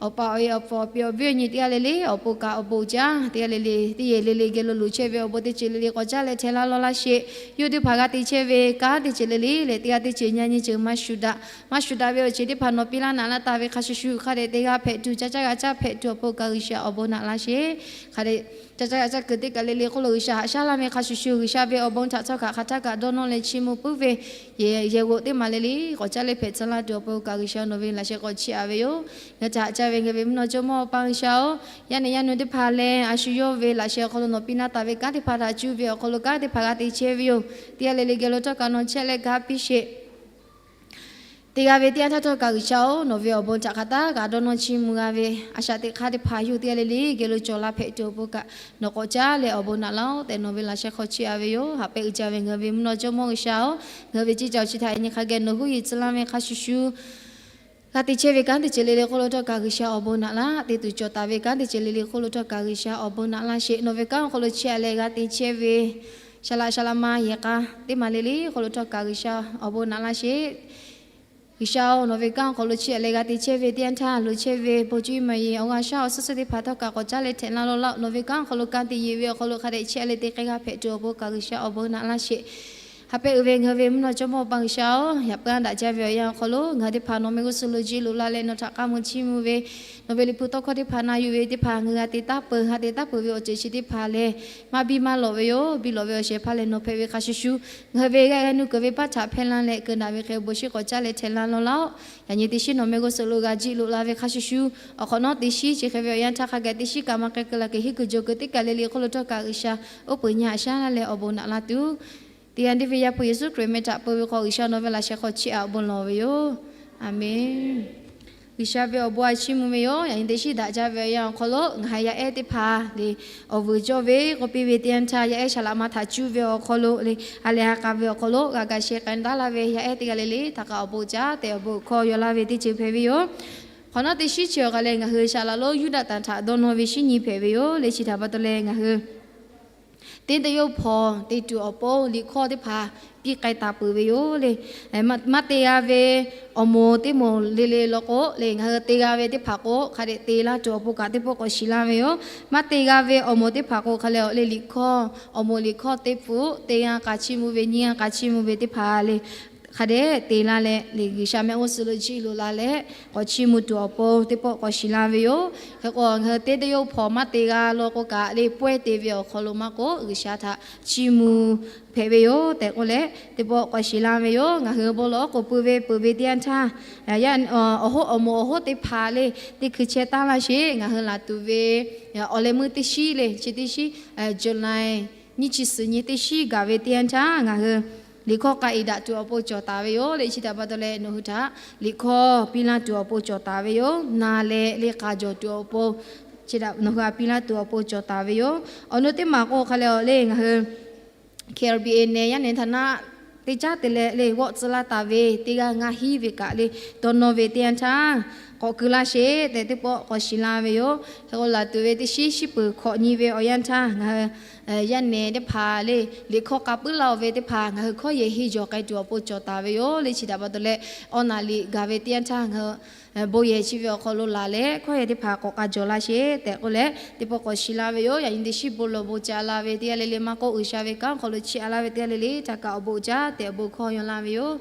awˬ pa awˬ e awˬ pa awˬ pi awˬ viˉ awˬ nyi teˇ g'aˇ le le awˬ pon kaꞈ awˬ bon jaˇ. Teˇ g'aˇ le le teˇ yehˬ le le geh lo loꞈ chehˇ ve awˬ bon teˇ ceuˬ le le k'awꞈ caˉ leh htehꞈ laˇ lawˇ laˇ sheˍ. Yawˇ teˇ hpaˍ g'a te chehˇ ve kanˉ teˇ ceuˬ le le lehˬ teˇ g'aˇ teˇ ceuˬ nyi nyi ceuˬ maˇ shuˍ daꞈ. Maˇ shuˍ daꞈ ve awˬ ceuˬ teˇ hpaˍ nawˬ piˇ laˇ naꞈ laˇ taˍ ve hk'a shuˍ shuˍ hk'a dehꞈ te g'a hpehꞈ tuˬ ca caˇ g'a caˇ hpehꞈ tuˬ awˬ pon kaꞈ G'uiˬsha awˬ bon naꞈ laˇ sheˍ. Hk'a dehꞈ ca caˇ g'a caˇ kuiˬ teˇ kaˬ le le hk'oˆ lo G'uiˬsha haꞈ shaˉ laˇ ve hk'a shuˍ shuˍ G'uiˬsha ve awˬ bon htaꞈ htawˇ kaꞈ hk'aˬ htaˇ kaꞈ dawˇ nawˇ leh chiˇ mvuh puiˉ ve yehˬ g'oꞈ teˇ maˬ le le k'awꞈ caˉ leh hpehꞈ tcuh laˇ tuˬ awˬ pon kaꞈ G'uiˬsha nawˬ ve laꞈ sheh k'awꞈ chiˇ aꞈ ve yoˬ. Ngaˬ hui htaꞈ haꞈ jaˇ ve ngaˬ hui ve mvuhˇ naw jawˇmawˇ Awˬ pa G'uiˬsha-oˬ, yaˇ nehˬ yaˇ nu teˇ hpaˍ lehˬ a shu yawˇ ve laꞈ sheh awˬ hk'aw lo nawˬ piˇ laˇ taˍ ve kanˉ teˇ hpaˍ htaꞈ cuˇ ve awˬ hk'aw lo kanˉ teˇ hpaˍ g'a te chehˇ ve yoˬ. Teˇ g'aˇ le le geh lo htawˇ kaꞈ nawˬ chehˇ leh ga piˇ sheˍ. Te g'a ve teˇ yanˇ htaˇ htawˇ kaꞈ G'uiˬsha-oˬ, nawˬ ve awˬ bon htaꞈ hk'aˬ htaˇ kaꞈ dawˇ nawˇ chiˇ mvuh g'a ve a shaꞈ teꞈ hk'aˇ teˇ hpaˍ yawˇ teˇ g'aˇ le le geh lo cawˬ la hpehꞈ tuˬ awˬ pon kaꞈ nawˬ k'awꞈ caˉ leh awˬ bon naꞈ laˇ-oˬ tehꞈ nawˬ ve laꞈ sheh hk'aw chiˇ aꞈ ve yoˬ. Haꞈ pehnˇ uiˍ jaˇ ve ngaˬ hui ve mvuhˇ naw jawˇmawˇ G'uiˬsha-oˬ, ngaˬ hui ve ceˇ caˬ awˬ chi htaꞈ yaꞈ nyi hk'a geh nawˬ huˉ yiˍ tcuh laˇ ve hk'a shuˍ shuˍ g'a te chehˇ ve kanˉ teˇ ceuˬ le le hk'oˆ lo htawˇ kaꞈ G'uiˬsha awˬ bon naꞈ laˇ. Te tuˬ cawˬ taˍ ve kanˉ teˇ ceuˬ le le hk'oˆ lo htawˇ kaꞈ G'uiˬsha awˬ bon naꞈ laˇ sheˍ. Nawˬ ve kanˉ awˬ hk'aw lo chiˇ aꞈ leh g'a te chehˇ ve shaˍ laꞈ shaˍ laꞈ ma yehˬ k'a teˇ maˬ le le hk'oˆ lo htawˇ kaꞈ G'uiˬsha awˬ bon naꞈ laˇ sheˍ. G'uiˬsha-oˬ, nawˬ ve kanˉ awˬ hk'aw lo chiˇ aꞈ leh g'a te chehˇ ve teˇ yanˇ htaˇ loꞈ chehˇ ve bon cuˇ yiˍ maˍ yiˍ awˬ g'a shaˉ awˬ suhˉ suhˉ teˇ hpaˍ htawˇ kaꞈ k'awꞈ caˉ leh htehꞈ laˇ lawˇ laˇ-oˆ. Nawˬ ve kanˉ awˬ hk'aw lo ka tiꞈ yeˬ ve awˬ hk'aw lo hk'a dehꞈ chiˇ aꞈ leh te k'ai g'a hpehꞈ tuˬ awˬ pon kaꞈ G'uiˬsha awˬ bon naꞈ laˇ sheˍ. Haꞈ pehnˇ uiˍ ve ngaˬ hui ve mvuhˇ naw jawˇmawˇ Awˬ pa G'uiˬsha-oˬ, yaꞈ puiˉ daꞈ jaˇ ve awˬ yanˇ awˬ hk'aw lo ngaˬ hui teˇ hpaˍ nawˬ mehˆ g'uˇ suhˍ lo jiˇ loꞈ la leh nawˬ htaꞈ k'aˇ mvuh chiˇ mvuh ve nawˬ ve liꞈ hpu tawˇ hkawˇ teˇ hpaˍ na yuˬ ve teˇ hpaˍ ngaˬ hui g'a te taˉ peuˬ, g'a te taˉ peuˬ ve awˬ ceuˬ chi teˇ hpaˍ lehˬ maˇ biˇ maˇ lawꞈ ve yoˬ. Biˇ lawꞈ ve awˬ shehˍ hpaˇ lehˬ nawˬ hpehꞈ ve hk'a shuˍ shuˍ ngaˬ hui ve g'aˇ g'aˇ nuˇ kuiˬ ve baˆ htaꞈ hpehˇ laˇ leh keu naꞈ ve hk'e bon shinˉ k'awꞈ caˉ leh htehꞈ laˇ lawˇ laˇ-oˆ. Yaꞈ nyi teˇ shinˉ nawˬ mehˆ g'uˇ suhˍ lo g'a jiˇ loꞈ la ve hk'a shuˍ shuˍ awˬ hk'awꞈ nawˉ teˇ shinˉ chi hk'e ve awˬ yanˇ htaˇ hk'a gaˬ teˇ shinˉ kaꞈ maˇ k'ai keu la kuiˬ henˇ kuiˬ jawˬ kuiˬ teˇ kaˬ le le hk'oˆ lo htawˇ kaꞈ G'uiˬsha oˉ peunˍ nyi haꞈ shaˉ laˇ leh awˬ bon naꞈ laˇ tuˬ, teˇ yanˇ teˇ ve Yaˇ hpu Yeˍsuˆ Hkriꞈ meh htaꞈ peu ve hk'aw G'uiˬsha nawˬ ve laꞈ sheh hk'aw chiˇ aꞈ awˬ bon lawˬ ve yoˬ. Aˍmenˍ. G'uiˬsha ve awˬ bon a chiˇ mvuh ve yoˬ. Yaꞈ nyi teˇ shinˉ daꞈ jaˇ ve awˬ yanˇ awˬ hk'aw lo ngaˬ hui yaˇ ehˉ teˇ hpaˍ le awˬ vuiˬ cawˇ ve k'oˆ piˇ ve teˇ yanˇ htaˇ yaˇ ehˉ shaˍ laꞈ ma htaꞈ cuˇ ve awˬ hk'aw lo le ha lehˬ ha k'a ve awˬ hk'aw lo g'a ga sheh k'ai daꞈ laˇ ve yaˇ ehˉ teˇ g'aˇ le le htaꞈ kaꞈ awˬ bon caˉ tehꞈ awˬ bon hkawˇ yaw laˇ ve teˇ ceuˬ hpehꞈ ve yoˬ. Hk'awꞈ nawˉ teˇ shinˉ chi awˬ hk'a lehˬ ngaˬ hui shaˍ laꞈ lonˉ Yuˇdaꞈ tanˬ htaꞈ dawˇ nawˇ ve shinˉ nyi hpehꞈ ve yoˬ. Leh chi htaꞈ pa taw leh ngaˬ hui teˇ teˇ yawˇ hpawnˬ te tuˬ awˬ pon liꞈ hkawˇ teˇ hpaˍ piˇ k'ai taˍ peuˬ ve yoˬ le. Maˇ te g'a ve awˬ moˍ teˇ moˍ le le law k'o le, ngaˬ hui te g'a ve teˇ hpaˍ k'o hk'a dehꞈ te laˇ tuˬ awˬ pon kaꞈ teˇ pawˆ k'awꞈ shiˍ laˇ ve yoˬ. Maˇ te g'a ve awˬ moˍ teˇ hpaˍ k'o hk'a lehˬ le liꞈ hkawˇ, awˬ moˍ liꞈ hkawˇ teˇ pfuhˍ teˇ g'aˇ k'a chiˇ mvuh ve nyiˇ g'aˇ k'a chiˇ mvuh ve teˇ hpaˍ le hk'a dehꞈ te laˇ leh le G'uiˬsha mehˆ g'uˇ suhˍ lo jiˇ loꞈ la leh k'awꞈ chiˇ mvuh tuˬ awˬ pon teˇ pawˆ k'awꞈ shiˍ laˇ ve yoˬ. Hk'e k'o ngaˬ hui teˇ teˇ yawˇ hpawnˬ maˇ te g'a law k'o kaꞈ le pawehˇ te ve awˬ hk'aw lo maˇ k'oˆ G'uiˬsha htaꞈ chiˇ mvuh hpehꞈ ve yoˬ tehꞈ k'oˆ leh teˇ pawˆ k'awꞈ shiˍ laˇ ve yoˬ. Ngaˬ hui bon lawˬ oˉ k'oˍ pui ve peuˬ ve teˇ yanˇ htaˇ, awˬ hoˉ awˬ moˍ awˬ hoˉ teˇ hpaˍ le teˇ hkui chehˇ taˉ laˇ sheˍ. Ngaˬ hui laˬ tuˬ ve awˬ leh meuˇ teˇ shinˉ le chi teˇ shinˉ July nyiˇ chi suhˍ nyi teˇ shinˉ gaˬ ve teˇ yanˇ htaˇ ngaˬ hui liꞈ hkawˇ k'a iˍ daꞈ tuˬ awˬ pon cawˬ taˍ ve yoˬ le. Chi htaꞈ pa taw leh nawˬ hui htaꞈ liꞈ hkawˇ piˇ laˇ tuˬ awˬ pon cawˬ taˍ ve yoˬ. Na leh le k'a jawˬ tuˬ awˬ pon, chi htaꞈ nawˬ hui htaꞈ piˇ laˇ tuˬ awˬ pon cawˬ taˍ ve yoˬ. Awˬ nu teˇ maˬ k'o hk'a leh awˬ le ngaˬ hui K L B A neh yaˇ neh htaꞈ naˆ teˇ caˉ te leh le g'awˆ tcuh laˇ taˍ ve teˇ g'aˇ ngaˇ hinˉ ve kaꞈ le, dawˇ nawˇ ve teˇ yanˇ htaˇ k'awꞈ keu laˇ sheˍ tehꞈ teˇ pawˆ k'awꞈ shiˍ la ve yoˬ. Hk'e k'o laˬ tuˬ ve teˇ shiˉ shiˉ peuˬ hkawꞈ nyi ve awˬ yanˇ htaˇ ngaˬ hui yaˇ neh teˇ hpaˍ le liꞈ hkawˇ k'a puiˉ laˇ-o ve teˇ hpaˍ ngaˬ hui hkawˇ yehˬ henˇ jawˬ k'ai tuˬ awˬ pon cawˬ taˍ ve yoˬ le. Chi htaꞈ pa taw leh awˬ naˍ liꞈ gaˬ ve teˇ yanˇ htaˇ ngaˬ hui bon yehˬ chi ve awˬ hk'aw lo laˬ leh hkawˇ yehˬ teˇ hpaˍ k'awꞈ k'a jawˬ laˇ sheˍ tehꞈ k'oˆ leh teˇ pawˆ k'awꞈ shiˍ la ve yoˬ. Yaꞈ nyi teˇ shiˉ bon lawˬ bon ca la ve teˇ g'aˇ le le maˇ k'oˆ, G'uiˬsha ve kanˉ hk'aw lo chiˇ a laˇ ve teˇ g'aˇ le le htaꞈ kaꞈ awˬ bon uiˍ jaˇ tehꞈ awˬ bon hkawˇ yaw laˇ ve yoˬ.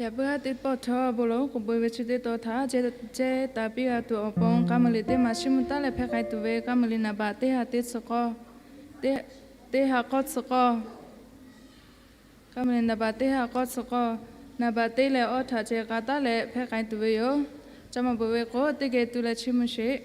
Yaꞈ puiˉ haˉ teˇ pawˆ htawˇ bon lawˬ k'oˍ pui ve chi teˇ tawn htaꞈ ceh taˍ piˇ g'a tuˬ awˬ pon k'a muiˬ liꞈ teˇ maˬ chiˇ mvuh taˉ leh hpehˇ k'ai tuˬ ve k'a muiˬ liꞈ naˍ baꞈ teˇ ha teˇ tcuh k'awˇ, teˇ ha k'awˇ tcuh k'awˇ, k'a muiˬ liꞈ naˍ baꞈ teˇ ha k'awˇ tcuh k'awˇ, naˍ baꞈ teˇ leh awˇ htaꞈ ceh k'a taˉ leh hpehˇ k'ai tuˬ ve yoˬ. Ca maw beuꞈ ve k'o teˇ geh tu leh chiˇ mvuh sheˍ.